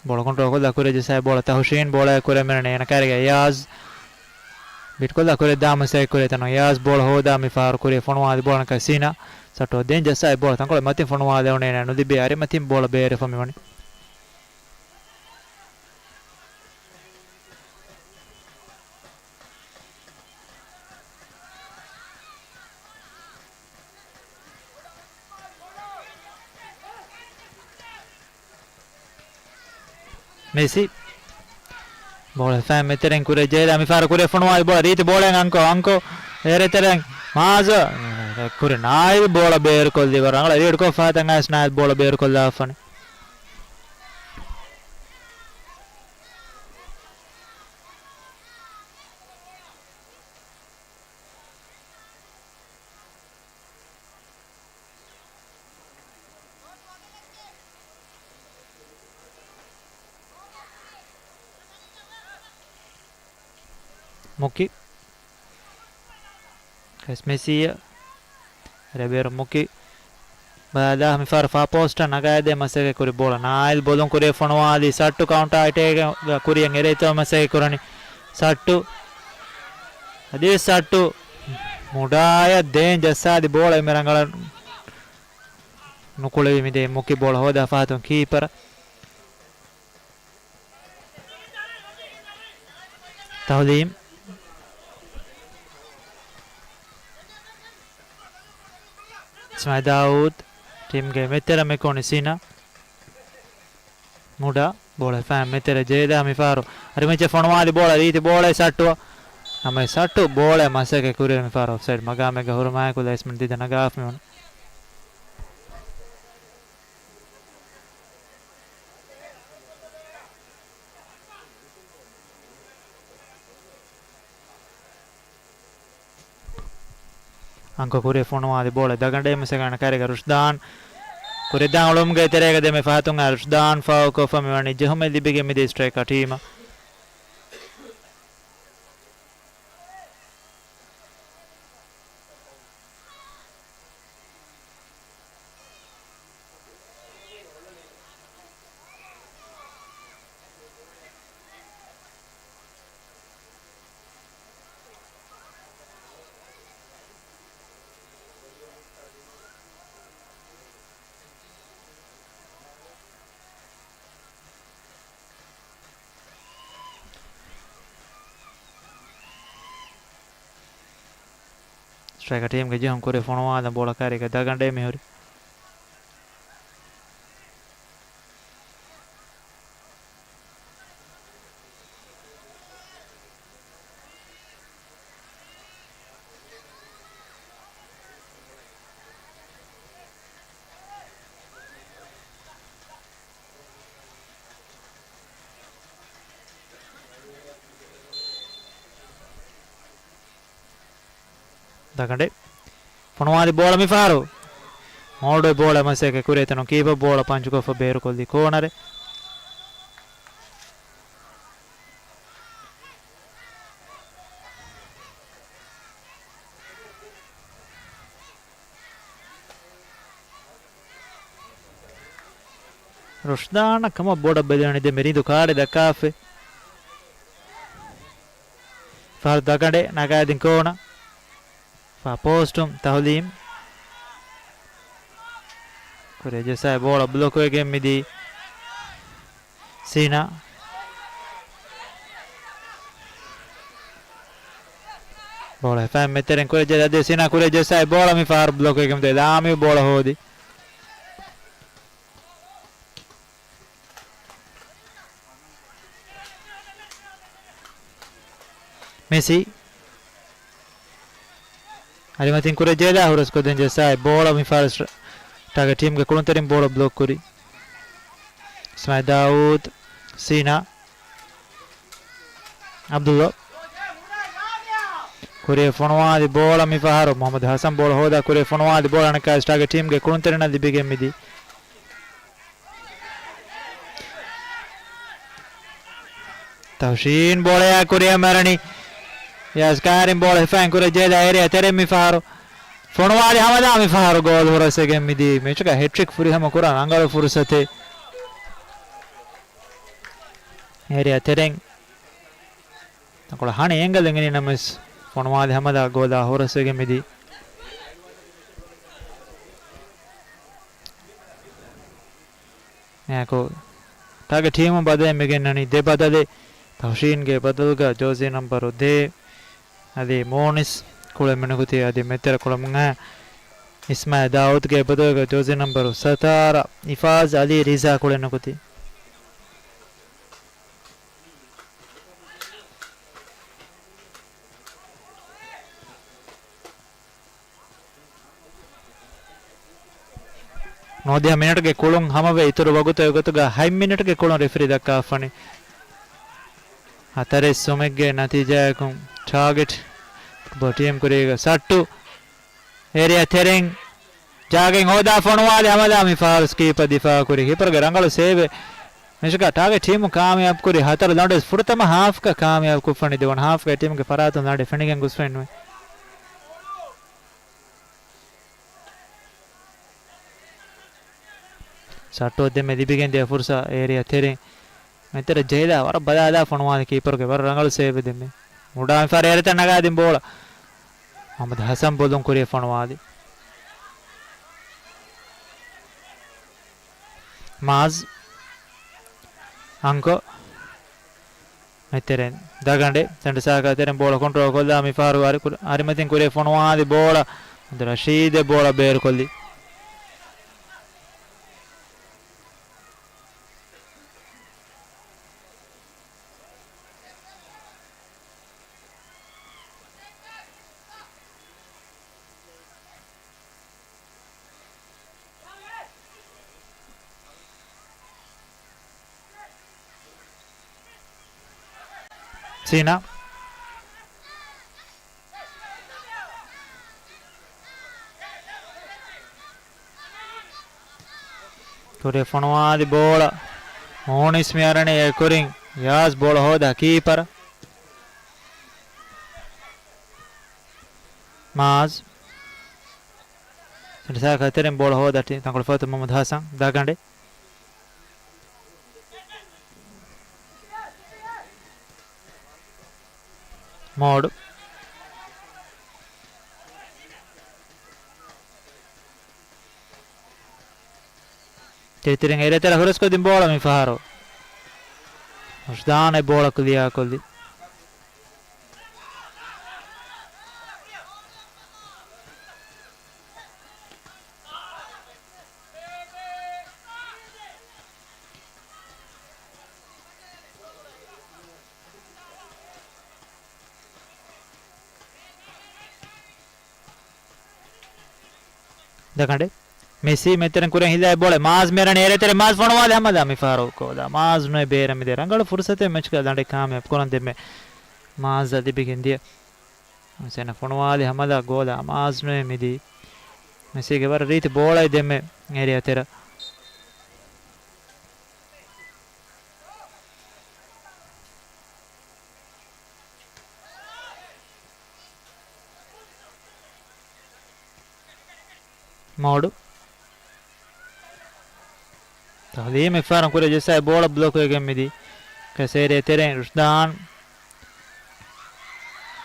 ބޯޅަ ކޮންޓްރޯލް ކޮށްލާ ކުރިއަށް ޖައްސާ ބޯޅަ ތަހުޝީން ބޯޅައަށް ކުރިއަށް މިނަން އޭނަ ކާރިގަ އިޔާޒް. ބިޓްކޮށްލާ ކުރިއަށް ދާ މަސައްކަތް ކުރި ތަނު އިޔާޒް ބޯޅަ ހޯދާ މި ފަހަރު ކުރިއަށް ފޮނުވާލި ބޯޅަ ކަސީނާ. ސައްޓު ދޭން ޖައްސާ ބޯޅަ ތަންކޮޅެއް މަތިން ފޮނުވާލެވުނީ އޭނަ ނުލިބި އަރިމަތިން ބޯޅަ ބޭރެފަ މިވަނީ. މެސި. ބޯޅަ ފައި މެތެރެން ކުރިއަށް ޖެހިލާ މިފަހަރު ކުރިއަށް ފޮނުވާލި ބޯޅަ ރީތި ބޯޅައެއް އަންކޮ އަންކޮ. އޭރެ ތެރެން މާޒަ. ކުރި ނާއިލް ބޯޅަ ބޭރުކޮށްލި ރަނގަޅަށް ރީޑްކޮށް ފަހަތަށް އައިސް ނާއިލް ބޯޅަ ބޭރުކޮށްލާފަނި. މުކި. ކަސް މެސީއަށް. ރެބޭރު މުކި. ބަލާލާ މިފަހަރު ފާ ޕޯސްޓަށް ނަގާދޭ މަސައްކަތް ކުރި ބޯޅަ ނާއިލް ބޮލުން ކުރިއަށް ފޮނުވާލީ ސައްޓު ކައުންޓާ އެޓޭކް ކުރިއަށް އެރޭތޯ މަސައްކަތް ކުރަނީ. ސައްޓު. އަދި ސައްޓު. މުޑާޔަށް ދޭން ޖައްސާލި ބޯޅަ މި ރަނގަޅަށް ނުކުޅެވި މިދޭ މުކި ބޯޅަ ހޯދާ ފަހަތުން ކީޕަރަށް. ތަހުލީމް. އިސްމާއިލް ދާއޫދް. ޓީމްގެ މެތެރަ މެކޯނި ސީނާ. މުޑާ. ބޯޅަ ފައި މެތެރަ ޖެހިލާ މިފަހަރު. އަރިމައްޗަށް ފޮނުވާލި ބޯޅަ ރީތި ބޯޅައެއް ސައްޓުއަށް. ހަމަ ސައްޓު ބޯޅަ މަސައްކަތް ކުރިއަށް މިފަހަރު އޮފްސައިޑް މަގާމެއްގަ ހުރުމާއެކު ލައިސްމަން ދީދަ ނަގާފަ މިވަނީ. އަންކޮ ކުރިއަށް ފޮނުވާލި ބޯޅަ ދަގަނޑޭ މަސަގަނޑ ކަރިގަ ރުޝްދާން. ކުރިއަށް ދާން އުޅުމުގެ ތެރޭގަ ދެމެ ފަހަތުން އައި ރުޝްދާން ފައުލް ކޮށްފަ މިވަނީ ޖެހުމެއް ލިބިގެން މިދިޔަ ސްޓްރައިކަރ ޓީމަށް. ޓައިގާ ޓީމްގެ ޖެހުން ކުރި ފޮނުވާލަން ބޯޅަ ކާރީގަ ދަގަނޑޭ މިހުރި. ދަގަނޑޭ. ފޮނުވާލި ބޯޅަ މިފަހަރު. މޯޑު ބޯޅަ މަސައްކަތް ކުރޭ ތަނު ކީޕަ ބޯޅަ ޕަންޗުކޮށްފަ ބޭރުކޮށްލި ކޯނަރެއް. ރުޝްދާނަށް ކަމަށް ބޯޑަށް ބެލެވެނީ ދެ މެރިނދު ކާޑެއް ދައްކާފަ. ފަހަރު ދަގަނޑޭ ނަގާދިން ކޯނަ. ފާ ޕޯސްޓުން ތަހުލީމް. ކުރެޖެސާއި ބޯޅަ ބްލޮކް ވެގެން މިދީ. ސީނާ. ބޯޅަ ހިފައި މެތެރެން ކުރެޖެ ދޭ ސީނާ ކުރެޖެސާއި ބޯޅަ މި ފަހަރު ބްލޮކް ވެގެން ދޭ ލާމި ބޯޅަ ހޯދި. މެސީ. އަރިމަތިން ކުރެ ޖޭލާ ހުރަސްކޮށްދޭން ޖެއްސާއި ބޯޅަ މި ފާސް ޓާގެޓް ޓީމްގެ ކުޅުންތެރިން ބޯޅަ ބްލޮކް ކުރި. އިސްމާއިލް ދާއޫދު، ސީނާ، އަބްދުﷲ. ކުރިއަށް ފޮނުވާލި ބޯޅަ މި ފަހަރު މުޙައްމަދު ޙަސަން ބޯޅަ ހޯދާ ކުރިއަށް ފޮނުވާލި ބޯޅަ އަނެއްކާ ޓާގެޓް ޓީމްގެ ކުޅުންތެރިންނަށް ލިބިގެން މިދީ. ތަހުޝީން ބޯޅަޔާ ކުރިއަށް މަރަނީ. ޔާޒް ކާރިން ބޯޅަ ހިފައިން ކުރެ ޖޭލާ އޭރިއާ ތެރެއިން މި ފަހަރު. ފޮނުވާލި ހަމަލާ މި ފަހަރު ގޯލް ހުރަސްވެގެން މިދީ. މެޗުގަ ހެޓްރިކް ފުރިހަމަ ކުރަން ރަނގަޅު ފުރުސަތެއް. އޭރިއާ ތެރެއިން ތަންކޮޅެއް ހަނި އެނގަލެއް އިނީ ނަމަވެސް، ފޮނުވާލި ހަމަލާ ގޯލާ ހުރަސްވެގެން މިދީ. އެއާއެކު ޓާގެޓް ޓީމުން ބަދަލެއް މިގެންނަނީ ދެ ބަދަލެއް. ތަހުޝީންގެ ބަދަލުގަ ޖާޒީ ނަމްބަރު ދޭއް އަދި މޫނިސް ކުޅެން މިނުކުތީ އަދި މެތެރެ ކުޅަމުން އައި އިސްމާއިލް ދާއޫދުގެ ބަދަލުގަ ޖާޒީ ނަމްބަރު ސަތާރަ އިފާޒް އަލީ ރިޒާ ކުޅެން ނުކުތީ. ނުވަދިހަ މިނެޓްގެ ކުޅުން ހަމަވެ، އިތުރު ވަގުތު އެގޮތުގަ ހަތް މިނެޓްގެ ކުޅުން ރެފްރީ ދައްކާފަނި. ހަތަރެއް ސުމެއްގެ ނަތީޖާއަކުން ޓާގެޓް ފުޓްބޯލް ޓީމް ކުރީގަ ސައްޓު. އޭރިއާ ތެރެއިން ޖާގައިން ހޯދާ ފޮނުވާލި ހަމަލާ މި ފާސް ކީޕަ ދިފާ ކުރި. ކީޕަރުގެ ރަނގަޅު ސޭވެއް. މިޝުގަ ޓާގެޓް ޓީމު ކާމިޔާބު ކުރި ހަތަރު ލަނޑު ފުރަތަމަ ހާފްގަ ކާމިޔާބު ކޮށްފަނި ދެވަނަ ހާފްގަ ޓީމުގެ ފަރާތުން ލަނޑެއް ފެނިގެން ގޮސްފައެއްނުވޭ. ސައްޓޯ ދެމެ ލިބިގެން ދިޔަ ފުރުސާ އޭރިއާ ތެރެއިން. މެތެރެ ޖެހިލާ ވަރަށް ބަލާލާ ފޮނުވާލި ކީޕަރުގެ ވަރަށް ރަނގަޅު ސޭވެއް ދެމެ. މުޑާ މިފަހަރު އޭރިއާ ތެރެއިން ނަގާދިން ބޯޅަ. މުޙައްމަދު ޙަސަން ބޮލުން ކުރިއަށް ފޮނުވާލި. މާޒް. އަންކޮ. މެތެރެން ދަގަނޑެ ސެންޓަރ ސާކާ ތެރެން ބޯޅަ ކޮންޓްރޯލް ކޮށްލާ މި ފަހަރު އަރި-، އަރިމަތިން ކުރިއަށް ފޮނުވާލި ބޯޅަ އަބްދުއްރަޝީދެއް ބޯޅަ ބޭރުކޮށްލި. ސީނާ. ކުރިއަށް ފޮނުވާލި ބޯޅަ. މޫނިސް މި އަރަނީ އެކުރިން. ޔާޒް ބޯޅަ ހޯދާ ކީޕަރަށް. މާޒް. ސެންޓަރ ސާކާ ތެރެއިން ބޯޅަ ހޯދާ ޓީ-، ތަންކޮޅު ފަތު މުޙައްމަދު ޙަސަން ދަގަނޑެ. މޯޑު. ތިރިތިރިން އޭރިއާ ތެރެއަށް ހުރަސްކޮށްދިން ބޯޅަ މި ފަހަރު. ރުޝްދާން އެ ބޯޅަ ކްލިއާ ކޮށްލި. ދަގަނޑެއް. މެސީ މެތެރެން ކުރިން ހިލާ ބޯޅަ މާޒް މޭރަން އޭރޭ ތެރެ މާޒް ފޮނުވާލި ހަމަލާ މިފަހަރު ގޯލާ. މާޒް ނުވެ ބޭރަށް މިދިޔަ ރަނގަޅު ފުރުސަތެއް މެޗުގަ ދަނޑެއް ކާމިޔާބު ކުރަން ދެންމެ މާޒް ލިބިގެން ދިޔަ. ސެނަ ފޮނުވާލި ހަމަލާ ގޯލާ މާޒް ނުވެ މިދީ. މެސީގެ ވަރަށް ރީތި ބޯޅައެއް ދެންމެ އޭރިއާ ތެރަ. މޯޑު. ތަހުލީމް އެއްފަހަރު ކުރިއަށް ޖައްސާ ބޯޅަ ބްލޮކް ވެގެން މިދީ. ކަސޭރޭ ތެރެއިން ރުޝްދާން.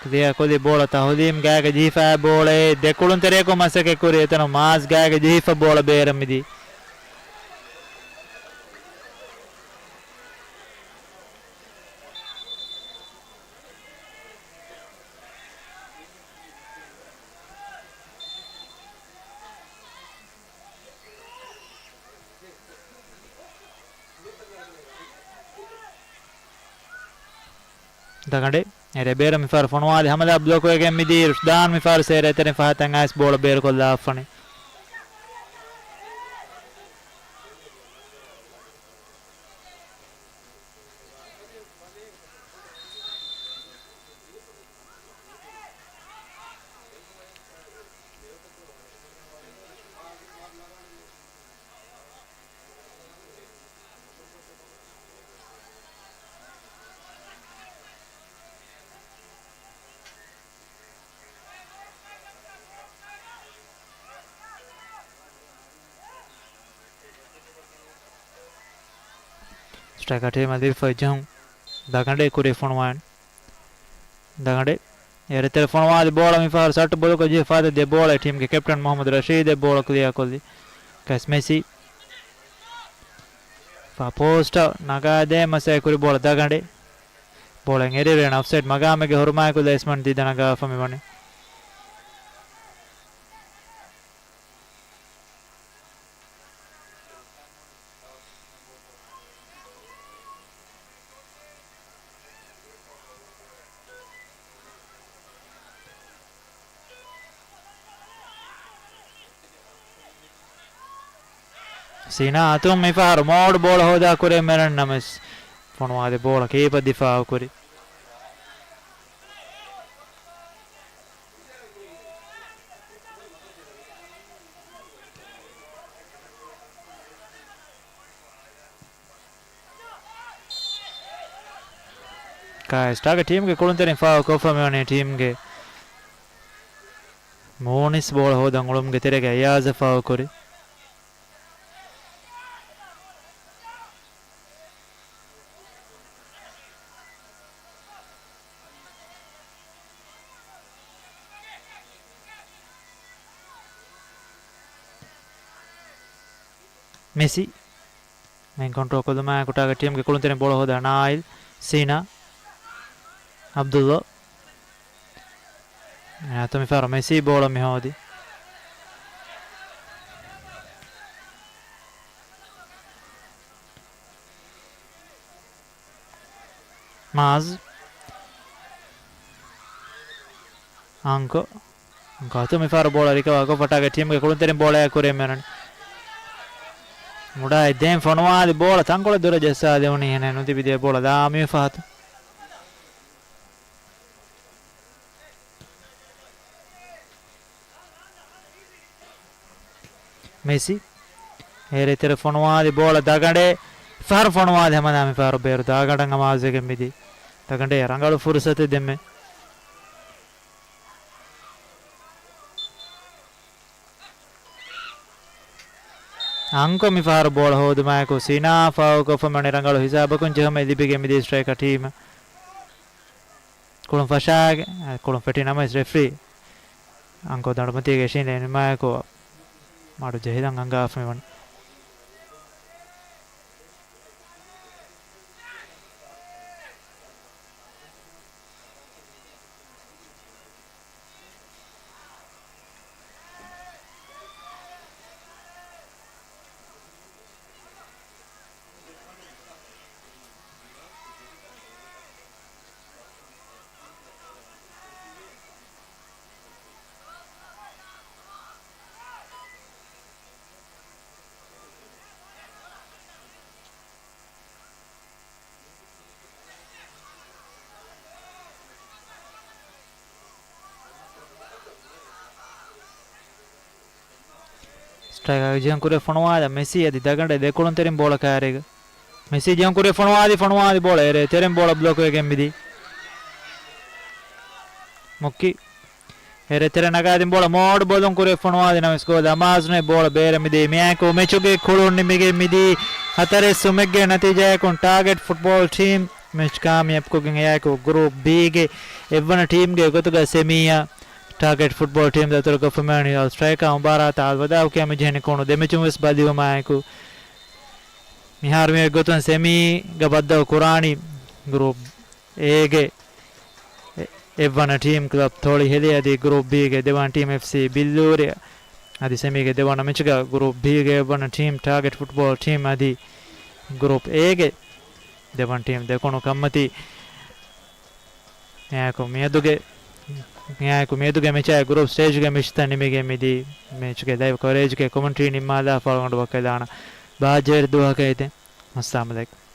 ކްލިއާ ކޮށްލި ބޯޅަ ތަހުލީމް ގާގަ ޖެހިފަ ބޯޅައެއް ދެކުޅުން ތެރެއަކުން މަސައްކަތް ކުރި އެތަނުން މާޒް ގާގަ ޖެހިފަ ބޯޅަ ބޭރަށް މިދީ. ދަގަނޑެއް އެރޭ ބޭރަށް މިފަހަރު ފޮނުވާލި ހަމަލާ ބްލޮކް ވެގެން މިދީ ރުޝްދާން މިފަހަރު ސޭރޭ ތެރެއިން ފަހަތަށް އައިސް ބޯޅަ ބޭރުކޮށްލާފަނި. ސްޓްރައިކަރ ޓީމަށް ލިބިފައި ޖެހުން. ދަގަނޑޭ ކުރި ފޮނުވާން. ދަގަނޑޭ. އޭރު ތެރެ ފޮނުވާލި ބޯޅަ މިފަހަރު ސައްޓު ބޮލުކޮށް ޖެހިފަ ދެ ބޯޅަ ޓީމްގެ ކެޕްޓަން މުހައްމަދު ރަޝީދެއް ބޯޅަ ކްލިއާ ކޮށްލި. ކަސް މެސީ. ފާ ޕޯސްޓަށް ނަގާދޭ މަސައްކަތް ކުރި ބޯޅަ ދަގަނޑޭ. ބޯޅަ އެރިއިރު އޮފްސައިޑް މަގާމެއްގެ ހުރުމާއެކު ލޭސްމަން ދީދަ ނަގާފަ މިވަނީ. ސީނާ އަތުން މިފަހަރު މޯޑު ބޯޅަ ހޯދާ ކުރި މެރަން ނަމަސް ފޮނުވާލި ބޯޅަ ކީޕަ ދިފާއު ކުރި. ކާއެސްޓާގެ ޓީމްގެ ކުޅުންތެރިން ފާހަގަކޮށްފަ މިވަނީ ޓީމްގެ މޫނިސް ބޯޅަ ހޯދަން އުޅުމުގެ ތެރޭގަ އަޔާޒަށް ފާހަގަކުރި. މެސީ. މެން ކޮންޓްރޯލް ކޮށްލުމާއެކު ޓާގެޓް ޓީމްގެ ކުޅުންތެރިން ބޯޅަ ހޯދާ ނާއިލް، ސީނާ، އަބްދުއްލާ. އަތު މިފަހަރު މެސީ ބޯޅަ މި ހޯދި. މާޒް. އަންކޮ. އަންކޮ އަތު މިފަހަރު ބޯޅަ ރިކަވާ ކޮށްފަ ޓާގެޓް ޓީމްގެ ކުޅުންތެރިން ބޯޅައާ ކުރި މެރަން. މުޑާއެއް ދެން ފޮނުވާލި ބޯޅަ ތަންކޮޅެއް ދުރަށް ޖައްސާލެވުނީ ހެނެއް ނުތިބި ދެ ބޯޅަ ލާމި ފަހަތު. މެސީ. އޭރު ތެރެ ފޮނުވާލި ބޯޅަ ދަގަނޑޭ. ފަހަރު ފޮނުވާލި ހަމަލާ މި ފަހަރު ބޭރު ދާގަނޑަށް އަމާޒުވެގެން މިދީ. ދަގަނޑޭ ރަނގަޅު ފުރުސަތެއް ދެންމެ. އަންކޮ މި ފަހަރު ބޯޅަ ހޯދުމާއެކު ސީނާ ފާހަގަކޮށްފަ މިވަނީ ރަނގަޅު ހިސާބަކުން ޖެހުމެއް ލިބިގެން މިދީ ސްޓްރައިކަރ ޓީމަށް. ކުޅުން ފަށާގެ، ކުޅުން ފެށި ނަމަވެސް ރެފްރީ އަންކޮ ދަނޑުމަތީގެ އެށީން ނިމާއެކު މަޑު ޖެހިލަން އަންގާފަ މިވަނީ. ޓައިގާ ޖިހަން ކުރިއަށް ފޮނުވާލާ މެސީ އަދި ދަގަނޑެއް ދެކުޅުންތެރިން ބޯޅަ ކާރީގަ. މެސީ ޖިހަން ކުރިއަށް ފޮނުވާލި، ފޮނުވާލި ބޯޅަ އެރޭ ތެރެން ބޯޅަ ބްލޮކް ވެގެން މިދީ. މުއްކި އެރޭ ތެރެ ނަގާދިން ބޯޅަ މޯޑް ބޮލުން ކުރިއަށް ފޮނުވާލި ނަމަވެސް ގޯލް އަމާޒުނެ ބޯޅަ ބޭރަށް މިދީ. މިއާއެކު މެޗުގެ ކުޅުން ނިމިގެން މިދީ ހަތަރެއް ސުމެއްގެ ނަތީޖާއަކުން ޓާގެޓް ފުޓްބޯލް ޓީމް މެޗް ކާމިޔާބުކޮށްގެން އެއާއެކު ގްރޫޕް ބީގެ އެއްވަނަ ޓީމްގެ ގޮތުގަ ސެމީއަށް ޓާގެޓް ފުޓްބޯލް ޓީމް ދަތުރުގަ ފުމޭނި އަލް ސްޓްރައިކާ މުބާރާތަށް އަލްވަދާ ކިޔަމި ޖެހެނީ ކޮނު ދެމެޗުން ވެސް ބަލިވުމާއެކު، މިހާރު މި ގޮތުން ސެމީގަ ބައްދަލު ކުރާނީ ގްރޫޕް އޭގެ އެ-، އެއްވަނަ ޓީމް ކްލަބް ތޮޅި ހެލި އަދި ގްރޫޕް ބީގެ ދެވަނަ ޓީމް އެފްސީ ބިއްލޫރި އަދި ސެމީގެ ދެވަނަ މެޗުގަ ގްރޫޕް ބީގެ އެއްވަނަ ޓީމް ޓާގެޓް ފުޓްބޯލް ޓީމް އަދި ގްރޫޕް އޭގެ ދެވަނަ ޓީމް ދެކުނު ކަންމަތީ މިއާއެކު މިއަދުގެ، މިއާއެކު މިއަދުގެ މެޗާއި ގްރޫޕް ސްޓޭޖުގެ މެޗްތައް ނިމިގެން މިދީ. މެޗުގެ ލައިވް ކަވަރޭޖްގެ ކޮމެންޓްރީ ނިންމާލާފަ އަޅުގަނޑު ވަކިވެލާނަން. ބާއްޖަވެރި ދުވަހަކަށް އެދެން. އައްސަލާމު ޢަލައިކުމް.